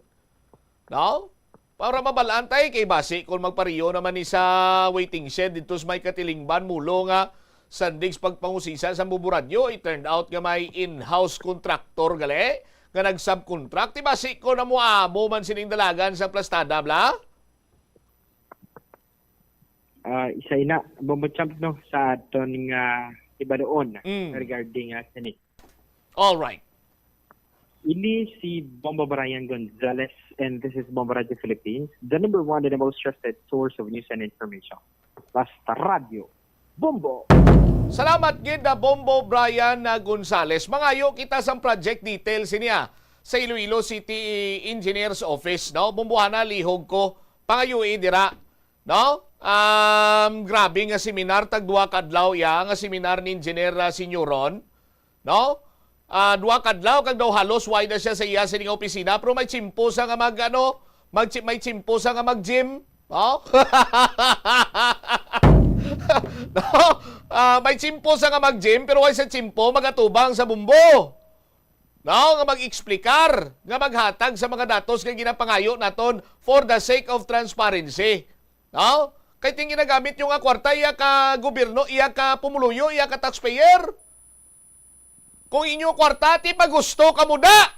No? Para mabalaan tay kay basi kung magpariyo naman ni sa waiting shed dito sa may Katilingban, Mulo nga sandig sa pagpangusisa sa Bombo Radyo, it turned out nga may in-house contractor gali nga nag-subcontract. Ti basi ko na mo amo man sining dalagan sa plastada, bla? Ah, isa ina, Bombo Champ, no, sa aton nga ibadoon Mm. regarding, ah, sini. All right. Ini si Bombo Brian Gonzalez, and this is Bombo Radio Philippines, the number one and the most trusted source of news and information. Basta Radyo, Bombo! Salamat gid na Bombo Brian na Gonzalez. Mangayo kita sang project details niya sa Iloilo City Engineer's Office, no? Bombohana, lihog ko. Pangayui dira, no? Um, grabe nga seminar, tag duha ka adlaw iya nga seminar ni Engineer, ah, Senyoron, no? Ah, duha ka adlaw kag daw halos way na siya sa iya sining opisina, pero may tsimpo sa nga mag, ano, mag, may tsimpo sa nga mag-gym, no? No? Ah, may tsimpo sa nga mag-gym, pero way sa tsimpo magatubang sa Bombo. No, nga mag-explicar, nga maghatag sa mga datos nga ginapangayo naton for the sake of transparency. No? Kay ting ginagamit nyo nga kwarta, iya ka gobyerno, iya ka pumuluyo, iya ka taxpayer. Kung inyo kwarta, ti magusto kamo na.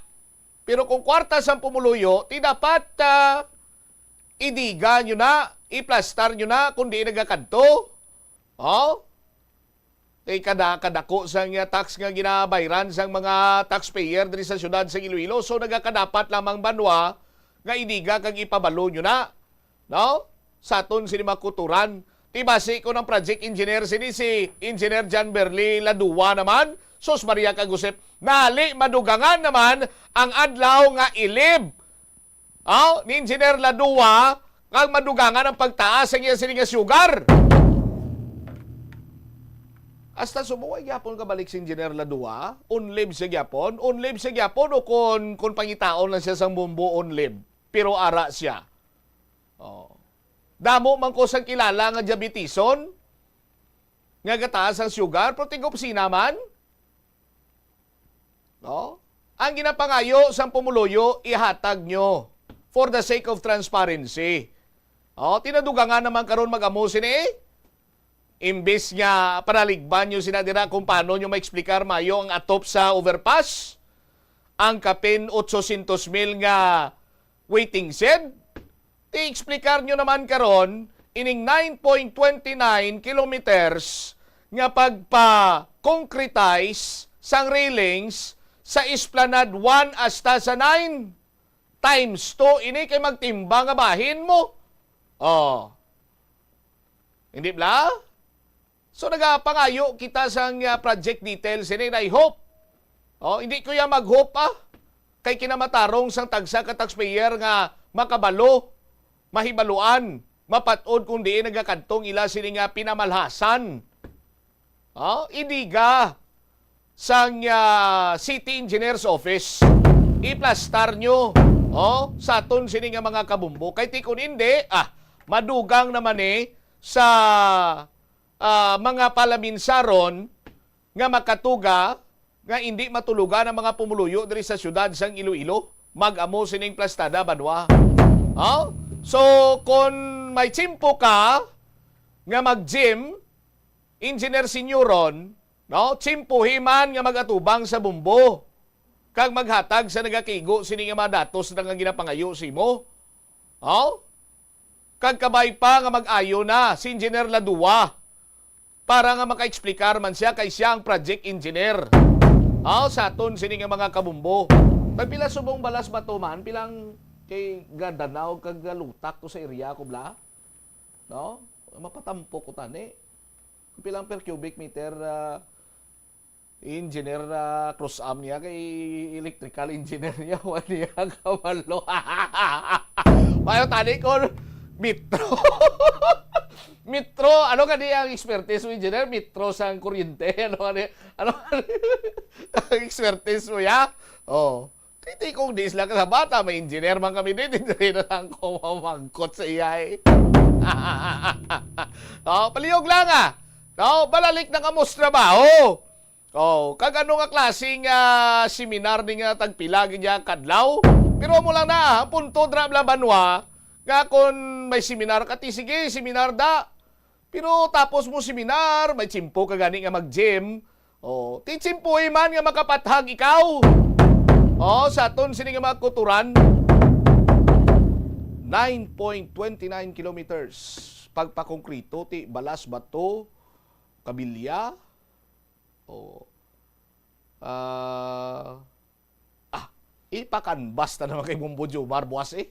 Pero kung kwarta sang pumuluyo, ti dapat, ah, idiga nyo na, iplastar nyo na, kung di nagakadto. Oh? Kay kada kadako sang, ah, tax nga ginabayran sang mga taxpayer diri sa siyudad sa Iloilo, so nagakadapat lamang banwa nga idiga kag ipabalo nyo na, no? Sa aton sini mga kuturan. Ti basi ko ng project engineer sini si Engineer John Berly Ladua naman, sus Maria kag Josep, nali madugangan naman ang adlaw nga ilib Aw, ni Engineer Ladua, kag madugangan ang pagtaas sa iya sini nga sugar. Hasta subong way gyapon kabalik si Engineer Ladua, on leave siya gyapon, on leave siya gyapon, o kon, kon pangitaon lang siya sang Bombo on leave, pero ara siya. Oh. Damo man ko sang kilala nga diabetison, nga gataas ang sugar, pero tiga-opisina man. No? Ang ginapangayo sang pumuluyo, ihatag nyo for the sake of transparency. Oh, tinadugangan naman karon mag-amo sini. Imbis nga panaligban nyo sina dira kung paano nyo ma-explicar mayo ang atop sa overpass, ang kapin otsosientos mil nga waiting shed. Ti-explikar nyo naman karon ining nine point twenty nine kilometers nga pagpa-concretize sang railings sa Esplanade one hasta sa nine. Times two ini kay magtimbang nga bahin mo. Oh. Hindi bala? So, nagapangayo kita sang, ah, project details ini, and I hope. Oh, hindi ko ya mag-hope, ah. Kay kinamatarong sang tagsa ka taxpayer nga makabalo, mahibaluan, mapat-od kung diin nagakadtong ila sini nga pinamalhasan. Oh, idiga sang, ah, City Engineer's Office. Iplastar nyo, oh, sa aton sini nga mga kabumbo. Kay ti kun hindi, ah, madugang naman ni sa, ah, mga palaminsaron nga makatuga nga indi matulugan ang mga pumuluyo diri sa siyudad sang Iloilo, mag-amo sining plastada banwa. Oh? So, kon may tiyempo ka nga mag-gym, Engineer Senyoron, no? Tiyempohi man nga mag-atubang sa bumbo kag maghatag sa nagakigo sini nga mga datos na nga ginapangayo sa imo. Oh? Kag kabay pa nga mag-ayo na si Engineer Ladua para nga maka-explicar man siya kay siya ang project engineer. Aw, sa aton sini nga mga kabumbo. Tagpila subong balas bato man? Pilang kay gadanaw kag galutak ko sa area ko bala? No? Mapatampok ko tani. Pilang per cubic meter, ah, engineer, ah, cross-am niya kay electrical engineer niya, wa niya kabalo. Mayo tani ko metro. Metro, ano gani ang expertise mo, engineer? Metro sang kuryente, ano gani? Ano gani ang expertise mo, ya? Oh. Kay ti kung di sila kasabata, may engineer man kami dito, hindi na lang ko mamangkot sa iya eh. Oh, palihog lang ah. No, balalik na kamo sa trabaho. Oh, kag ano nga klaseng, ah, seminar ni nga tagpila gid niya kadlaw? Pero mo lang na, ang punto dra bala banwa, nga kon may seminar ka, ti sige, seminar da. Pero tapos mo seminar, may tiyempo ka gani nga mag-gym. Oh, ti tiyempohi man nga makapathag ikaw. Oh, sa aton sini nga mga kuturan. Nine point twenty nine kilometers. Pagpakongkrito, ti balas, bato, kabilya. Oh. Ah, ah, ipakanbas ta naman kay Bombo Jomar buwas eh.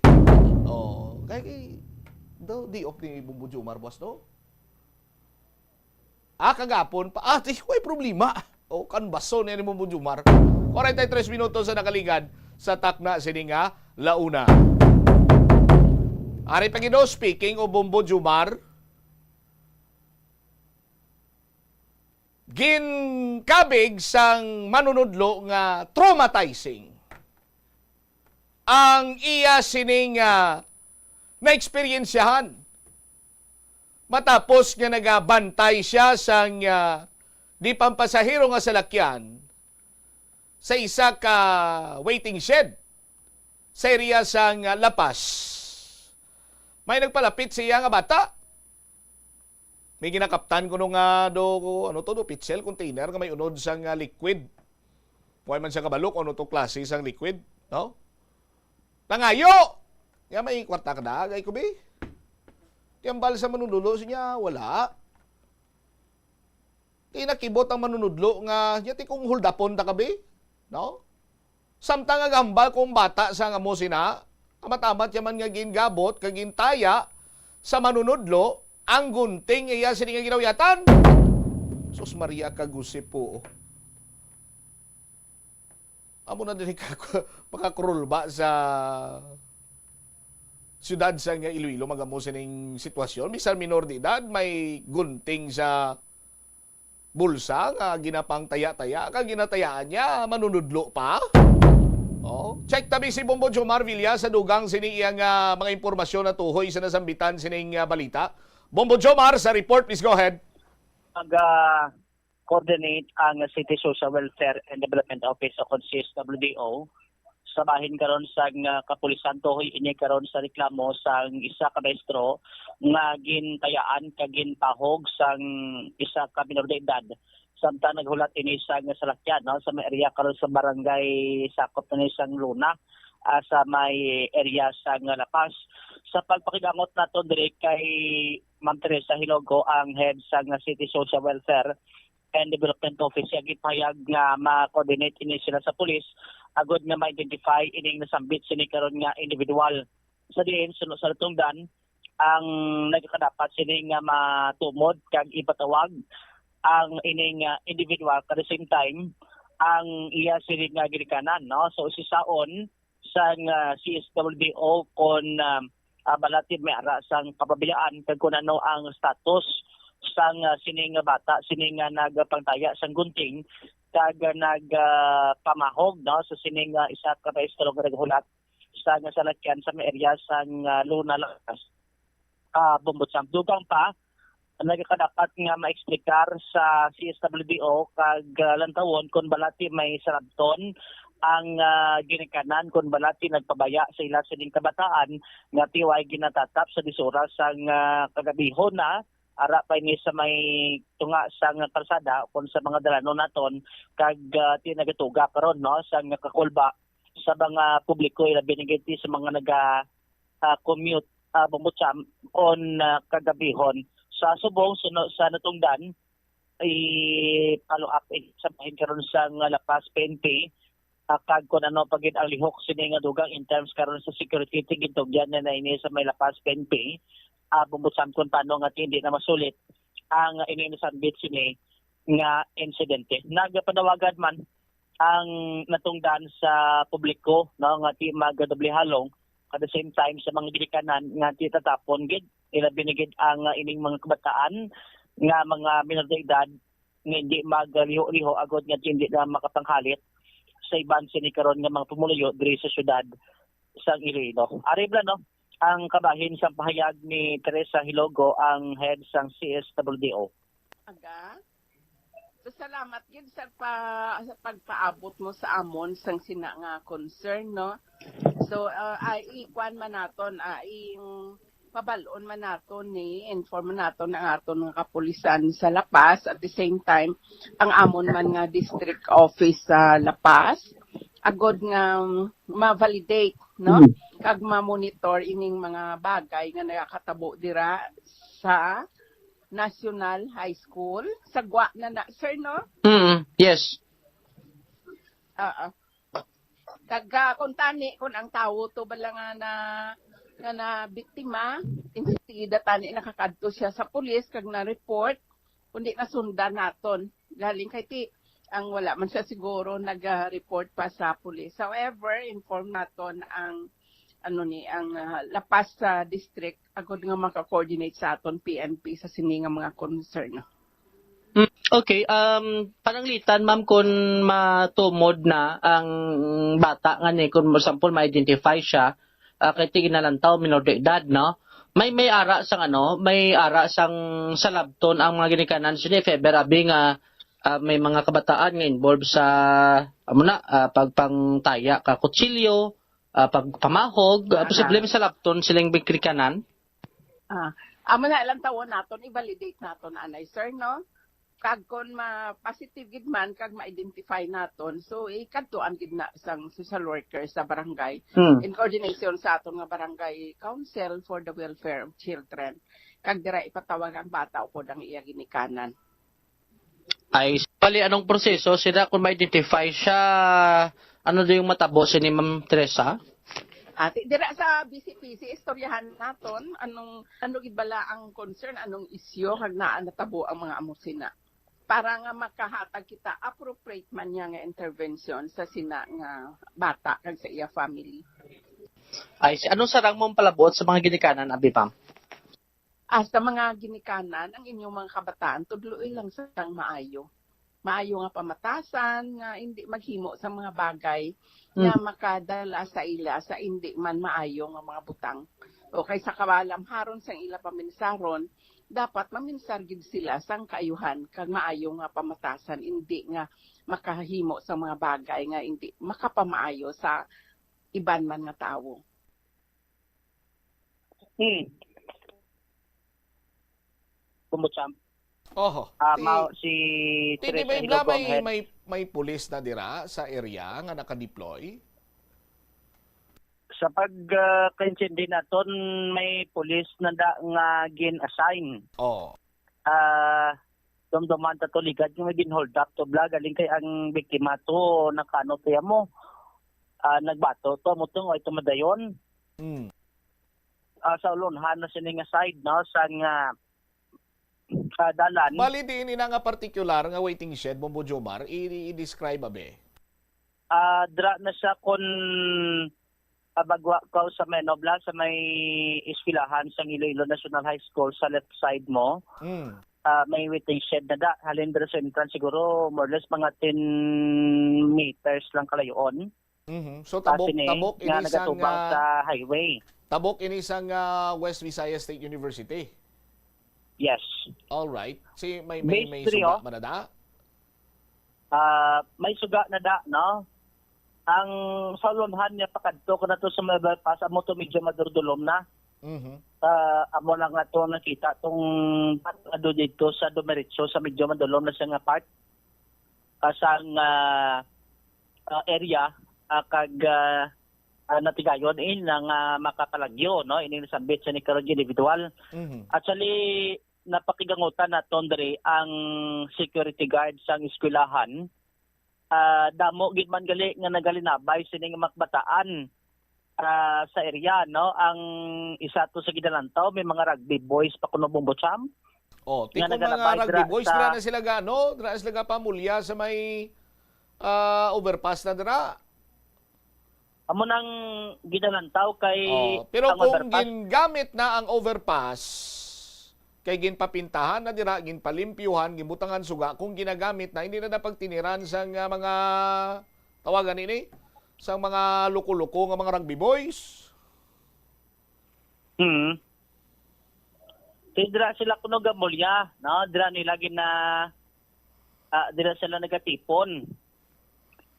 Oh, kay, kay daw di off ni Bombo Jomar buwas, no? Ah, kagapon pa. Ah, di, way problema. Oh, kanbason ni Bombo Jomar. Forty-three minutos sa nakaligad sa takna sini nga la una. Ari pa gid, oh, speaking of Bombo Jomar, ginkabig sang manunudlo nga traumatizing ang iya sining, ah, naeksperyensyahan matapos nga nagabantay siya sang, ah, di pampasahero nga salakyan sa isa ka waiting shed sa area sang, ah, La Paz. May nagpalapit sa iya nga bata. May ginakaptan kuno nga do, ano to, do, pitsil container nga may unod sang, ah, liquid. Wa man siya kabalo kung ano to klase sang liquid, no? Nangayo! Nga may kwarta ka na, gay ko, bi? Ti hambal sa manunudlo siya, wala. Ti nakibot ang manunudlo nga, niya ti kung huldapon ta ka, bi? No? Samtang nagahambal kung bata sa nga mo sina, amat-amat yaman nga gingabot kag gintaya sa manunudlo ang gunting iya sini nga ginauyatan. Sus Maria kag Jose po. Amo na diri ka makakrol ba sa siyudad sa nga Iloilo, magamo sining sitwasyon. Bisan minor de edad, may gunting sa bulsa nga ginapangtaya-taya, kag ginatayaan niya, manunudlo pa? Oh, check tabi si Bombo Jomar Villa sa dugang sini iya nga mga impormasyon na tuhoy sa nasambitan sining, ah, balita. Bombo Jomar, sa report, please go ahead. Mag, ah, coordinate ang City Social Welfare and Development Office o kon C S W D O sa bahin karon sang, ah, kapulisan tuhoy ini karon sa reklamo sang isa ka maestro nga gintayaan kag ginpahog sang isa ka minor de edad samtang naghulat ini sang salakyan, no, sa may area karon sa barangay sakop na ni sang Luna. ah, sa may area sa nga La Paz. Sa pagpakigangot naton diri kay Ma'am Teresa Hilogo, ang head sa nga City Social Welfare and Development Office, siya gipahayag nga ma-coordinate ini sila sa pulis agod nga ma-identify ining nasambit sini karon nga individual. Sa diin, suno sa natungdan, ang nagakadapat sini nga matumod kag ipatawag ang ining, ah, individual, at the same time ang iya sini nga ginikanan, no? So, sisaon sang, ah, C S W D O kon, ah, ah, balati may ara sang kapabayaan kag kun ano ang status sang, ah, sini nga bata, sini nga nagapangtaya sang gunting kag, ah, nag, ah, pamahog, no, sa sini nga isa ka maestro nga naghulat sa nga salakyan sa may area sang, ah, Luna, Lakas, ah, Bombocham. Dugang pa, nagakadapat nga maeksplikar sa C S W D O kag, ah, lantawon kon balati may sarabton ang, ah, ginikanan, kon balati nagpabaya sa ila sining kabataan nga tiway ginatatap sa dishora sang, ah, kagabihon na ara pa ini sa may tunga sang kalsada kon sa mga dalanon naton kag, ah, ti nagatuga karon, no, sang kakulba sa mga publiko, ilabi na gid sa mga naga, ah, commute, ah, Bombocham kon, ah, kagabihon. Sa subong, suno sa natungdan, i-follow up ini sa bahin karon sang La Paz P N P, ah, kag kon ano pa gid ang lihok sini nga dugang in terms karon sa security, ti gintugyan na na ini sa may La Paz P N P, ah, Bombocham, kon paano nga ti hindi na masulit ang ini nasambit sini nga insidente. Nagapanawagan man ang natungdan sa publiko, no, nga ti magadoble halong, at the same time sa mga ginikanan nga ti tatapon gid, ilabi na gid ang, ah, ining mga kabataan nga mga minor de edad nga hindi magaliho-liho agod nga ti hindi na makapanghalit sa iban sini karon nga mga pumuluyo diri sa siyudad sang Iloilo. Ari bala, no, ang kabahin sang pahayag ni Teresa Hilogo, ang head sang C S W D O. Aga. So, salamat gid sa pa, sa pagpaabot mo sa amon sang sina nga concern, no? So, ah, ah, ikuan man naton, ah, ing pabal-on man naton ni, inform man naton ang aton nga kapulisan sa La Paz, at the same time ang amon man nga district office sa La Paz, agod nga, um, ma-validate, no? Mm. Kag ma-monitor ining mga bagay nga nakatabo dira sa National High School. Sa Gwa na na, sir, no? Mm, yes. Oo. Kag, ah, kung tani, kung ang tawo to bala nga na, nga na biktima, instead tani nakakadto siya sa pulis kag na-report, kundi nasundan naton. Galing kay ti, ang wala man siya siguro nag-report pa sa pulis. However, inform naton ang, ano ni, ang, ah, La Paz, ah, District agod nga maka-coordinate sa aton P N P sa sini nga mga concern. Mm, okay, um, pananglitan, ma'am, kung matumod na ang bata nga ni, kung for example, ma-identify siya, ah, kay ti ginalantaw, minor de edad, no? May, may ara sang ano, may ara sang salabton ang mga ginikanan sini, if ever, abi nga, ah, may mga kabataan nga involved sa, amo na, ah, pagpangtaya ka kutsilyo, ah, pagpamahog, ah, Aha. posible may salabton siling ginikanan. Ah, amo na, ilang taon naton, i-validate naton, anay, sir, no? Kag kon ma-positive gid man, kag ma-identify naton, so, ikadtuan gid na sang social worker sa barangay, Hmm. in coordination sa aton nga barangay council for the welfare of children. Kag dira ipatawag ang bata upod ang iya ginikanan. Ay, bali, anong proseso sila kung ma-identify siya? Ano daw yung matabo sini, Ma'am Teresa? Ati, dira sa B C P C, istoryahan naton anong, ano gid bala ang concern, anong isyu, kag naa natabo ang mga amo sina. Para nga makahatag kita appropriate man niya nga intervention sa sina nga bata kag sa iya family. Ay, si, anong sarang mong palabuot sa mga ginikanan, abi, ma'am? Ah, sa mga ginikanan, ang inyong mga kabataan, tudloi lang sang maayo. Maayo nga pamatasan, nga hindi maghimo sa mga bagay nga Mm. makadala sa ila sa hindi man maayo nga mga butang. O kay sa kabalamharon sang ila paminsaron, dapat maminsar gid sila sang kaayuhan kag maayo nga pamatasan, hindi nga makahimo sa mga bagay nga hindi makapamaayo sa iban man nga tawo. Hmm. Kumutsam. Oho. Ah, Ti-, mao si Ti, Di Teresa Bay Bla, Hilogo ang may, head. may, may pulis na dira sa area nga naka-deploy? Sa pagkaintindi naton, may pulis na da nga gin-assign. Oh. Ah, dumduman ta to, ligad nga may gin-hold up to bla, galing kay ang biktima to nakano to mo. Ah, nagbato to mo to, ay tumadayon. Mm. Ah, sa ulonhan na sini nga side, no, sang, ah, ah, dalan. Bali, diin ina nga partikular nga waiting shed, Bombo Jomar, i-, i-describe, abe? Ah, dra na siya kon, ah, bagwa ka sa may, ano, bla, sa may eskwelahan sang Iloilo National High School sa left side mo. Mm. Ah, may waiting shed na da. Halin dira sa entrance siguro, more or less, mga ten meters lang kalayoon. Mhm. So, tabok, sini tabok nga ini sang, nagatubang ah, sa highway. Tabok ini sang, ah, West Visayas State University? Yes. All right. Si, may, may, Base may three, suga oh. Man na da? Ah, may suga na da, no? Ang sa ulonhan niya pakadto ko na to sa may bypass, amo to medyo madurdulom na. Mhm. Ah, amo na nga to nakita tong ado dito sa dumiretso sa medyo madulom na siya nga part, ah, sang, ah, ah, area, ah, kag, ah, ah, natigayon in nga makapalagyo, no, ining nasambit sa ni karong individual. Mhm. Actually, napakigangutan naton diri ang security guard sang eskwelahan. Ah, damo gid man gali nga nagalinabay sini nga mga kabataan, ah, sa area, no? Ang isa to sa ginalantaw, may mga rugby boys pa kuno, Bombo Cham, Oh, nga tikong mga nagalabay rugby dira boys, sa dira na sila ga, ano? Dira na sila ga pamulya sa may, ah, overpass na dira. Amo nang ginalantaw kay Oh, pero ang kung overpass gingamit na ang overpass, kay ginpapintahan na dira, ginpalimpyuhan, ginbutangan suga, kung ginagamit na, hindi na dapat tiniran sa nga mga, tawagan ini, sa mga luko-luko nga mga rugby boys. Hmm. Kay dira sila kuno gamulya, no? Dira nila gina-, ah, dira sila nagatipon.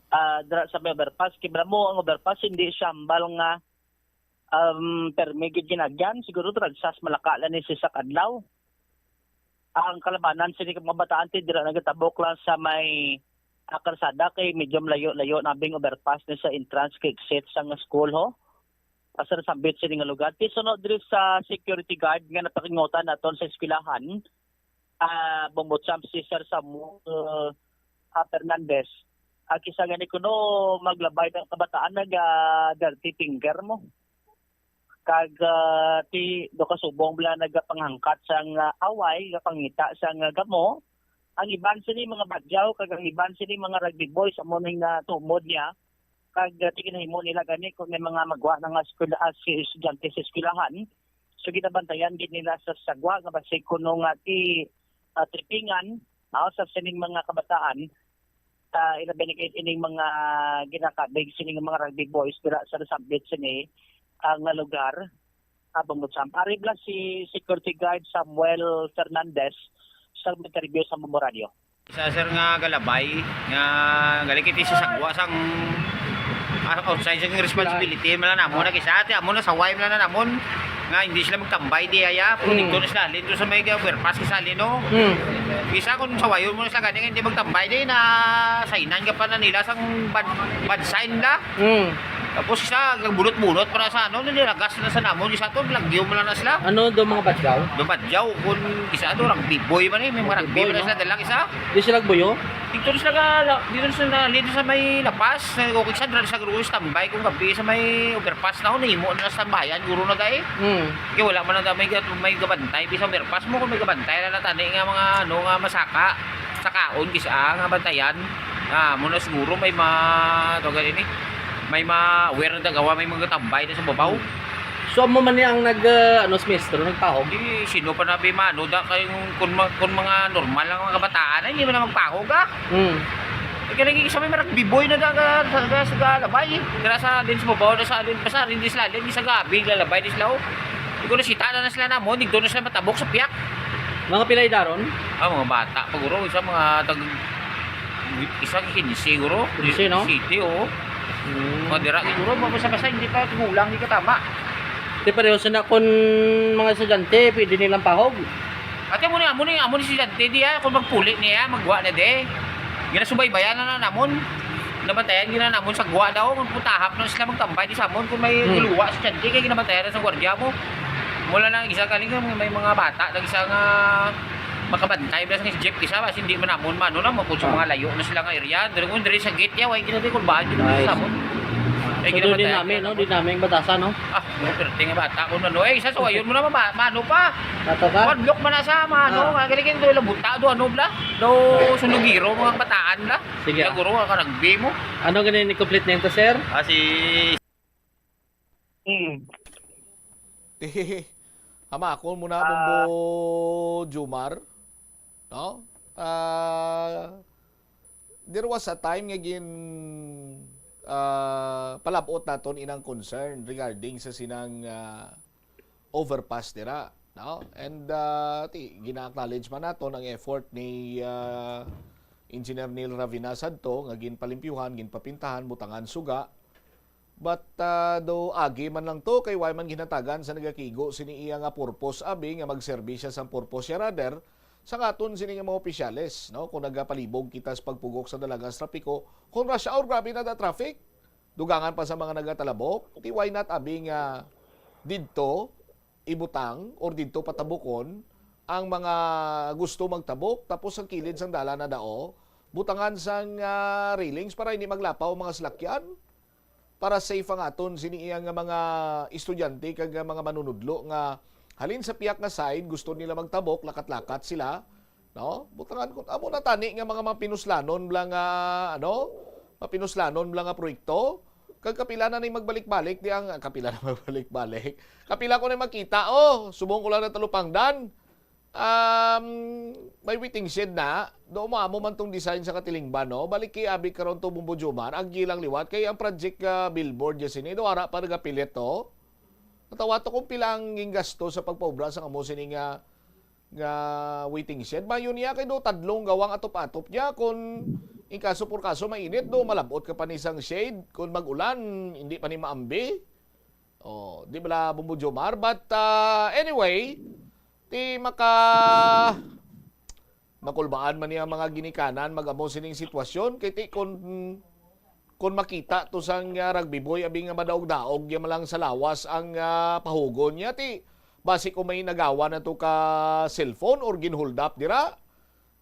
Ah, dira sa may overpass, kay mo ang overpass, hindi siyambal nga, um, permi gid ginagyan. Siguro dragsas malaka lang ni sa isa ka adlaw. Ang kalabanan sini ka mga bataan, ti dira nagatabok lang sa may, ah, karsada, kay medyo malayo-layo na bing overpass ni sa entrance kay exit sa nga school, ho. Asa nasambit sini nga lugar. Ti sunod diri sa security guard nga napakingutan naton sa eskwelahan, ah, Bombo Cham, si Sir Samuel, ah, Fernandez. Ah, kisa gani kuno maglabay ng kabataan naga dirty finger mo. Kag, ah, ti do ka subong bala nagapanghangkat sang, ah, away, gapangita sang, ah, gamo. Ang iban sini mga badyaw, kag ang iban sini mga rugby boys, amo ning natumod niya. Kag, ah, ti ginahimo nila gani kung may mga magwa na nga eskwela-, ah, si estudyante sa eskwelahan. So, ginabantayan gid nila sa sagwa nga basig kuno nga ti, ah, tripingan, ah, sa sining mga kabataan. Ah, ilabi na gid ining mga ginakabig sining mga rugby boys dira sa nasambit sini, ah, nga lugar, ah, Bombo Cham. Ari bala si Security Guard Samuel Fernandez sa interview sa Bombo Radio. Isa, sir, nga galabay, nga gali kiti sa sagwa sang, ah, outside sang responsibility man lang namon, na kisa, ati, amo na saway man lang namon, nga hindi sila magtambay di aya, pero Mm. dito na sila, halin to sa may overpass, kisa halin, no? Mm. Kisa kung sawayon mo na sila, gani nga hindi magtambay di, na signan ka pa na nila sang bad, bad sign da. Mm. Tapos isa, bunot-bunot para sa ano, nilalagas na sa namon, isa to, lagyo mo lang na sila. Ano do mga badyaw? Do badyaw, kung isa to, rugby boy man eh, may mga Rugby rugby boy, man no? Sila dalang isa. Di sila buyo? Dito sila ka, dito sila, dito sa may La Paz, sa, okay, sa, sa, sa tambay kung gabi sa may overpass na, nahimo na sa tambayan, guro na dai. Hmm. Kaya wala man na may, may gabantay, di sa overpass mo, kung may gabantay na natani nga mga, ano, nga masaka, sakaon, kisa, nga bantayan. Ah, mo na siguro may ma-, tawag ini, may ma-aware na tagawa, may mga tambay na sa babaw. So, amo man ni ang nag, ah, ano, sa maestro, nagpahog? Di, sino pa na bimano da kay kun ma-, kun mga normal lang mga kabataan, ay, hindi man na magpahog, ah. Hmm. Eh, kaya lagi sa may rugby boy na daga, sa, sa, sa labay. Kaya sa din sa babaw, na sa din, basta rin di sila, di sa gabi, lalabay di sila, oh. Di ko nasita na, na sila namon, di ko na sila matabok sa piyak. Mga pilay daron? Ah, mga bata, paguro, isa mga tag-, isa quince, siguro. Quince, no? City, oo. Hmm. Mga dira, siguro, mga basta-basta, hindi pa gulang, hindi ka tama. Di pareho sa na kung mga estudyante, pwede nilang pahog. Ate, amo ni, amo ni, amo ni si Dante di, ah, kung magpuli niya, magwa na di. Ginasubaybayan na na namon. Namatayan gina namon sa gwa daw, magputahap na sila magtambay di sa amon kung may Hmm. guluwa sa tiyante kay ginabantayan na sa gwardiya mo. Mula na isa galing nga may mga bata, nag isa nga makabantay ba sa jeep isa, basi hindi man namon mano na, mapud sa Ah. mga layo na sila nga area. Diri mo, diri sa gate ya, way gina di kulbaan, gina Nice. sa amon. Ay, So, doon din ginabantayan namin, na no? Doon namin ang batasan, no? Ah, mga perti nga bata, kung ano, eh, isa sa wayon mo na, ma-, mano pa. Tato ka? One block man na sa, mano, Ah. nga galing do, labuta, do, ano, bla? Do, sunugiro, mga bataan, bla. Sige, ah. Siguro, ka rugby mo. Ano ganin ni complete name to, sir? Ah, si Hmm. Ti, hamakon mo na, Ah. Bombo Jomar, no? Ah, there was a time nga gin, ah, palabot naton inang concern regarding sa sinang, ah, overpass dira, no? And, ah, ti, gina-acknowledge man naton ang effort ni, ah, Engineer Neil Ravina sadto nga ginpalimpyuhan, ginpapintahan, butangan suga. But, ah, do agi man lang to kay why man ginhatagan sa nagakigo sini iya nga purpose, abi nga magserbi siya sang purpose siya rather sa aton sini nga mga opisyales, no? Kung nagapalibog kita sa pagpugok sa dalaga sa trapiko, kung rush hour, grabe na da traffic. Dugangan pa sa mga nagatalabok, ti why not abi nga didto ibutang or didto patabukon ang mga gusto magtabok, tapos ang kilid sang dalan na dao, butangan sang, ah, railings para hindi maglapaw ang mga salakyan, para safe ang aton sini iya nga mga estudyante kag nga mga manunudlo nga halin sa piyak nga side gusto nila magtabok, lakat-lakat sila, no? Butangan ko, amo na tani nga mga mapinuslanon bla nga, ano, mapinuslanon bla nga proyekto. Kag kapila na ni magbalik-balik di ang, kapila na magbalik-balik. Kapila ko na makita, oh, subong ko lang na talupangdan. Um, may waiting shed na. Do mo amo man tong design sa katilingban, no? Balik kay abi karon to, Bombo Jomar, agi lang liwat kay ang project, ah, billboard ya sini, do ara pa nagapilit to. Natawa to kung pila ang gingasto sa pagpaubra sa kamo sini nga, nga waiting shed. Mayo niya kay do tadlong gawang atop-atop niya. Kung in kaso por kaso mainit, do malabot ka pa ni sang shade. Kung mag-ulan, hindi pa ni maambi. Oh, di bala, Bombo Jomar? But, ah, anyway, ti maka-, makulbaan man niya ang mga ginikanan, mag-amo sining sitwasyon. Kay ti, kun, kun makita to sang, ah, rugby boy, abi nga madaog-daog niya man lang sa lawas ang, ah, pahugon niya, ti, basi kung may nagawa na to ka cellphone or ginhold up dira,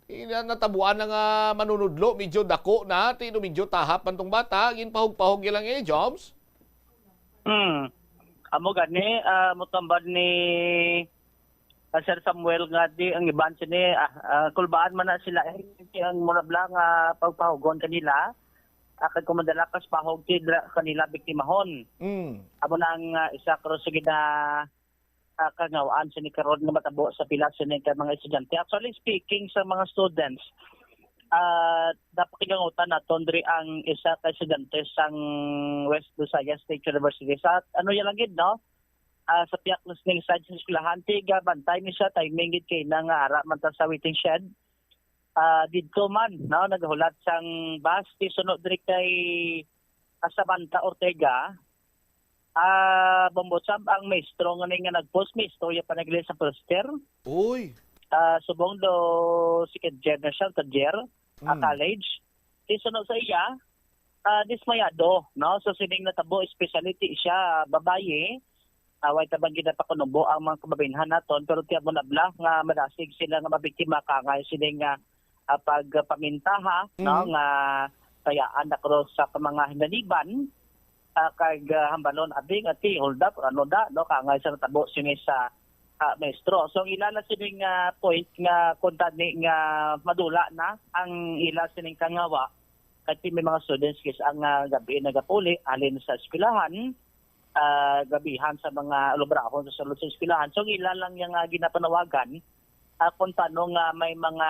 ti, na-, natabuan na nga manunudlo, medyo dako na, ti, no, medyo tahap man tong bata, ginpahog-pahog niya lang, eh, Joms? Hmm. Amo gani, ah, mutambal ni, ah, Sir Samuel nga di ang iban sini, ah, ah, kulbaan man na sila, eh, ang mura bla nga pagpahugon kanila, ah, kag kung madala kas pahog ti dra-, kanila biktimahon. Mm. Amo na ang, ah, isa ka sa gina-, ah, kangawaan sini karon nga matabo sa pila sini ka mga estudyante. Actually speaking sa mga students, ah, napakigangutan naton diri ang isa ka estudyante sang West Visayas State University. Sa ano ya lang gid, no? Ah, sa piyak na sining side sa eskwelahan, ti gabantay ni siya, timing gid kay na nga ara man ta sa waiting shed. Ah, didto man, no, nagahulat sang bus, ti sunod diri kay, ah, Samantha Ortega. Ah, Bombo Sam, ang maestro nga ni nga nag-post, maestro ya pa nagli sa poster. Uy. Ah, subong do second year na siya, third year, ah, Mm. college. Ti sunod sa iya, ah, dismayado, no? So, sining natabo, especially ti siya, babayi, ah, way ta bang ginapakunubo ang mga kababainhan naton, pero ti amo na bala nga madasig sila nga mabiktima kangay sining nga, ah, pagpamintaha, no? Mhm. Nga kayaan na cross sa mga hinaliban, ah, kag, ah, hambalon, abi nga ti hold up, ano da, no? Kangay sa natabo sini sa, ah, maestro. So, ang ila na sining, ah, point nga kung tani nga madula na ang ila sining kangawa, kay may mga students kis ang, ah, gabi nagapuli halin sa eskwelahan, ah, gabihan sa mga lubrahon sa sulod sa eskwelahan. So, ang ila lang yang, ah, ginapanawagan, ah, kung tano nga may mga,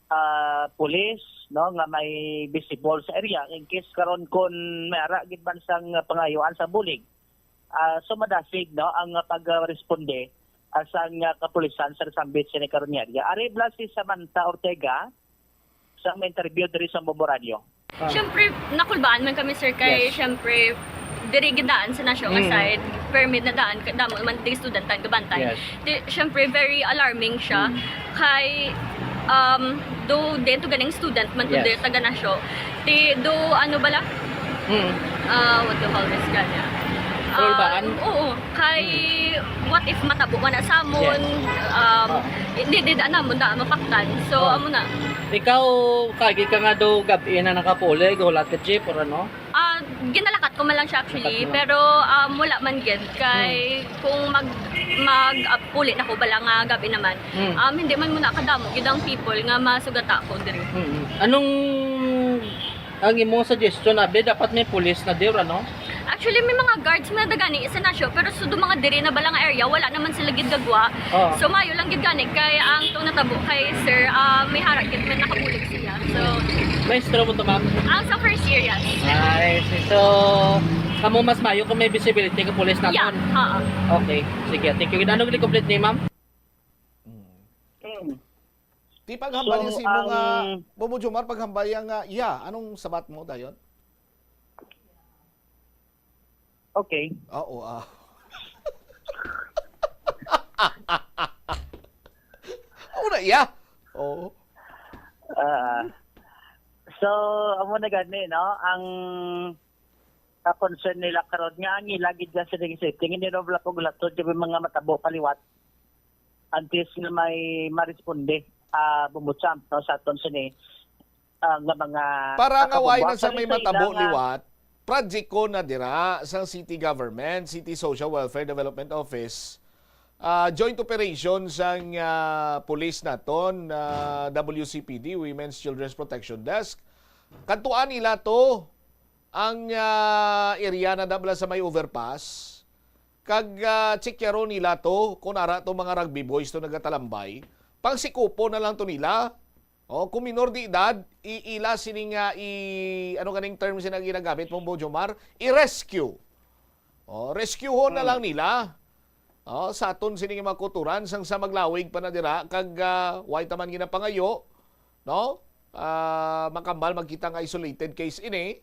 ah, pulis, no, nga may visible sa area. In case karon kung may ara gid man sang pangayuan sa bulig, ah, so madasig, no, ang, ah, pagresponde, ah, sang, ah, kapulisan sa nasambit sini karon nga area. Ari bala si Samantha Ortega, sa interview diri sa Bombo Radio. Ah. Siyempre, nakulbaan man kami, sir, kay Yes. siyempre, diri gidaan sa nasyo nga Mm. side, permit na daan, ka-, damo man di student ang gabantay. Yes. Di, siyempre, very alarming siya. Mm. Kay, um, Do din to ganing student man to, yes, di taga nasyo. Ti do ano bala? Hmm. Ah, what do you call this ganya? Ulbaan? Oo. Kay what if matabo man na sa amon? Yes. Um, hindi din ana mo da mapaktan. So Oh. Amo na. Ikaw, kagi ka nga do gabi na nakapuli, gulat ka jeep or ano? Ah, ginalakat ko man lang siya actually, Lakat mo lang. Pero um, wala man gid kay kung mag mag uh, puli na ko bala nga gabi naman. Hmm. Um, hindi man muna kadamo gid ang people nga masugata ko diri. Mm. Anong ang imong suggestion, abi, dapat may pulis na di or ano? Actually, may mga guards na dagani sa nasyo, pero sa mga diri na bala nga area, wala naman sila gid gagwa. Oh. So, mayo lang gid gani kay ang tong natabo kay sir, ah, may harap gid may nakabulig siya. So, Maestro mo to, ma'am? Ang sa first year, yes. Ay, si so kamo mas mayo kung may visibility ka pulis naton. Yeah, oo. Okay. Sige, thank you. Ano gid complete ni ma'am? Ti paghambal So, si mo nga ang- Bobo Jomar, paghambal yang nga iya, anong sabat mo dayon? Okay. Oo, ah. Ano na iya? Oo. Ah, so, amo na gani, no? Ang ka concern nila karon nga ang ila gid sa sining safety, hindi na wala pag latod yung mga matabo paliwat. Antes nga may maresponde, ah, bumutsamp, no, sa aton sini, ah, nga mga Para nga why akabugwa. na sa may Kani sa matabo ila nga liwat, project ko na dira sa city government, city social welfare development office, ah, joint operation sang ah, police naton, ah, W C P D, Women's Children's Protection Desk. Kadtuan nila to ang ah, area na dabla sa may overpass. Kag ah, tsikyaron nila to kung ara to mga rugby boys to nagatalambay. Pangsikupon na lang to nila. Oh, kung minor de edad, iila sini nga i ano kaning term sina ginagamit mong Bojomar, i-rescue. Oh, rescuehon na lang nila. Oh, sa aton sini nga mga kuturan sang sa maglawig pa na dira kag ah, way taman ginapangayo, no? Ah, makambal magkita nga isolated case ini.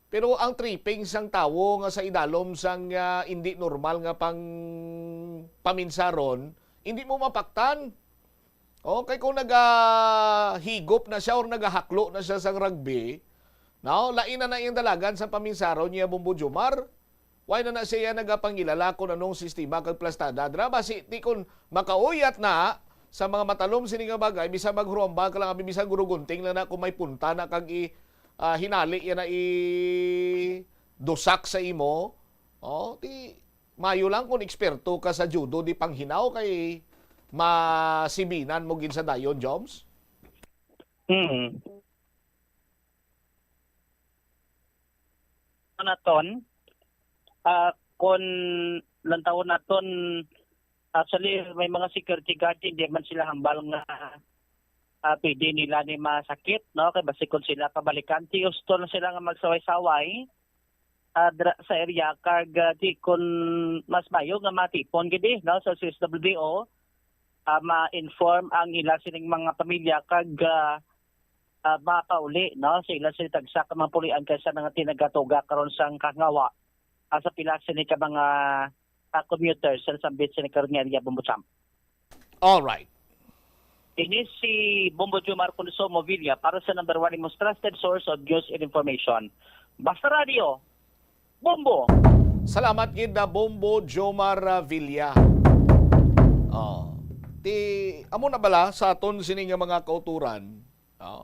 Pero ang tripping sang tawo nga sa idalom sang ah, hindi normal nga pang paminsaron, hindi mo mapaktan. Oh, kay kung nagahigop na siya or nagahaklo na siya sang rugby, no? Lain na na iyang dalagan sa paminsaron niya, Bombo Jomar. Why na na siya nagapangilala kung anong sistema kag plastada? Dra, basi, ti kun makauyat na sa mga matalom sini nga bagay, bisan maghuruambal ka lang, abi, bisan gurugunting lang na kung may punta na kag i, ah, hinali yan na i dusak sa imo. Oh, ti mayo lang kung eksperto ka sa judo di panghinaw kay masibinan mo gid sa dayon, Joms. Hmm. Naton, ah, kon lantawon naton, actually, may mga security guard, hindi man sila hambal nga ah, pwede nila ni masakit, no? Kay basi kung sila pabalikan, ti gusto na sila nga magsaway-saway ah, dra- sa area, kag ah, di kun mas mayo nga matipon gid, eh, no? Sa C S W D O, ah, ma-inform ang ila sining mga pamilya kag ah, ah, mapauli, no? Sa ila sila tagsa ka mga pulian kaysa nga tinagatuga karon sang kahangawa ah, sa pila sini ka mga ah, commuters sa sambit sini karon nga area, Bombo Champ. All right. Ini si Bombo Jomar Consumo Villa para sa number one, most trusted source of news and information. Basta Radio, Bombo! Salamat gid na Bombo Jomar ah, Villa. Oh. Ti amo na bala sa aton sini nga mga kauturan. Oh.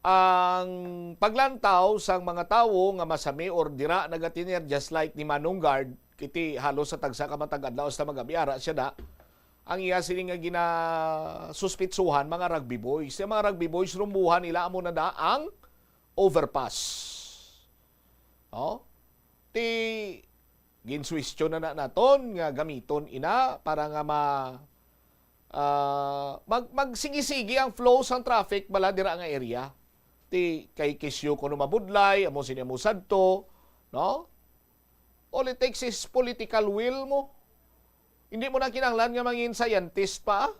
Ang paglantaw sang mga tawo nga masami or dira nagatiner, just like ni Manong Guard, kiti halos sa tagsa ka matag adlaw hasta magabi ara siya da. Ang iya sini nga ginasuspitsuhan, mga rugby boys. Yung mga rugby boys, rumbuhan nila amo na da ang overpass. Oh? Ti ginsuwestyon na, na naton nga gamiton ina para nga ma ah, mag magsigi-sigi ang flow sang traffic bala dira nga area. Ti kay kisyo kuno mabudlay, amo sini amo sadto, no? All it takes is political will mo. Hindi mo na kinahanglan nga mangin scientist pa.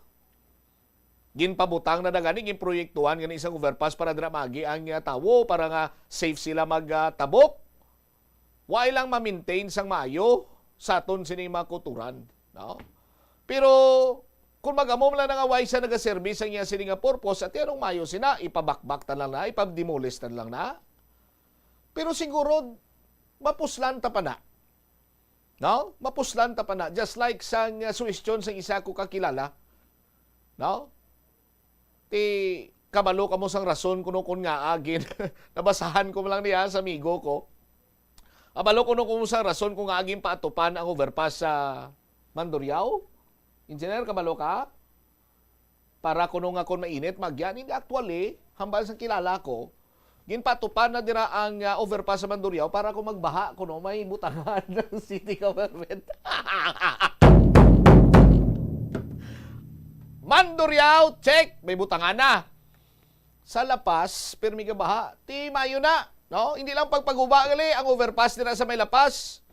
Ginpabutang na da gani, ginproyektuhan gani isang overpass para dira magi ang ah, tawo para nga safe sila magtabok. Wa lang ma-maintain sang maayo sa aton sini mga kuturan, no? Pero Kung mag-amo man lang nga way sa nagaserbi sa iya sini nga purpose, ati anong mayo sina, ipabakbak ta lang na, ipadimulis ta lang na. Pero siguro, mapuslan ta pa na. No? Mapuslan ta pa na. Just like sang, uh, suwestyon sang isa ko kakilala. No? Ti, kabalo kamo sang rason kuno kon ngaa gin-, nabasahan ko man lang niya sa amigo ko. Kabalo kuno kamo sang rason kung ngaa ginpaatupan ang overpass sa Mandurriao? Engineer, kabalo ka? Para kuno nga kon mainit, magyan. Hindi, actually, hambal sa kilala ko, ginpatupan na dira ang, ah, overpass sa Mandurriao para kung magbaha, kuno may butangan ng city government. Mandurriao, check! May butangan na. Sa La Paz, pirmi nga baha. Ti mayo na, no? Hindi lang pagpaguba gali ang overpass dira sa may La Paz.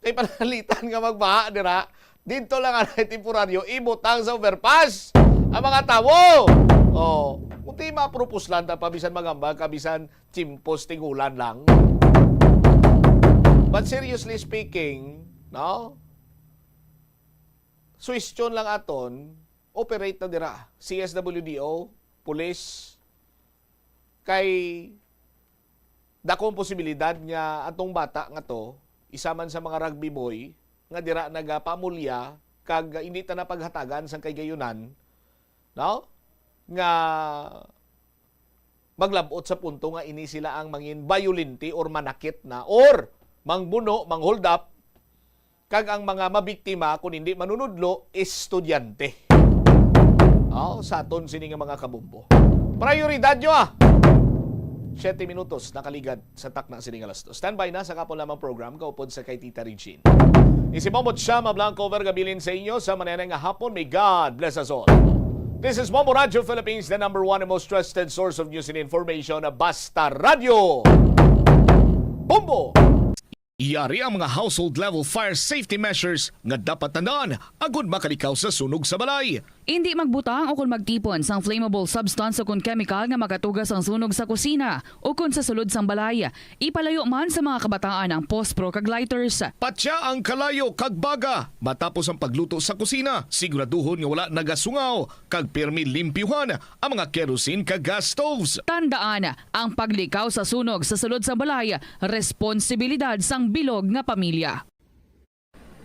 Kay pananglitan nga magbaha dira, didto lang ang temporaryo, ibutang sa overpass ang mga tawo. Oh, kung ti mapropose lang ta pa, bisan magambag ka, bisan chimpos tingulan lang. But seriously speaking, no? Suwestyon lang aton, operate na dira, C S W D O, police, kay dakong posibilidad nga atong bata nga to, isa man sa mga rugby boy, nga dira nagapamulya, kag hindi ta na paghatagan sang kahigayonan, no? Nga maglab-ot sa punto nga ini sila ang mangin bayolente or manakit na or mangbuno, mang-hold up, kag ang mga mabiktima, kung hindi manunudlo, estudyante. Oh, sa aton sini nga mga kabombo. Prioridad nyo, ah! Siyete minutos nakaligad sa takna sini nga alas dos. Standby na sa akon lamang program, kaupod sa kay Tita Regine. Isi mo mo siya, mablang cover gabilin sa inyo sa mananang nga hapon. May God bless us all. This is Bombo Radio Philippines, the number one and most trusted source of news and information, Basta Radio. Bombo! Yari ang mga household level fire safety measures nga dapat tandaan agud makalikaw sa sunog sa balay. Indi magbutang o kon magtipon sang flammable substance o kon chemical nga makatuga sang sunog sa kusina o kon sa sulod sang balay. Ipalayo man sa mga kabataan ang pospro kag lighters. Patya ang kalayo kag baga matapos ang pagluto sa kusina. Siguraduhon nga wala nagasungaw kag pirmi limpyuhan ang mga kerosene kag gas stoves. Tandaan, ang paglikaw sa sunog sa sulod sang balay, responsibilidad sang bilog nga pamilya.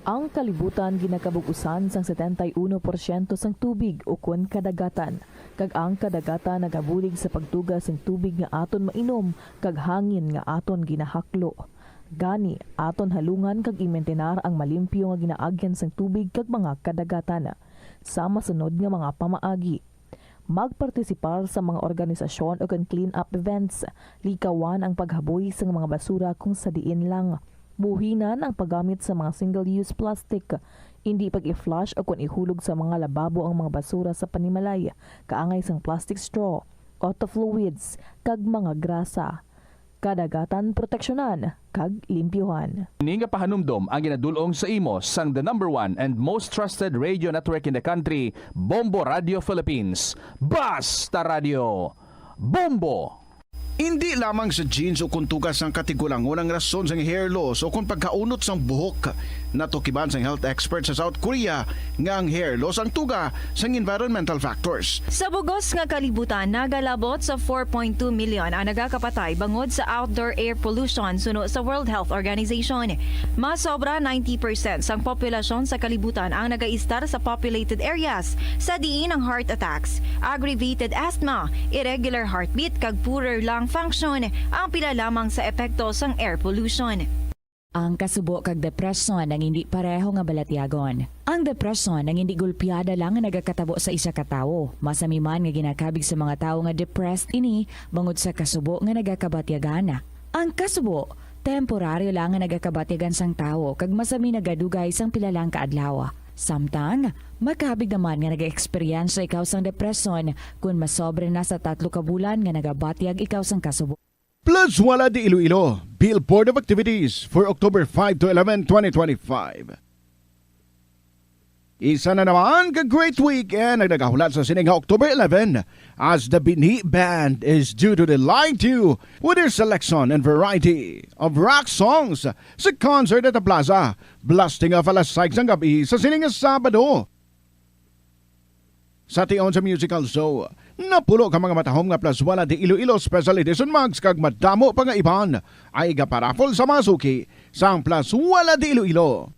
Ang kalibutan ginakabug-usan sang setenta y uno porsyento sang tubig ukon kadagatan, kag ang kadagatan nagabulig sa pagtuga sing tubig nga aton mainom kag hangin nga aton ginahaklo. Gani, aton halungan kag imintenar ang malimpyo nga ginaagyan sang tubig kag mga kadagatan. Sa masunod nga mga pamaagi, magpartisipar sa mga organisasyon o kon clean-up events. Likawan ang paghaboy sang mga basura kung sa diin lang. Buhinan ang paggamit sa mga single-use plastic. Indi pag-i-flush o kon ihulog sa mga lababo ang mga basura sa panimalay, kaangay sang plastic straw, auto fluids, kag mga grasa. Kadagatan proteksyonan kag limpyuhan. Ini nga pahanumdom ang ginadul-ong sa imo sang the number one and most trusted radio network in the country, Bombo Radio Philippines. Basta Radio! Bombo! Indi lamang sa genes o kon tugas sang katigulangon ang rason sang hair loss o kon pagkaunot sang buhok. Natukiban sang health expert sa South Korea nga ang hair loss ang tuga sang environmental factors. Sa bugos nga kalibutan, nagalabot sa four point two million ang nagakapatay bangod sa outdoor air pollution, suno sa World Health Organization. Mas sobra ninety percent sang populasyon sa kalibutan ang nagaistar sa populated areas, sa diin ang heart attacks, aggravated asthma, irregular heartbeat, kag poorer lung function ang pila lamang sa epekto sang air pollution. Ang kasubo kag depresyon ang indi pareho nga balatyagon. Ang depresyon ang indi gulpiada lang nga nagakatabo sa isa ka tawo. Masami man nga ginakabig sa mga tawo nga depressed ini bangod sa kasubo nga nagakabatyagan. Ang kasubo, temporaryo lang nga nagakabatyagan sang tawo kag masami nagadugay sang pila lang ka adlaw. Samtang, makabig naman nga nagaeksperyensya ikaw sang depresyon kon masobra na sa tatlo ka bulan nga nagabatyag ikaw sang kasubo. Plus Wala de Iloilo, Billboard of Activities for October five to eleven, twenty twenty-five. Isa na naman ka great weekend ang nagahulat sa sini nga October eleven, as the Bini Band is due to delight you with their selection and variety of rock songs sa concert at the plaza, blasting off alas sais sang gabi sa sini nga Sabado. Sa tion sa musical show, napulo ka mga matahom nga Plazuela de Iloilo Special Edition mugs kag madamo pa nga iban ang igaparaffle sa mga suki sang Plazuela de Iloilo.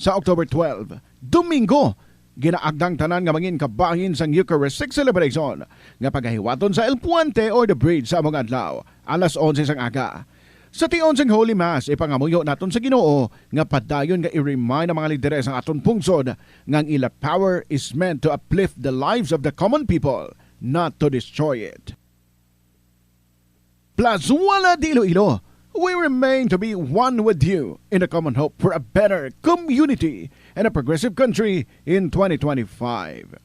Sa October twelve, Domingo, ginaagda ang tanan nga mangin kabahin sang Eucharistic Celebration nga pagahiwaton sa El Puente or the Bridge sa among adlaw, alas onse sang aga. Sa tion sang Holy Mass, ipangamuyo naton sa Ginoo nga padayon nga i-remind ang mga lideres sang aton pungsod nga ang ila power is meant to uplift the lives of the common people, not to destroy it. Plazuela de Iloilo, we remain to be one with you in a common hope for a better community and a progressive country in twenty twenty-five.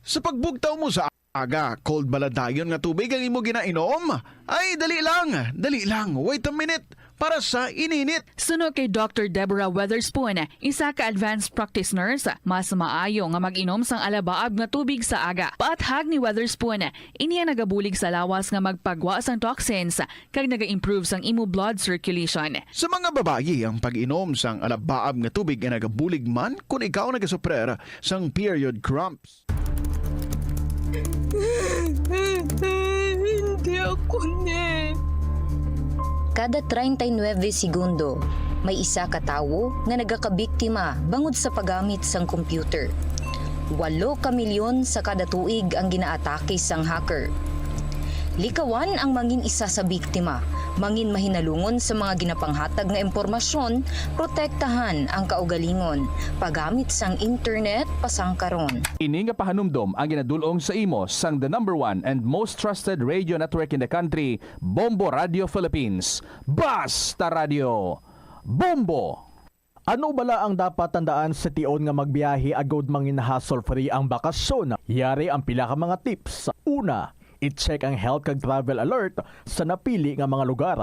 Sa pagbugtaw mo sa aga, cold bala dayon nga tubig ang imo ginainom? Ay, dali lang, dali lang, wait a minute, para sa ininit. Suno kay Doctor Deborah Weatherspoon, isa ka advanced practice nurse, mas maayo nga mag-inom sang alabaab nga tubig sa aga. Paathag ni Weatherspoon, ini ang nagabulig sa lawas nga magpagwa sang toxins kag naga-improve sang imo blood circulation. Sa mga babayi, ang pag-inom sang alabaab nga tubig ay nagabulig man kon ikaw nagasuprer sang period cramps. Hindi ako ni. Kada treinta y nueve segundo, may isa ka tawo nga nagakabiktima bangod sa paggamit sang computer. Walo ka milyon sa kada tuig ang ginaatake sang hacker. Likawan ang mangin isa sa biktima, mangin mahinalungon sa mga ginapanghatag nga impormasyon, protektahan ang kaugalingon, paggamit sang internet pasangkaron. Ini nga pahanumdom ang ginadul-ong sa imo sang the number one and most trusted radio network in the country, Bombo Radio Philippines. Basta Radio! Bombo! Ano bala ang dapat tandaan sa tion nga magbiyahe agud mangin hassle-free ang bakasyon? Yari ang pila ka mga tips. Una, i-check ang health kag travel alert sa napili nga mga lugar.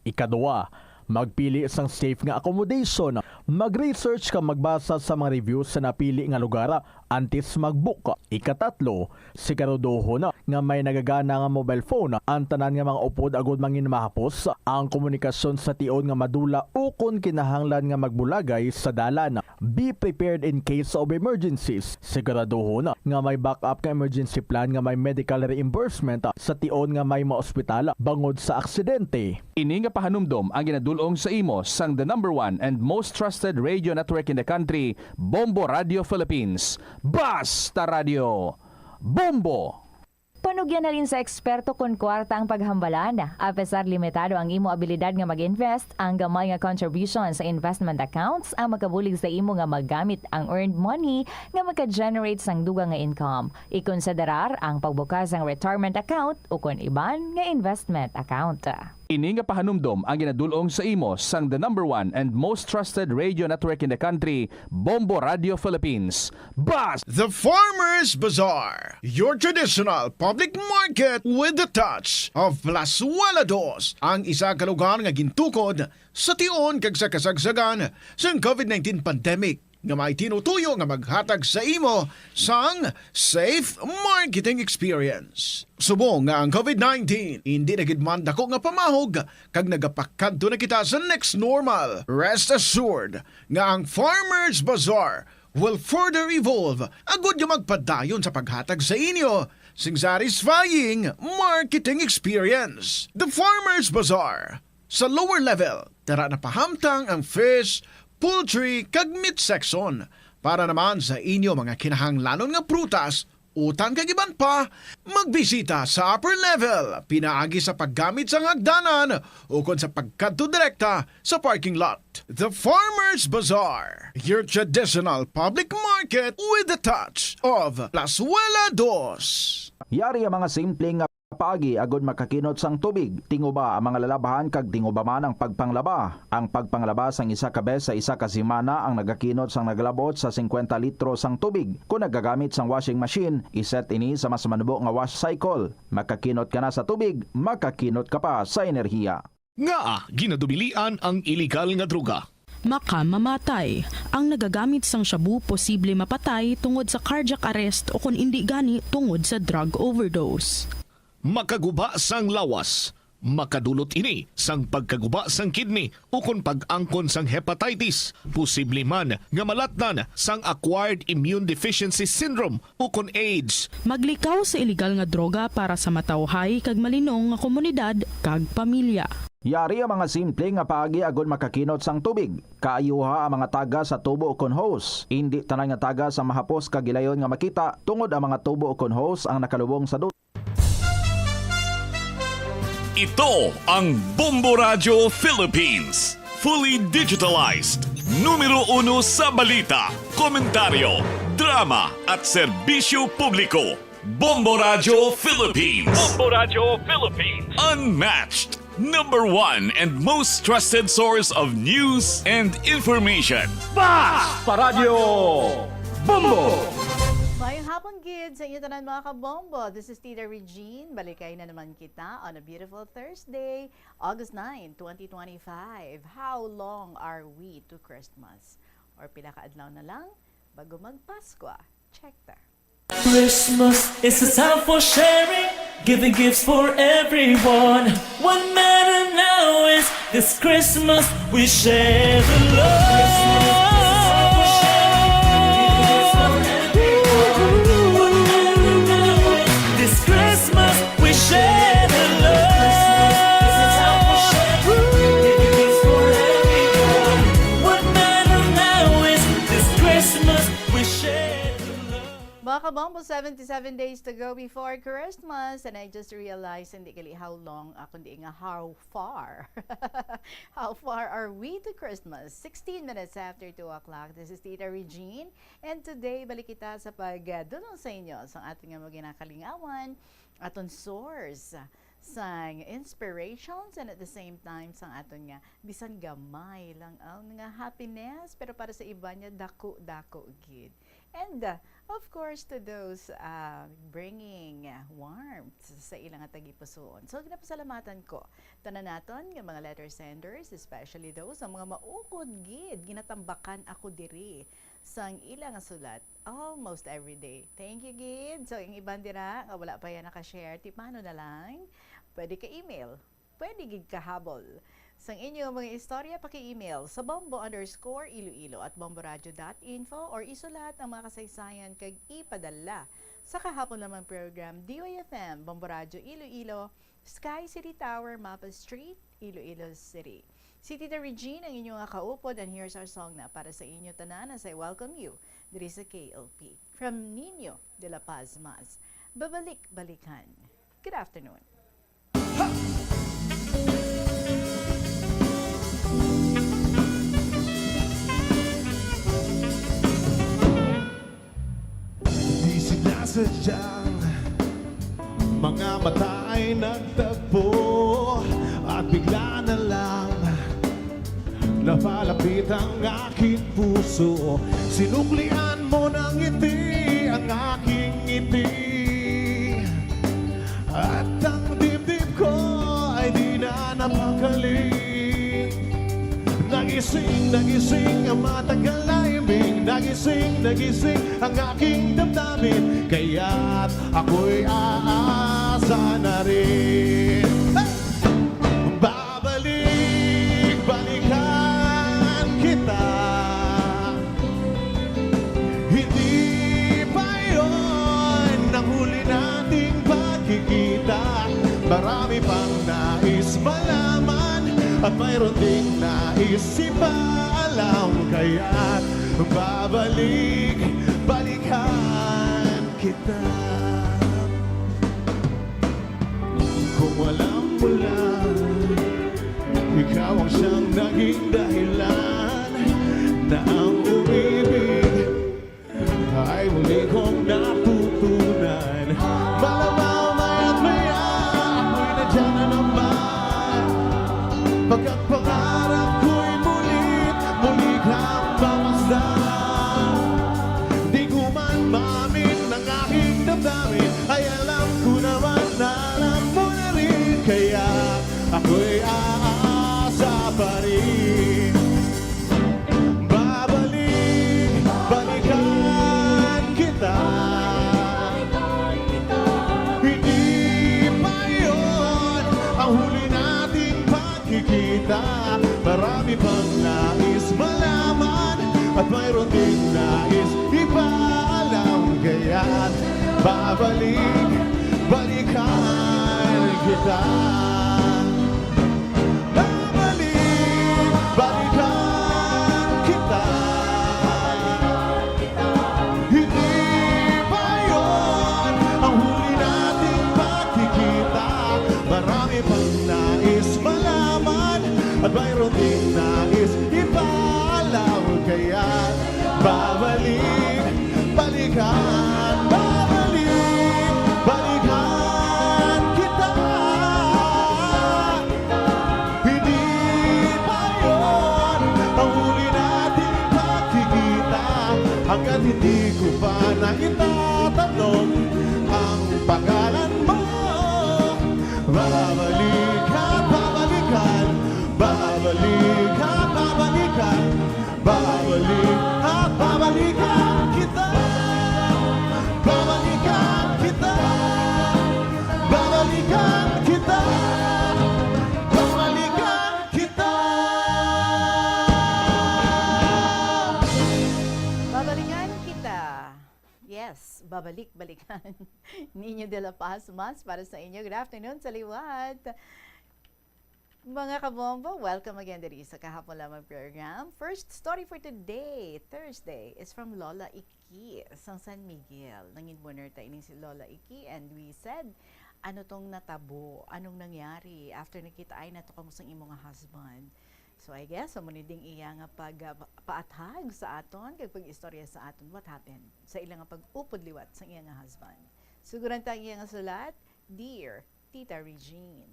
Ikaduha, magpili sang safe nga accommodation. Mag-research kag magbasa sa mga reviews sa napili nga lugar antes mag-book. Ikatatlo, siguraduhon nga may nagagana nga mobile phone ang tanan nga mga upod agud mangin mahapos ang komunikasyon sa tion nga madula ukon kinahanglan nga magbulagay sa dalan. Be prepared in case of emergencies. Siguraduhon nga may backup nga emergency plan nga may medical reimbursement sa tion nga may maospital bangod sa aksidente. Ini nga pahanumdom ang ginadul-ong sa imo sang the number one and most trusted radio network in the country, Bombo Radio Philippines. Basta Radio! Bombo! Panugyan halin sa eksperto kon kwarta ang paghambalan. Apesar limitado ang imo abilidad nga mag-invest, ang gamay nga contribution sa investment accounts ang makabulig sa imo nga magamit ang earned money nga maka-generate sang dugang nga income. Ikonsiderar ang pagbukas sang retirement account ukon iban nga investment account. Ini nga pahanumdom ang ginadul-ong sa imo sang the number one and most trusted radio network in the country, Bombo Radio Philippines. Bas! The Farmers Bazaar, your traditional public market with the touch of Plazuela Dos, ang isa ka lugar nga gintukod sa tion kag sa kasagsagan sang covid nineteen pandemic nga may tinutuyo nga maghatag sa imo sang safe marketing experience. Subong nga ang covid nineteen indi na gid man dako nga pamahog kag nagapakadto na kita sa next normal, rest assured nga ang Farmers Bazaar will further evolve agud nga magpadayon sa paghatag sa inyo sing satisfying marketing experience. The Farmers Bazaar, sa lower level, tara na pahamtang ang fish, poultry, kag meat section. Para naman sa inyo mga kinahanglanon nga prutas, utan kag iban pa, magbisita sa upper level pinaagi sa paggamit sang hagdanan ukon sa pagkadto direkta sa parking lot. The Farmers Bazaar, your traditional public market with the touch of Plazuela Dos. Yari ang mga simple nga paagi agud makakinot sang tubig. Tinguba ang mga lalabhan kag tinguba man ang pagpanglaba. Ang pagpanglaba sang isa ka bes sa isa ka semana ang nagakinot sang nagalabot sa singkwenta litro sang tubig. Kon nagagamit sang washing machine, iset ini sa mas manubo nga wash cycle. Makakinot ka na sa tubig, makakinot ka pa sa enerhiya. Ngaa ginadubilian ang iligal nga droga? Makamamatay. Ang nagagamit sang shabu posible mapatay tungod sa cardiac arrest o kon indi gani tungod sa drug overdose. Makaguba sang lawas. Makadulot ini sang pagkaguba sang kidney ukon pag-angkon sang hepatitis, posible man nga malatnan sang acquired immune deficiency syndrome ukon AIDS. Maglikaw sa iligal nga droga para sa matawhay kag malinong nga komunidad kag pamilya. Yari ang mga simple nga paagi agod makakinot sang tubig. Kaayuha ang mga taga sa tubo ukon hose. Indi tanan nga taga sa mahapos kag gilayon nga makita tungod ang mga tubo ukon hose ang nakalubong sa duta. Ito ang Bombo Radyo Philippines. Fully digitalized. Numero uno sa balita, komentaryo, drama at serbisyo publiko. Bombo Radyo Philippines. Bombo Radyo Philippines. Unmatched. Number one and most trusted source of news and information. Bas Paradyo Bombo! Mayong hapon gid sa inyo tanan, mga kabombo. This is Tita Regine. Balikay na naman kita on a beautiful Thursday, August nine, twenty twenty-five. How long are we to Christmas? Or pila ka adlaw na lang bago magpaskwa? Check ta. Christmas is a time for sharing, giving gifts for everyone. What matter now is this Christmas we share the love. This Christmas we share the love. What matter now is this Christmas we share the love. Mga kabombo, seventy-seven days to go before Christmas, and I just realized, hindi gali how long, ah, kundi nga how far. How far are we to Christmas? Sixteen minutes after two o'clock. This is Tita Regine, and today, balik kita sa pagdulong sa inyo sa aton nga mga ginakalingawan, aton source sang inspirations, and at the same time, sang aton nga bisan gamay lang ang nga happiness, pero para sa iban niya, dako-dako gid. And, uh, of course, to those, uh, bringing, uh, warmth sa ilang nga tagipusoon. So, ginapasalamatan ko tanan naton nga mga letter senders, especially those ang mga maukod gid, ginatambakan ako diri sang ila nga sulat almost every day. Thank you gid. So, ang iban dira nga wala pa yan naka-share, ti paano na lang? Pwede ka email. Pwede gid kahabol. Sang inyo mga istorya, paki-email sa bombo underscore iloilo at bomboradio dot info or isulat ang mga kasaysayan kag ipadala sa kahapon lamang program, D Y F M, Bombo Radio Iloilo, Sky City Tower, Mapa Street, Iloilo City. Si Tita Regine ang inyo nga kaupod, and here's our song na para sa inyo tanan as I welcome you diri sa K L P. From Nino de la Paz Mas, Babalik-balikan. Good afternoon. Di sinasadyang mga mata ay nagtagpo at bigla na lang napalapit ang aking puso. Sinuklian mo ng ngiti ang aking ngiti. At ang dibdib ko ay di na napakali. Nagising, nagising ang matagal na iming. Nagising, nagising ang aking damdamin. Kaya't ako'y aasa na rin. Hey! Babalik-balikan kita. Hindi pa yon ang huli nating pagkikita. Marami pang nais malaman at mayroon ding nais ipaalam. Kaya't babalik-balikan kita. Kung alam mo lang, ikaw ang siyang naging dahilan na ang umibig ay muli kong natutunan. Malamang maya't maya ako'y nandiyan na naman. Pagkat pangarap ko'y muli't muli kang mamasdan. Di ko man maamin ang aking damdamin, ay alam ko naman na alam mo na rin. Kaya ako'y aasa pa rin. Babalik, balikan kita. Hindi pa yon ang huli Pag nais malaman at mayroon ding nais ipaalam, kaya't babalik, balikan kita. Babalik, balikan kita. Hindi pa yon ang huli nating pagkikita. Marami pang nais malaman at mayroon ding nais ipaalam. Kaya babalik, balikan, babalik, balikan kita. Hindi pa yon ang huli nating pagkikita. Hanggat hindi ko pa naitatanong ang pangalan mo, babalik at babalikan, babalik at babalikan, babalik at babalikan kita. Babalikan kita, babalikan kita, babalikan kita. Babalikan kita. Yes, babalik-balikan. Nino de la Paz Mas para sa inyo. Good afternoon sa liwat. Mga kabombo, welcome again diri sa Kahapon Lamang program. First story for today, Thursday, is from Lola Iki sang San Miguel. Nangin-winner ta ining si Lola Iki, and we said, ano tong natabo? Anong nangyari after nakita ay natukang sang imo nga husband? So, I guess, amo ni ding iya nga pag, ah, pa-, paathag sa aton, kag pag-istorya sa aton, what happened sa ila nga pag-upod liwat sang iya nga husband. Suguran ta ang iya nga sulat, Dear Tita Regine.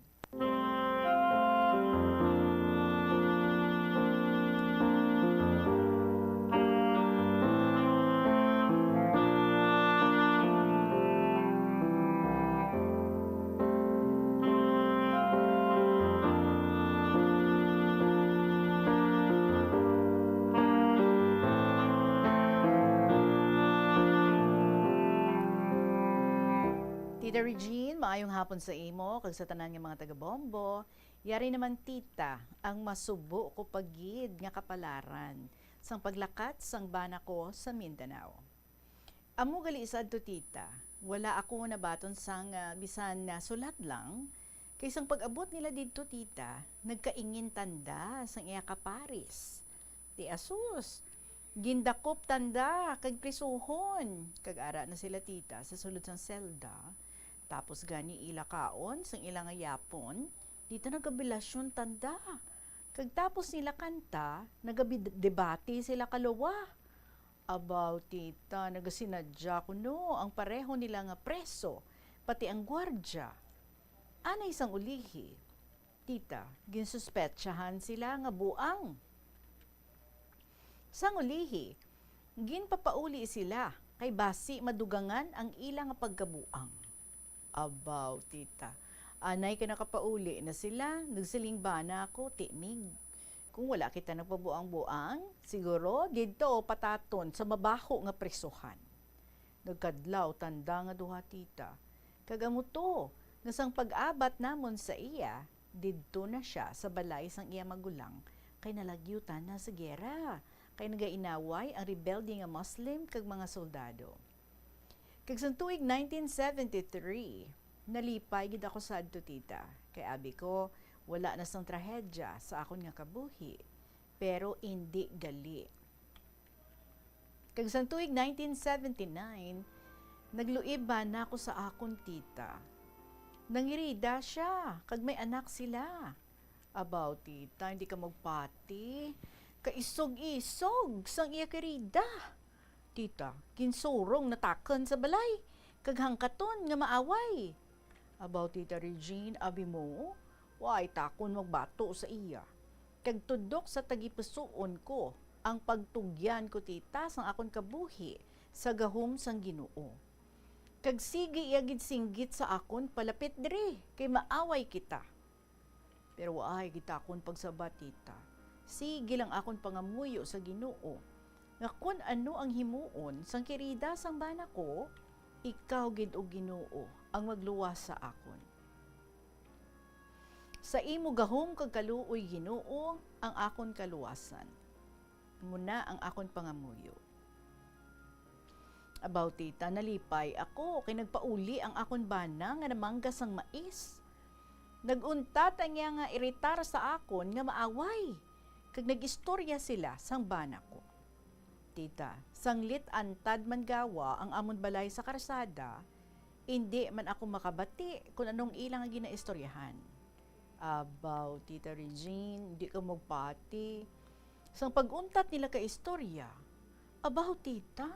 Tita Regine, maayong hapon sa imo kag sa tanan nga mga taga-Bombo. Yari naman, tita, ang masubo ko pa gid nga kapalaran sang paglakat sang bana ko sa Mindanao. Amo gali sadto, tita, wala ako nabaton sang, ah, bisan, ah, sulat lang, kay sang pag-abot nila didto, tita, nagkaingin tanda sang iya kapares. Ti asus, gindakop tanda kag prisuhon, kag ara na sila, tita, sa sulod sang selda. Tapos gani ila kaon sang ila nga yapon, dita nagabilasyon tanda. Kag tapos nila kanta, nagabid-, debate sila kaluwa. Abaw, tita, nagasinadya kuno ang pareho nila nga preso, pati ang gwardya. Anay sang ulihi, tita, ginsuspetsahan sila nga buang. Sang ulihi, ginpapauli sila kay basi madugangan ang ila nga pagkabuang. Abaw, tita, anay ka nakapauli na sila, nagsiling bana ako, timig. Kung wala kita nagpabuang-buang, siguro didto pataton sa mabaho nga prisuhan. Nagkadlaw tanda nga duha, tita. Kag amo to, nga sang pag-abat namon sa iya, didto na sia sa balay sang iya magulang, kay nalagyutan na sa giyera, kay nagainaway ang rebelde nga Muslim kag mga soldado. Kag sang tuig nineteen seventy-three, nalipay gid ako sadto, tita, kay abi ko, wala na sang trahedya sa akon nga kabuhi. Pero indi gali. Kag sang tuig nineteen seventy-nine, nagluib bana ko sa akon tita. Nangirida sia, kag may anak sila. Abaw, tita, hindi ka magpati. Kaisog-isog sang iya kirida. Tita, ginsurong natakan sa balay, kag hangkaton nga maaway. Abaw, Tita Regine, abi mo, way takon magbato sa iya. Kag tudok sa tagipusoon ko ang pagtugyan ko, tita, sang akon kabuhi sa gahom sang Ginoo. Kag sige iya gid singgit sa akon palapit diri, kay maaway kita. Pero waay gid akon pagsabat, tita. Sige lang akon pangamuyo sa Ginoo, nga kun ano ang himuon sang kirida sang bana ko, ikaw gid, O Ginoo, ang magluwas sa akon. Sa imo gahom kag kaluoy, Ginoo, ang akon kaluwasan. Amo na ang akon pangamuyo. Abaw, tita, nalipay ako kay nagpauli ang akon bana nga namangga sang mais. Nag-untat ang iya nga iritar sa akon nga maaway, kag nag-istorya sila sang bana ko. Tita, sanglit antad man gawa ang amon balay sa karsada, indi man ako makabati kon anong ila nga ginaistoryahan. Abaw, Tita Regine, di ka magpati. Sang pag-untat nila ka istorya, abaw, tita,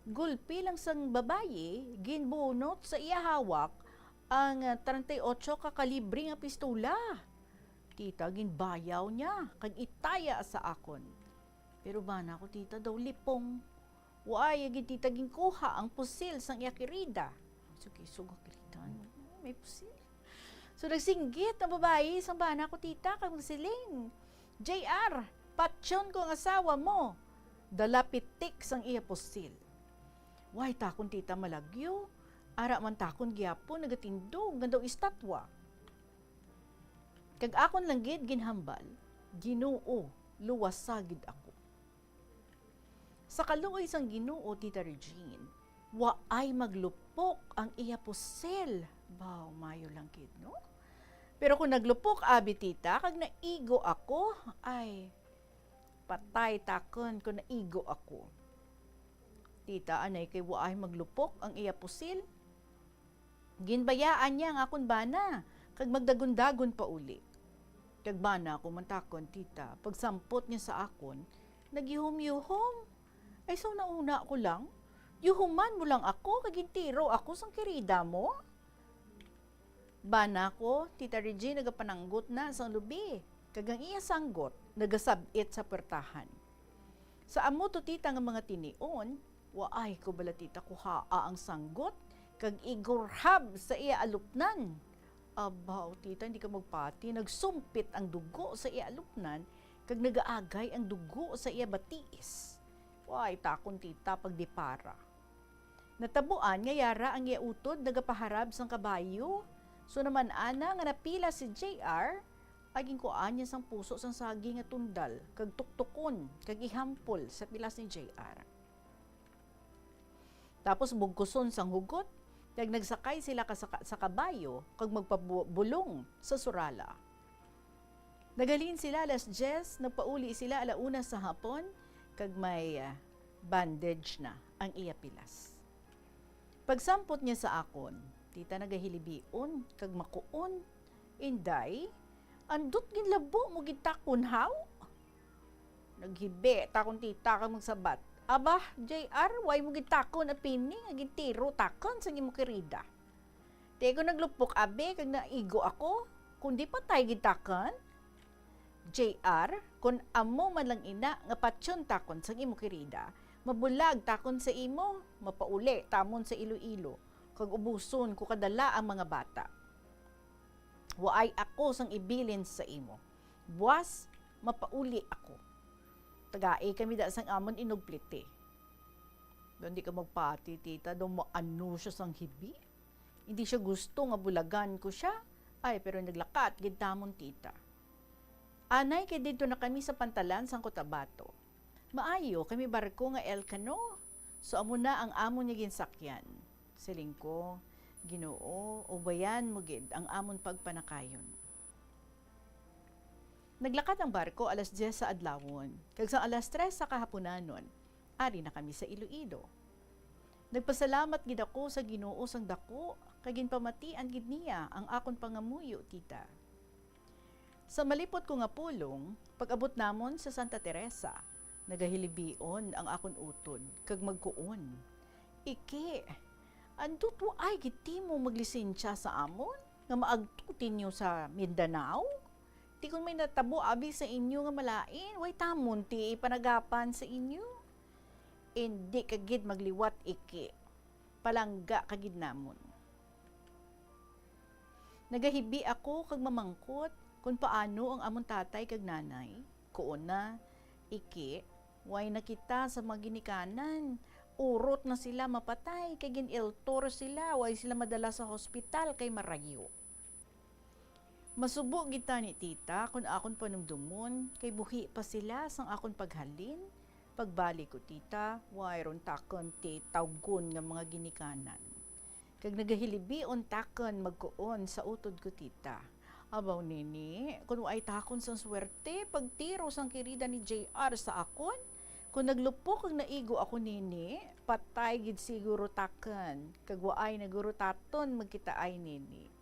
gulpi lang sang babayi, ginbunot sa iya hawak ang, ah, treinta y ocho ka kalibre nga pistola. Tita, ginbayaw niya kag itaya sa akon. Pero bana ko, tita, daw lipong. Wa iya gid, tita, ginkuha ang pusil sang iya kirida. Sige, suga kirida, ano? May pusil. So, nagsinggit ang babayi sang bana ko, tita, kag magsiling, "J R, patyon ko ang asawa mo." Dala pitik sang iya pusil. Way takon, tita, malagyo. Ara man takon gyapon nagatindog nga daw estatwa. Kag akon lang gid ginhambal, "Ginoo, luwasa gid ako." Sa kaluoy sang Ginoo, Tita Regine, waay maglupok ang iya pusil. Baw, mayo lang gid, no? Pero kung naglupok abi, tita, kag naigo ako, ay, patay takon kung naigo ako. Tita, anay kay waay maglupok ang iya pusil. Ginbayaan niya ang akon bana, kag magdagundagon pa uli. Kag bana ko man takon, tita, pagsampot niya sa akon, nagyuhom-yuhom. Ay, so nauna ko lang, "Yuhuman mo lang ako, kag gintiro ako sang kirida mo." Bana ko, Tita Regine, nagapananggot na sang lubi, kag ang iya sanggot nagasab-it sa puwertahan. Sa amo to, tita, nga mga tinion, waay ko bala, tita, kuhaa ang sanggot kag igurhab sa iya alupnan. Abaw, tita, hindi ka magpati, nagsumpit ang dugo sa iya alupnan kag nagaagay ang dugo sa iya batiis. Way takon, tita, pagdipara. Natabuan nga yara ang iya utod nagapaharab sang kabayo. So naman ana nga napilas si J R, ay ginkuhaan niya sang puso sang saging nga tundal, kag tuktukon, kag ihampol sa pilas ni J R. Tapos bugkuson sang hugot, kag nagsakay sila ka sa, sa kabayo, kag magpabulong sa Surallah. Naghalin sila alas diyes, nagpauli sila ala una sa hapon, kag may, ah, bandage na ang iya pilas. Pagsampot niya sa akon, tita, nagahilibion kag makuon, "Inday, andut ginlabo mo gid takon, haw?" Naghibi takon, tita, kag magsabat, "Aba, J R, way mo gid takon apini nga gintiro takon sang imo kirida. Ti ko naglupok abi kag naigo ako, kundi patay gid takon. J R, kon amo man lang ina nga patyon takon sang imo kirida, mabulag takon sa imo, mapauli tamon sa Iloilo, kag ubuson ko kadala ang mga bata. Waay ako sang ibilin sa imo. Buas, mapauli ako. Tagai kami da sang amon inugpliti." Daw hindi ka magpati, tita, daw maano siya sang hibi. Hindi siya gusto nga bulagan ko siya. Ay, pero naglakat gid tamon, tita. Anay kay didto na kami sa pantalan sang Cotabato. Maayo kami barko nga El Cano. So amo na ang amon nga ginsakyan. Siling ko, "Ginoo, ubayan mo gid ang amon pagpanakayon." Naglakat ang barko alas diyes sa adlawon, kag sa alas tres sa kahapunanon, ari na kami sa Iloilo. Nagpasalamat gid ako sa Ginoo sang daku, kag ginpamatian gid niya ang akon pangamuyo, tita. Sa malipot ko nga pulong, pag-abot namon sa Santa Teresa, nagahilibion ang akon utod, kag magkuon, "Iki, andut waay gid timo maglisensya sa amon nga maagto tinyo sa Mindanao? Ti kon may natabo abi sa inyo nga malain, way tamon ti ipanagapan sa inyo. Indi ka gid magliwat, Iki. Palangga ka gid namon." Nagahibi ako kag mamangkot kon paano ang amon tatay kag nanay. Kuon na, "Iki, way na kita sa mga ginikanan. Urot na sila mapatay kay gin-eltor sila, way sila madala sa hospital kay marayo." Masubo gid tani, tita, kon akon panumdomon, kay buhi pa sila sang akon paghalin. Pagbalik ko, tita, wala ron takon ti tawgon nga mga ginikanan. Kag nagahilibion takon magkuon sa utod ko, tita. Abaw nini, kon waay takon sang swerte, pagtiro sang kirida ni J R sa akon, kon naglupok kag naigo ako nini, patay gid siguro takon, kag waay na guro taton magkitaay nini.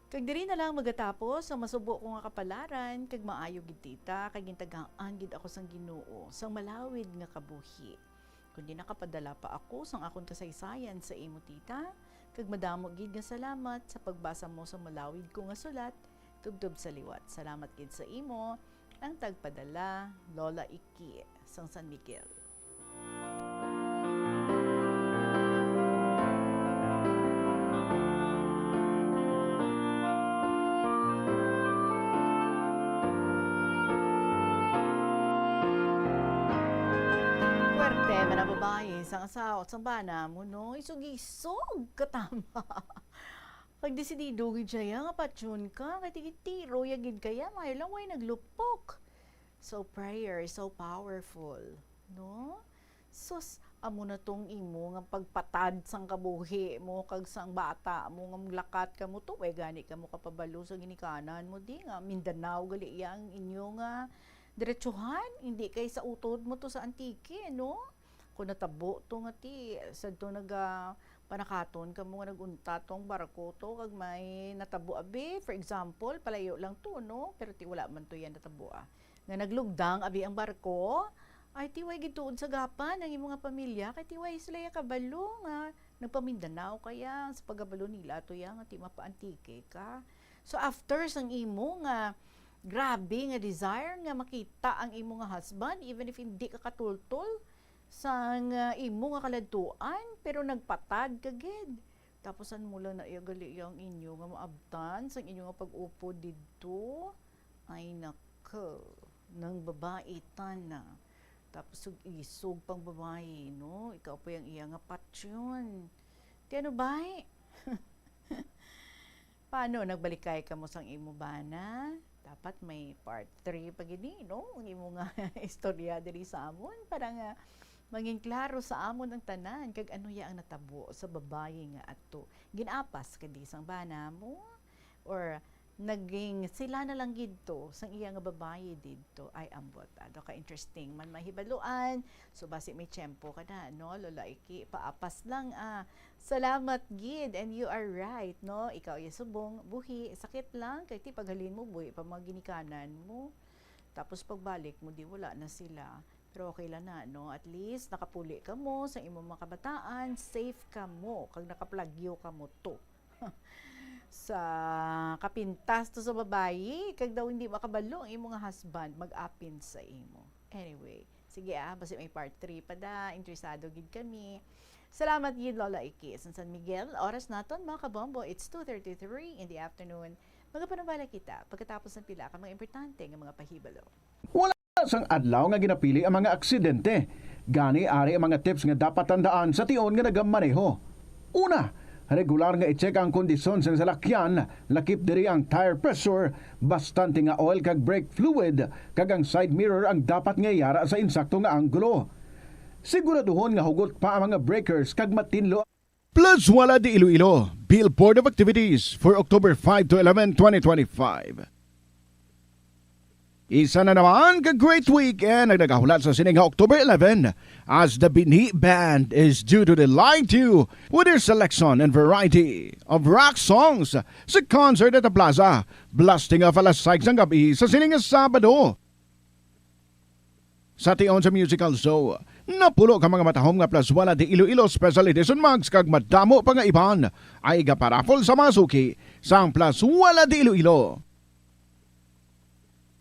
Kag diri na lang magatapos ang masubo ko nga kapalaran, kag maayo gid, tita, kay gintagaan gid ako sang Ginoo sang malawid nga kabuhi. Kundi nakapadala pa ako sang akon kasaysayan sa imo, tita, kag madamo gid nga salamat sa pagbasa mo sa malawid ko nga sulat tubtob sa liwat. Salamat gid sa imo, ang tagpadala, Lola Iki, sang San Miguel. Puwerte man ang babayi sang asawa sang bana mo, no? Isog-isog katama. Kag desidido gid siya nga patyon ka, kay tigitiro ya gid kaya, maayo lang way naglupok. So prayer is so powerful, no? Sus, amo na tong imo nga pagpatad sang kabuhi mo kag sang bata mo nga maglakat kamo to, way gani kamo kapabalo sa ginikanan mo di nga Mindanao gali iya ang inyo nga diretsuhan, hindi kay sa utod mo to sa Antique, no? Kung natabo to nga ti, sadto naga panakaton kamo nga nag-untat tong barko to kag may natabo abi, for example, palayo lang to, no? Pero ti wala man to yan natabo, ah. Nga naglugdang abi ang barko, ay ti way gid tuod sa gapan ang imo nga pamilya, kay ti way sila ya kabalo nga nagpamindanao kaya sa pagabalo nila to ya nga ti mapaantike ka. So after sang imo nga grabe nga desire nga makita ang imo nga husband, even if hindi ka katultol sang, ah, imo nga kaladtuan, pero nagpatad ka gid. Tapos an mo lang na iya gali iya ang inyo nga maabtan sang inyo nga pag-upod didto? Ay nako, nang babayi tana. Tapos isog pang babayi, no? Ikaw pa yang iya nga patyon. Ti ano bay? Paano, nagbalikay kamo sang imo bana? Dapat may part three pa gid ni, no? Ang imo nga istorya diri sa amon para nga mangin klaro sa amon ang tanan kag ano ya ang natabo sa babayi nga ato. Gin-apas ka di sang bana mo? Or naging sila na lang gid to sang iya nga babayi didto? Ay, ambot. Ano ka interesting man mahibaluan. So, basi may tiyempo ka na, no? Lola Iki, paapas lang, ah. Salamat gid, and you are right, no? Ikaw iya subong, buhi, sakit lang, kay ti paghalin mo, buhi pa mga ginikanan mo. Tapos pagbalik mo, di wala na sila. Pero okay lang na, no? At least, nakapuli ka mo sa imong mga kabataan, safe ka mo, kag nakaplagyo ka mo to. Sa kapintas to sa babayi, kag daw hindi makabalo ang imo nga husband, mag-apin sa imo. Anyway, sige ah, basi may part three pa da, interesado gid kami. Salamat gid, Lola Iki. Sa San Miguel, oras naton, mga kabombo, it's two thirty-three in the afternoon. Magapanubala kita pagkatapos ng pila ka mga importante nga mga pahibalo. Wala sang adlaw nga ginapili ang mga aksidente. Gani, ari ang mga tips nga dapat tandaan sa tion nga nagamaneho. Una, regular nga i-check ang kondisyon sang salakyan, lakip diri ang tire pressure, bastante nga oil kag brake fluid, kag ang side mirror ang dapat nga yara sa insakto nga anggulo. Siguraduhon nga hugot pa ang mga breakers kag matinlo. Plus Wala de Iloilo, Billboard of Activities for October five to eleven, twenty twenty-five. Isa na naman ka great weekend ang nagahulat sa sini nga October eleven, as the Bini Band is due to delight you with their selection and variety of rock songs sa concert at the plaza, blasting off alas sais sang gabi sa sini nga Sabado. Sa tion sa musical show, napulo ka mga matahom nga Plus Wala de Iloilo Special Edition mugs kag madamo pa nga iban ay igaparaffle sa mga suki sang Plus Wala de Iloilo.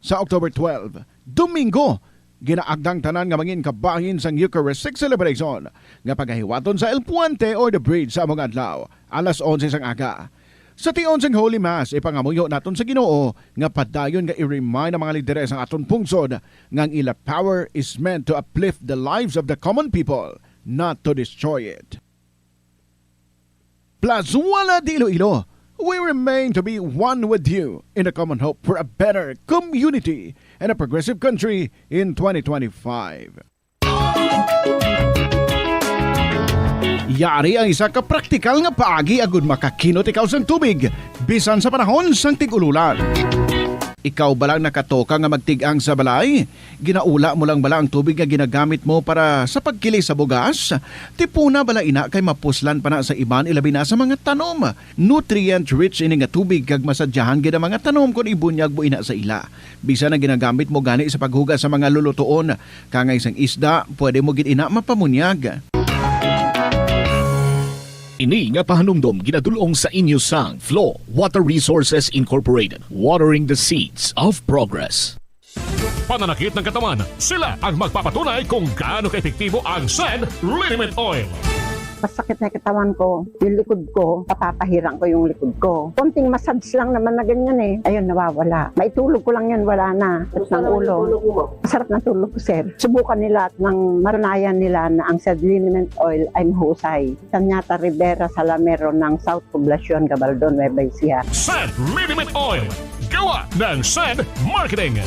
Sa October twelve, Domingo, ginaagdang tanan nga mangin kabahin sang Eucharistic celebration nga pagahiwaton sa El Puente or the Bridge sa among adlaw, alas onse sang aga. Sa tion sang Holy Mass, ipangamuyo naton sa Ginoo nga padayon nga i-remind ang mga lideres sang aton pungsod nga ang ila power is meant to uplift the lives of the common people, not to destroy it. Plus Wala de Iloilo, We remain to be one with you in a common hope for a better community and a progressive country in twenty twenty-five. Yari ang isa ka praktikal nga paagi agud makakinot ikaw sang tubig bisan sa panahon sang tig-ululan. Ikaw bala nakatoka nga magtig-ang sa balay? Ginaula mo lang bala ang tubig nga ginagamit mo para sa pagkili sa bugas? Tipuna bala ina kay mapuslan pa na sa iban, ilabi na sa mga tanom. Nutrient-rich ini nga tubig kag masadyahan gid ang mga tanom kon ibunyag mo ina sa ila. Bisan ang ginagamit mo gani sa paghugas sa mga lulutuon, kangay sang isda, pwede mo gid ina mapamunyag. Ini nga pahanumdom ginadul-ong sa inyo sang Flow Water Resources Incorporated, watering the seeds of progress. Pananakit ng katawan, sila ang magpapatunay kung gaano kaepektibo ang Sand Liniment Oil. Masakit na yung katawan ko, yung likod ko, papapahirang ko yung likod ko. Konting massage lang naman na ganyan eh. Ayun, nawawala. Maitulog ko lang yun, wala na. Sakit ng ulo. Masarap ng tulog ko, sir. Subukan nila at nang matunayan nila na ang Sand Liniment Oil ay mahusay. Sanyata Rivera Salamero ng South Poblacion, Gabaldon, Nueva Ecija. Sand Liniment Oil, gawa ng Sand Marketing.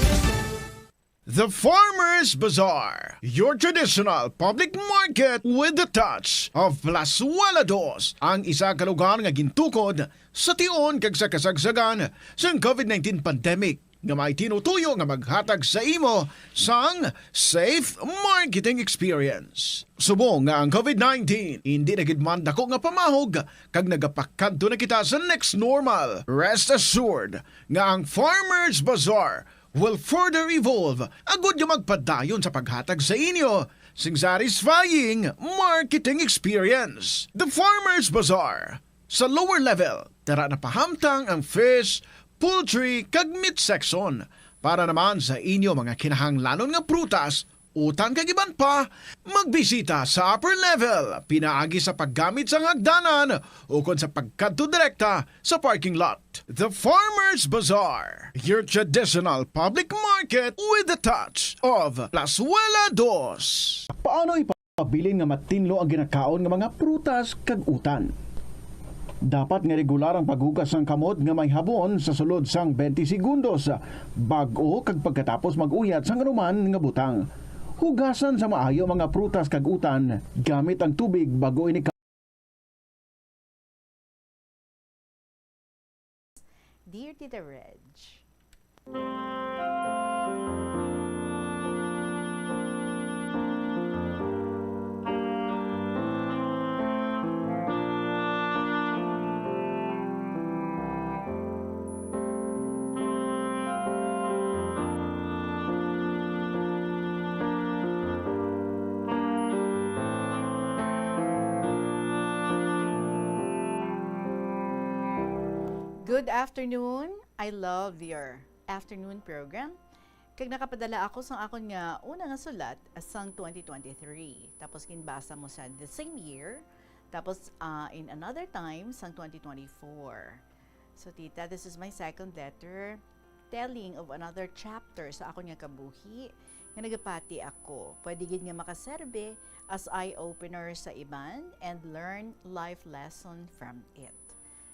The Farmers Bazaar, your traditional public market with the touch of Plazuela Dos, ang isa ka lugar nga gintukod sa tion kag sa kasagsagan sang COVID nineteen pandemic, nga may tinutuyo nga maghatag sa imo sang safe marketing experience. Subong nga ang COVID nineteen hindi na gid man dako nga pamahog kag nagapakadto na kita sa next normal, rest assured nga ang Farmers Bazaar will further evolve agud nga magpadayon sa paghatag sa inyo sing satisfying marketing experience. The Farmers Bazaar, sa lower level, tara na pahamtang ang fish, poultry, kag meat section. Para naman sa inyo mga kinahanglanon nga prutas, utan kag iban pa, magbisita sa upper level, pinaagi sa paggamit sang hagdanan ukon sa pagkadto direkta sa parking lot. The Farmers Bazaar, your traditional public market with the touch of Plazuela Dos. Paano ipabilin nga matinlo ang ginakaon nga mga prutas kag utan? Dapat nga regular ang paghugas sang kamot nga may habon sa sulod sang twenty segundos bag-o kag pagkatapos mag-uyat sang anuman nga butang. Hugasan sa maayo ang mga prutas kag utan gamit ang tubig bag-o ini ka- Dear Tita Reg. Good afternoon. I love your afternoon program. Kag nakapadala ako sang akon nga una nga sulat sang twenty twenty-three. Tapos ginbasa mo sa the same year. Tapos, ah, in another time sang twenty twenty-four. So, tita, this is my second letter telling of another chapter sa akon nga kabuhi nga nagapati ako. Pwede gid nga makaserbe as eye-opener sa iban and learn life lesson from it.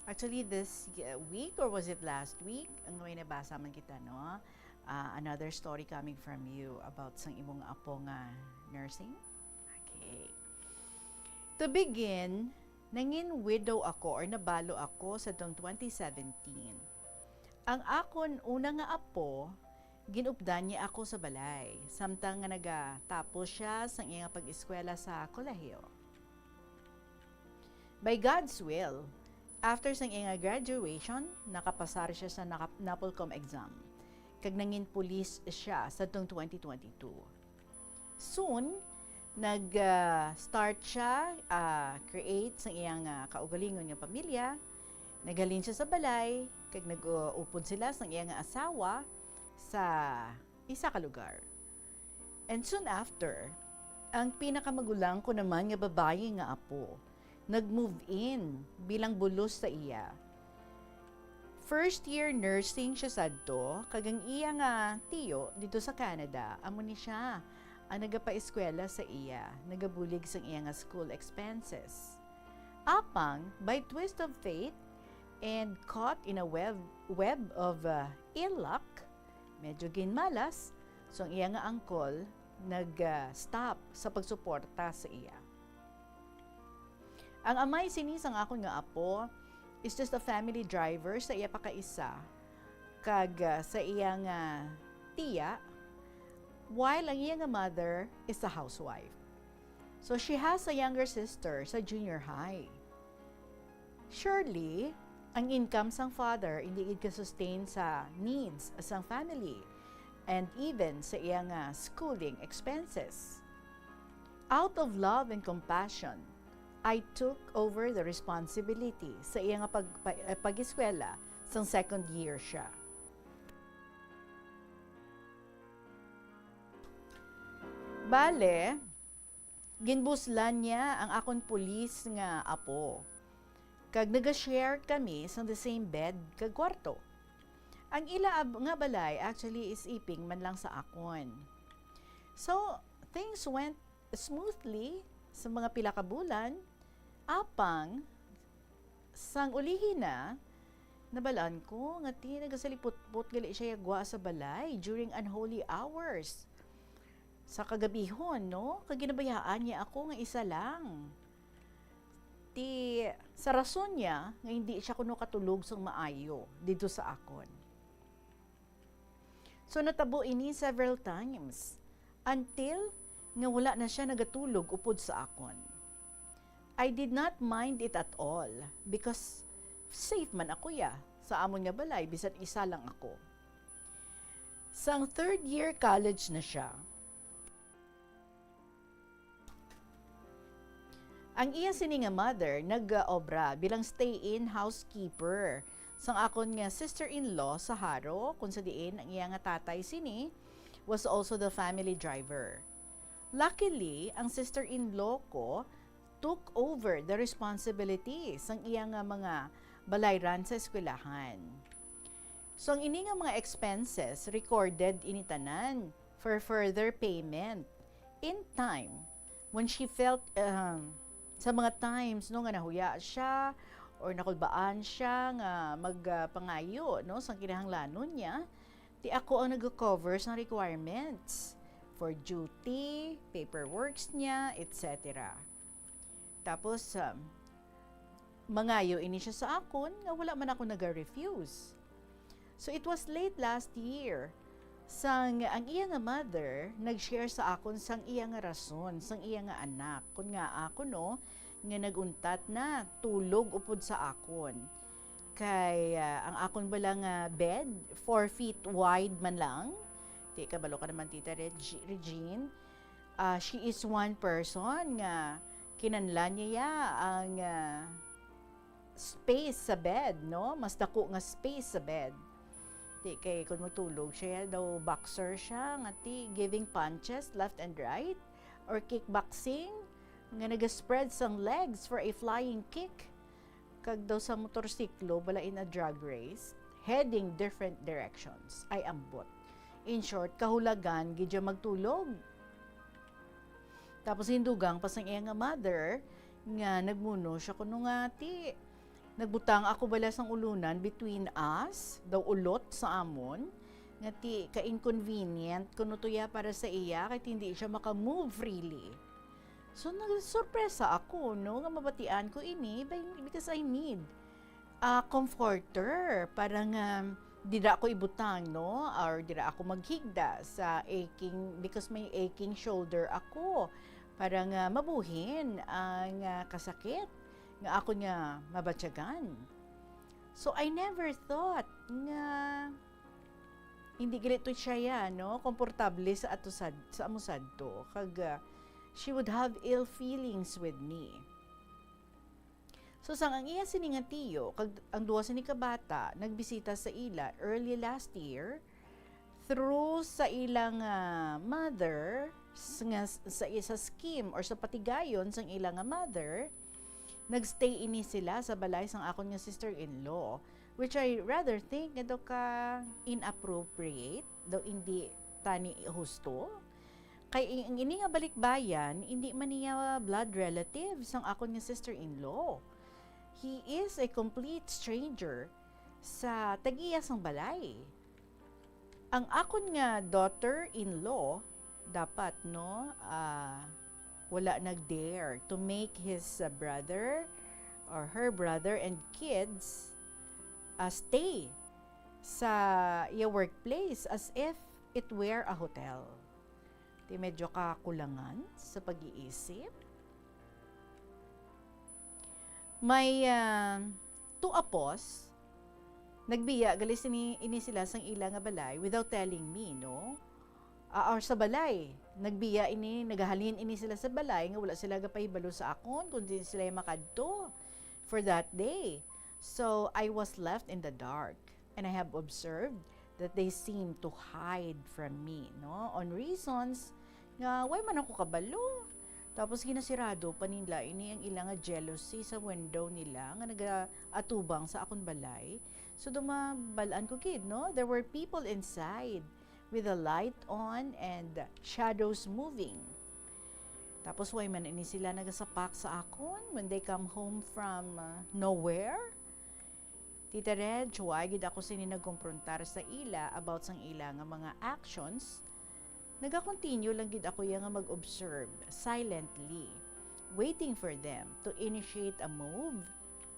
Actually, this, uh, week, or was it last week, ang may nabasa man kita, no? Ah, another story coming from you about sang imong apo nga nursing. Okay. To begin, nangin widow ako or nabalo ako sa tong twenty seventeen. Ang akon una nga apo, ginupdan niya ako sa balay, samtang nga nagatapos siya sang iya nga pag-eskwela sa kolehiyo. By God's will, after sang iya nga graduation, nakapasar siya sa naka-, NAPOLCOM exam, kag nangin pulis siya sa tong twenty twenty-two. Soon, nag, ah, start siya, ah, create sang iyang, ah, kaugalingon nga pamilya. Naghalin siya sa balay, kag nag-upod sila sang iya nga asawa sa isa ka lugar. And soon after, ang pinakamagulang ko naman nga babayi nga apo nag-move in bilang bulos sa iya. First year nursing siya sadto, kag ang iya nga tiyo didto sa Canada, amo ni sia ang nagapaeskwela sa iya, nagabulig sang iya nga school expenses. Apang, by twist of fate, And caught in a web, web of, uh, ill luck, medyo ginmalas, so ang iya nga uncle nag, uh, stop sa pagsuporta sa iya. Ang amay sini sang akon nga apo is just a family driver sa iya pakaisa kag, uh, sa iya nga tiya, while ang iya nga mother is a housewife. So she has a younger sister sa junior high. Surely, ang income sang father hindi gid ka-sustain sa needs sang family and even sa iya nga schooling expenses. Out of love and compassion, I took over the responsibility sa iya nga pag-, pa-, eh, pag-eskwela sang second year siya. Bale, ginbuslan niya ang akon pulis nga apo, kag naga-share kami sang the same bed kag kwarto. Ang ila ab-, nga balay actually is iping man lang sa akon. So, things went smoothly sa mga pila ka bulan, apang sang ulihi na, nabalaan ko nga ti nagasaliputpot gali siya gwa sa balay during unholy hours. Sa kagabihon, no? Kag ginabayaan niya ako nga isa lang. Ti, sa rason niya nga hindi siya kuno katulog sang maayo didto sa akon. So, natabo ini several times, until nga wala na siya nagatulog upod sa akon. I did not mind it at all, because safe man ako ya sa amon nga balay, bisan isa lang ako. Sang third year college na siya, ang iya sini nga mother nag-obra bilang stay-in housekeeper sang akon nga sister-in-law sa Jaro, kung sa diin ang iya nga tatay sini was also the family driver. Luckily, ang sister-in-law ko took over the responsibility sang iya nga mga balayran sa eskwelahan. So, ang ini nga mga expenses, recorded ini tanan for further payment in time. When she felt, um, sa mga times, no, nga nahuya siya or nakulbaan siya nga mag, ah, pangayo, no, sang kinahanglanon niya, ti ako ang nag-cover sang requirements for duty, paperworks niya, et cetera. Tapos, um, mangayo ini siya sa akon nga wala man ako naga-refuse. So, it was late last year, sang ang iya nga mother nag-share sa akon sang iya nga rason, sang iya nga anak, kon ngaa kuno nga nag-untat na tulog upod sa akon. Kay, ah, ang akon bala nga bed, four feet wide man lang. Ti, kabalo ka naman, Tita Reg-, Regine. Ah, she is one person nga kinahanglan niya ang, ah, space sa bed, no? Mas dako nga space sa bed. Ti kay kung magtulog siya, daw boxer siya, nga ti giving punches left and right, or kickboxing, nga naga-spread sang legs for a flying kick. Kag daw sa motorsiklo, bala in a drag race, heading different directions. Ay, ambot. In short, kahulagan gid siya magtulog. Tapos hindugang pa sang iya nga mother nga nagmuno siya kuno nga ti nagbutang ako bala sang ulunan between us, daw ulot sa amon, nga ti ka-inconvenient kuno to ya para sa iya kay ti hindi siya maka-move freely. So, nagsurpresa ako, no, nga mabatian ko ini by, because I need a comforter para nga dira ako ibutang, no, or dira ako maghigda sa aching, because may aching shoulder ako, para nga mabuhin ang, ah, kasakit nga ako nga mabatyagan. So, I never thought nga hindi gali to siya ya, no, komportable sa ato sad-, sa amo sadto. Kag, ah, she would have ill feelings with me. So, sang ang iya sini nga tiyo, kag ang duha sini ka bata, nagbisita sa ila early last year, through sa ilang, ah, mother, s-, nga s-, sa isa scheme or sa patigayon sang ila nga mother, nagstay ini sila sa balay sang akon nga sister-in-law, which I rather think nga daw ka inappropriate, daw hindi tani husto. Kay i-, ang ini nga balikbayan, hindi man niya blood relative sang akon nga sister-in-law. He is a complete stranger sa tag-iya sang balay. Ang akon nga daughter-in-law, dapat, no, ah, wala nag-dare to make his, uh, brother or her brother and kids, uh, stay sa iya workplace as if it were a hotel. Di medyo kakulangan sa pag-iisip. May, ah, two apos, nagbiya gali sini, ini sila sang ila nga balay without telling me, no? Ah, or sa balay, nagbiya ini, nagahalin ini sila sa balay nga wala sila gapahibalo sa akon kung diin sila makadto for that day. So, I was left in the dark, and I have observed that they seem to hide from me, no? On reasons nga way man ako kabalo. Tapos ginasirado pa nila ini ang ila nga jealousy sa window nila nga nagaatubang sa akon balay. So, dumabal-an ko gid, no? There were people inside with the light on and shadows moving. Tapos, way man ini sila nagasapak sa akon when they come home from, uh, nowhere. Tita Reg, way gid ako sini nagkomprontar sa ila about sang ila nga mga actions. Nagakontinyo lang gid ako iya nga mag-observe silently, waiting for them to initiate a move,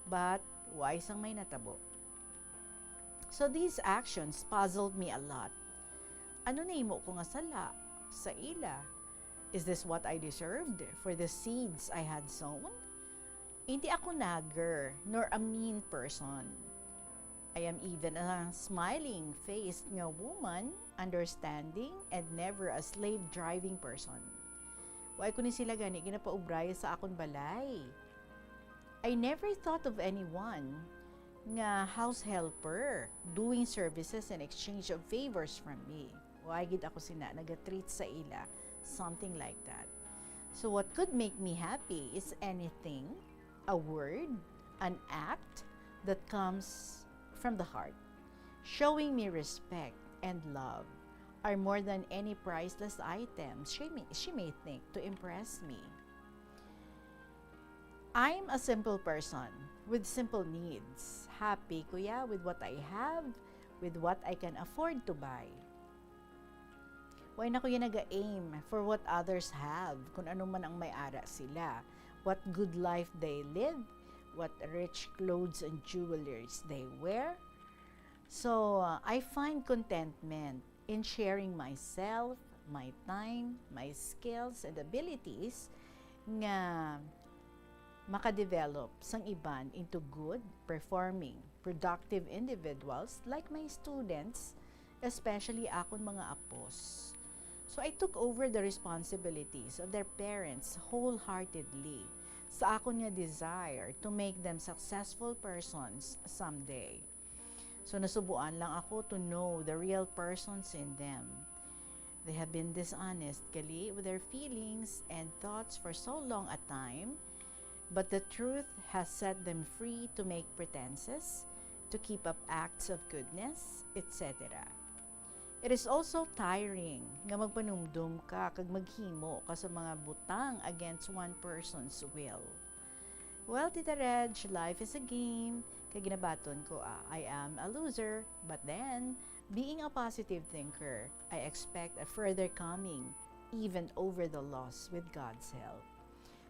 but way sang may natabo. So these actions puzzled me a lot. Ano nahimo ko nga sala sa ila? Is this what I deserved for the seeds I had sown? Hindi ako nagger nor a mean person. I am even a smiling-faced nga woman, understanding, and never a slave-driving person. Wa ko ni sila gani ginapaubraya sa akon balay. I never thought of anyone nga house helper doing services in exchange of favors from me. Wa gid ako sina naga-treat sa ila, something like that. So what could make me happy is anything, a word, an act that comes from the heart, showing me respect and love are more than any priceless items she may, she may think to impress me. I'm a simple person with simple needs. Happy ko ya with what I have, with what I can afford to buy. Why na ko ya naga-aim for what others have, kung ano man ang may ara sila, what good life they live, what rich clothes and jewelries they wear. So, uh, I find contentment in sharing myself, my time, my skills, and abilities nga makadevelop sang iban into good, performing, productive individuals like my students, especially akon mga apos. So I took over the responsibilities of their parents wholeheartedly sa akon nga desire to make them successful persons someday. So nasubuan lang ako to know the real persons in them. They have been dishonest gali with their feelings and thoughts for so long a time, but the truth has set them free to make pretenses, to keep up acts of goodness, et cetera. It is also tiring nga magpanumdom ka kag maghimo ka sa mga butang against one person's will. Well, Tita Reg, life is a game. Kay ginabaton ko, ah, I am a loser. But then, being a positive thinker, I expect a further coming, even over the loss, with God's help.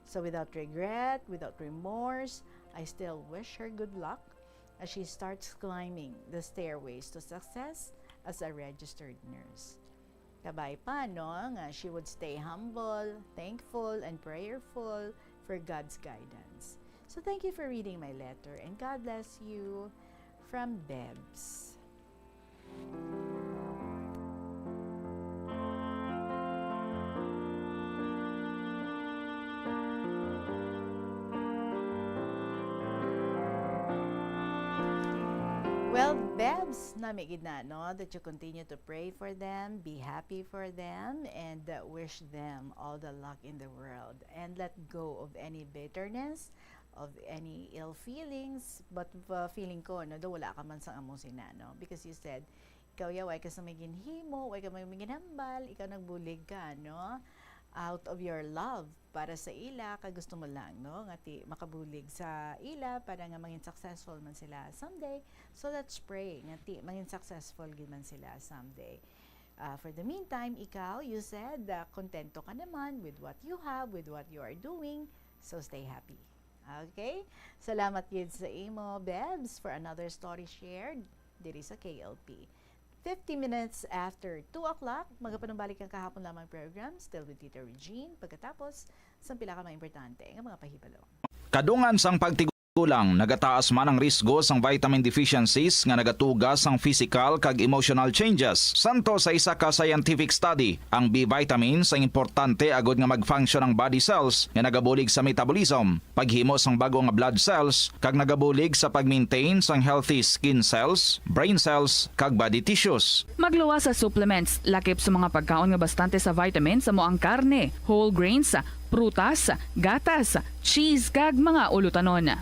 So without regret, without remorse, I still wish her good luck as she starts climbing the stairways to success as a registered nurse. Kabay pa, no, nga she would stay humble, thankful, and prayerful for God's guidance. So thank you for reading my letter, and God bless you. From Bebs. Well, Bebs, nami gid na, no, that you continue to pray for them, be happy for them, and, uh, wish them all the luck in the world. And let go of any bitterness, of any ill feelings. But, uh, feeling ko, no, daw wala ka man sang amo sina, no? Because you said, ikaw ya, way ka sa may ginhimo, way ka may ginhambal, ikaw nagbulig ka, no? Out of your love para sa ila, kag gusto mo lang, no, nga ti makabulig sa ila para nga mangin successful man sila someday. So let's pray nga ti mangin successful gid man sila someday. Ah, for the meantime, ikaw, you said, ah, kontento ka naman with what you have, with what you are doing. So stay happy. Okay? Salamat gid sa imo, Bebs, for another story shared diri sa K L P. Fifty minutes after two o'clock, magapanumbalik ang kahapon lamang program, still with Tita Regine. Pagkatapos, sa pila ka mga importante nga mga pahibalo. Kadungan sang pagtigulang, nagataas man ang risgo sang vitamin deficiencies nga nagatuga sang physical kag emotional changes. Santo sa isa ka scientific study, ang B vitamins ang importante agud nga mag-function ang body cells nga nagabulig sa metabolism, paghimo sang bag-o nga blood cells, kag nagabulig sa pag-maintain sang healthy skin cells, brain cells, kag body tissues. Magluwas sa supplements, lakip sa mga pagkaon nga bastante sa vitamins, amo ang karne, whole grains, prutas, gatas, cheese, kag mga ulutanon.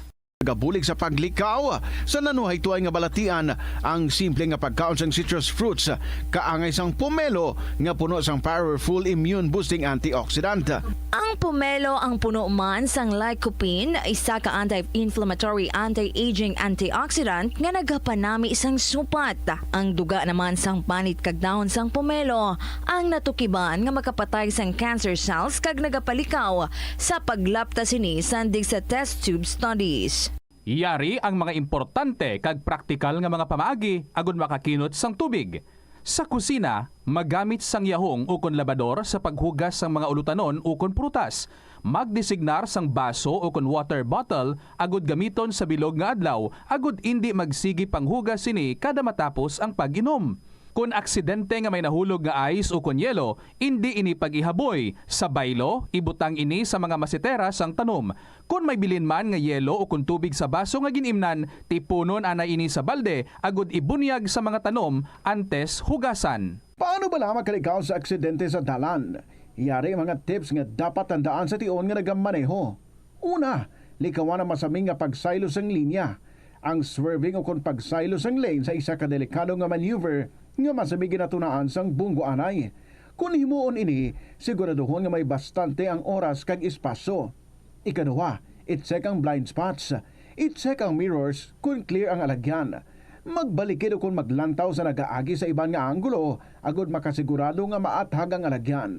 Nagabulig sa paglikaw sa nanuhaytoy nga balatian, ang simple nga pagkaon sang citrus fruits kaangay sang pomelo nga puno sang powerful immune-boosting antioxidant. Ang pomelo ang puno man sang lycopene, isa ka anti-inflammatory, anti-aging antioxidant nga nagapanami sang supat. Ang duga naman sang panit kag dahon sang pomelo ang natukiban nga makapatay sang cancer cells kag nagapalikaw sa paglapta sini sandig sa test tube studies. Yari ang mga importante kag praktikal nga mga pamaagi agud makakinot sang tubig. Sa kusina, magamit sang yahong ukon labador sa paghugas sang mga ulutanon ukon prutas. Magdesignar sang baso ukon water bottle agud gamiton sa bilog nga adlaw agud indi magsigi panghugas sini kada matapos ang pag-inom. Kon aksidente nga may nahulog nga ice ukon yelo, indi ini pag-ihaboy. Sa baylo, ibutang ini sa mga masetera sang tanom. Kon may bilin man nga yelo ukon tubig sa baso nga gin-imnan, tipunon anay ini sa balde agud ibunyag sa mga tanom antes hugasan. Paano bala makalikaw sa aksidente sa dalan? Yari ang mga tips nga dapat tandaan sa tion nga nagamaneho. Una, likawan ang masaming nga pagsaylo sang linya. Ang swerving ukon pagsaylo sang lane sa isa ka delikado nga maneuver nga masamig ginatunaan sang bunggo anay. Kon himuon ini, siguraduhon nga may bastante ang oras kag espasyo. Ikaduha, i-check ang blind spots. I-check ang mirrors kon clear ang alagyan. Magbalikid ukon maglantaw sa nagaagi sa iban nga anggulo agud makasigurado nga maathag ang alagyan.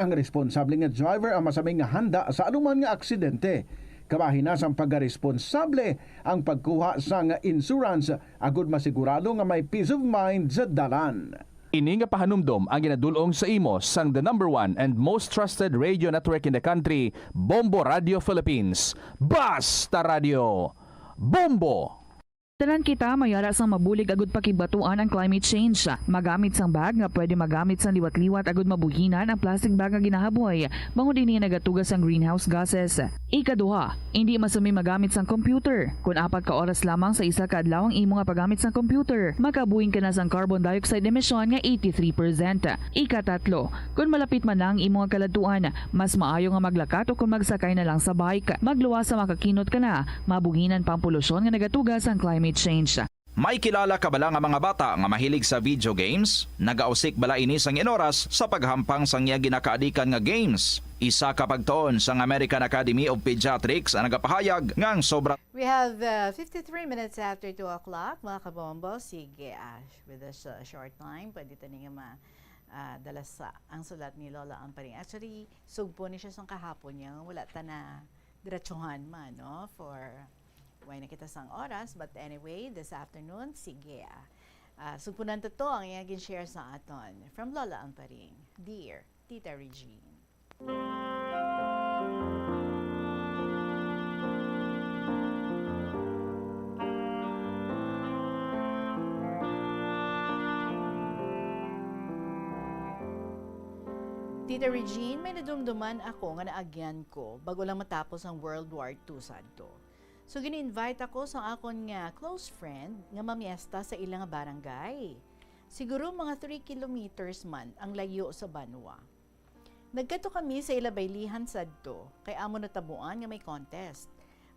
Ang responsable nga driver ang masaming nga handa sa anuman nga aksidente. Kabahin na sang pagkaresponsable ang pagkuha sang insurance agud masigurado nga may peace of mind sa dalan. Ini nga pahanumdom ang ginadul-ong sa imo sang the number one and most trusted radio network in the country, Bombo Radio Philippines. Basta Radio! Bombo! Tanan kita may ara sang mabulig agud pakigbatuan ang climate change. Magamit sang bag nga pwede magamit sang liwat-liwat agud mabuhinan ang plastic bag nga ginahaboy, bangod ini nagatuga sang greenhouse gases. Ikaduha, indi masami magamit sang computer. Kon apat ka oras lamang sa isa ka adlaw ang imo nga paggamit sang computer, makabuhin ka na sang carbon dioxide emission nga eighty-three percent. Ikatatlo, kon malapit man na ang imo nga kaladtuan, mas maayo nga maglakat o kon magsakay na lang sa bike. Magluwas sa makakinot ka na, mabuhinan pa ang polusyon nga nagatuga sang climate change. May kilala ka bala nga mga bata nga mahilig sa video games? Nagausik bala ini sang inoras sa paghampang sang iya ginakaadikan nga games? Isa ka pagtuon sang American Academy of Pediatrics ang nagapahayag nga ang sobra. We have, uh, fifty-three minutes after two o'clock, mga kabombo. Sige, ah, with a sh-, short time, pwede tani nga ma-, ah, dala sa ang sulat ni Lola Amparing. Actually, sugpo ni siya sang kahapon niya. Wala ta na diretsuhan man, no? For way na kita sang oras. But anyway, this afternoon, sige, ah. Ah, sugpunan ta to ang iya gin-share sa aton. From Lola Amparing, Dear Tita Regine. Tita Regine, may nadumduman ako nga naagyan ko bago lang matapos ang World War Two sadto. So, gin-invite ako sa akon nga close friend nga mamiesta sa ila nga barangay. Siguro mga three kilometers man ang layo sa banwa. Nagkadto kami sa ila baylihan sadto, kay amo natabuan nga may contest.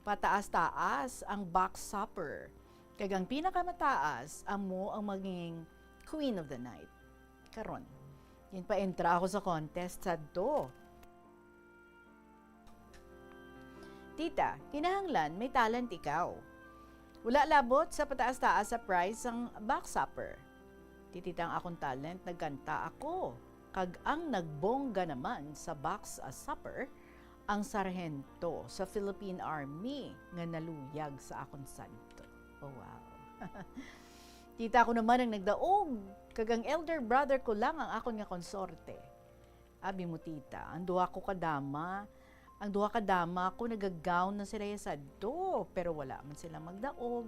Pataas-taas ang box supper, kag ang pinakamataas amo ang maging queen of the night. Karon, ginpaentra ako sa contest sadto. "Tita, kinahanglan may talent ikaw. Wala labot sa pataas-taas sa price sang box upper." "Ti tita, ang akon talent, nagkanta ako. Kag ang nagbongga naman sa box, ah, supper, ang sarhento sa Philippine Army nga naluyag sa akon santo." Oh, wow. "Tita, ako naman ang nagdaog, kag ang elder brother ko lang ang akon nga konsorte." Abi mo, tita, ang duha ko ka dama, ang duha ka dama ko, nagagaon na sila ya sadto, pero wala man sila magdaog.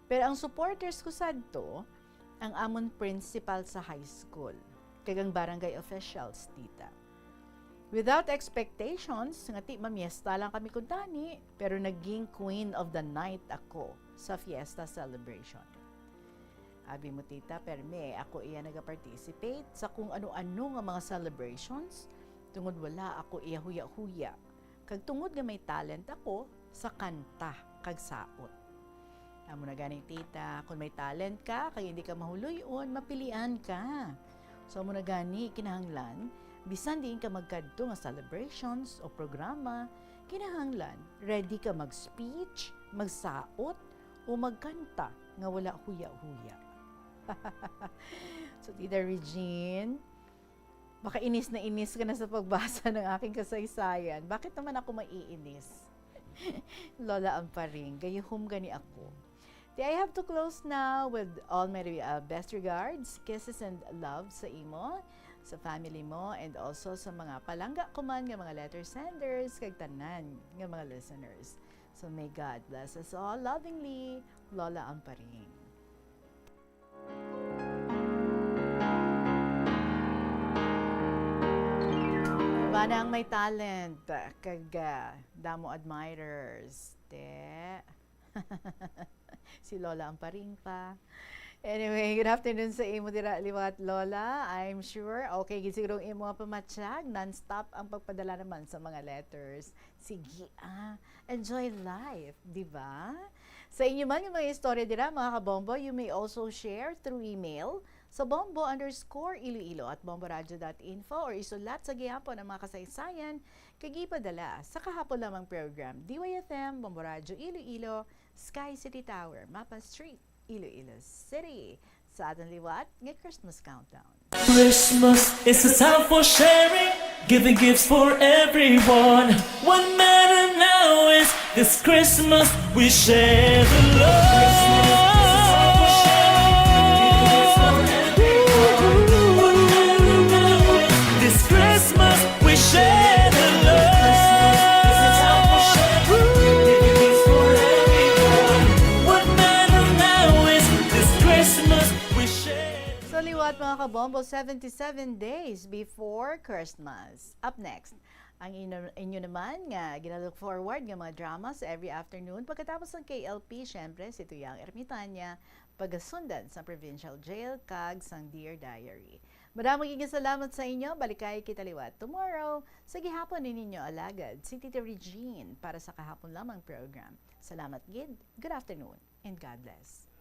Pero ang supporters ko sadto, ang amon principal sa high school, kag ang barangay officials, tita. Without expectations, nga ti mamiesta lang kami kuntani, pero naging queen of the night ako sa fiesta celebration. Abi mo, tita, permi ako iya nagaparticipate sa kung ano-ano nga mga celebrations, tungod wala ako iya huya-huya, kag tungod nga may talent ako sa kanta kag saot. Amo na gani, tita, kung may talent ka kag hindi ka mahuloy-on, mapilian ka. So, amo na gani, kinahanglan, bisan diin ka magkadto nga celebrations o programa, kinahanglan ready ka mag-speech, magsaot, o magkanta nga wala huya-huya. So, Tita Regine, baka inis na inis ka na sa pagbasa ng aking kasaysayan. Bakit naman ako maiinis? Lola Amparing, gayuhom gani ako. Ti, I have to close now with all my, uh, best regards, kisses and love sa imo, sa family mo, and also sa mga palangga ko man nga mga letter senders kag tanan nga mga listeners. So may God bless us all. Lovingly, Lola Amparing. Bana ang may talent, kag, ah, damo admirers. Te. Si Lola Amparing pa. Anyway, good afternoon sa imo dira liwat, Lola. I'm sure okay gid siguro ang imo nga pamatyag. Non-stop ang pagpadala naman sa mga letters. Sige, ah, enjoy life, di ba? Sa inyo man nga mga istorya dira, mga kabombo, you may also share through email sa bombo underscore iloilo at bomboradio dot info or isulat sa gihapon ang mga kasaysayan kag ipadala sa kahapon lamang program, D Y F M, Bombo Radyo Iloilo, Sky City Tower, Mapa Street, Iloilo City. Sa aton liwat nga Christmas countdown. Christmas is a time for sharing, giving gifts for everyone. What matter now is this Christmas we share the love. This Christmas we share the love. What matter now is this Christmas we share. So liwat, mga kabombo, seventy-seven days before Christmas. Up next, ang inyo, inyo naman nga ginalook forward nga mga dramas every afternoon pagkatapos ng K L P, syempre, si Tuyang Ermitanya, pagasundan sa Provincial Jail, kag sang Dear Diary. Madamo gid nga salamat sa inyo. Balikay kita liwat tomorrow sa gihapon ni ninyo alagad, si Tita Regine, para sa kahapon lamang program. Salamat gid. Good afternoon and God bless.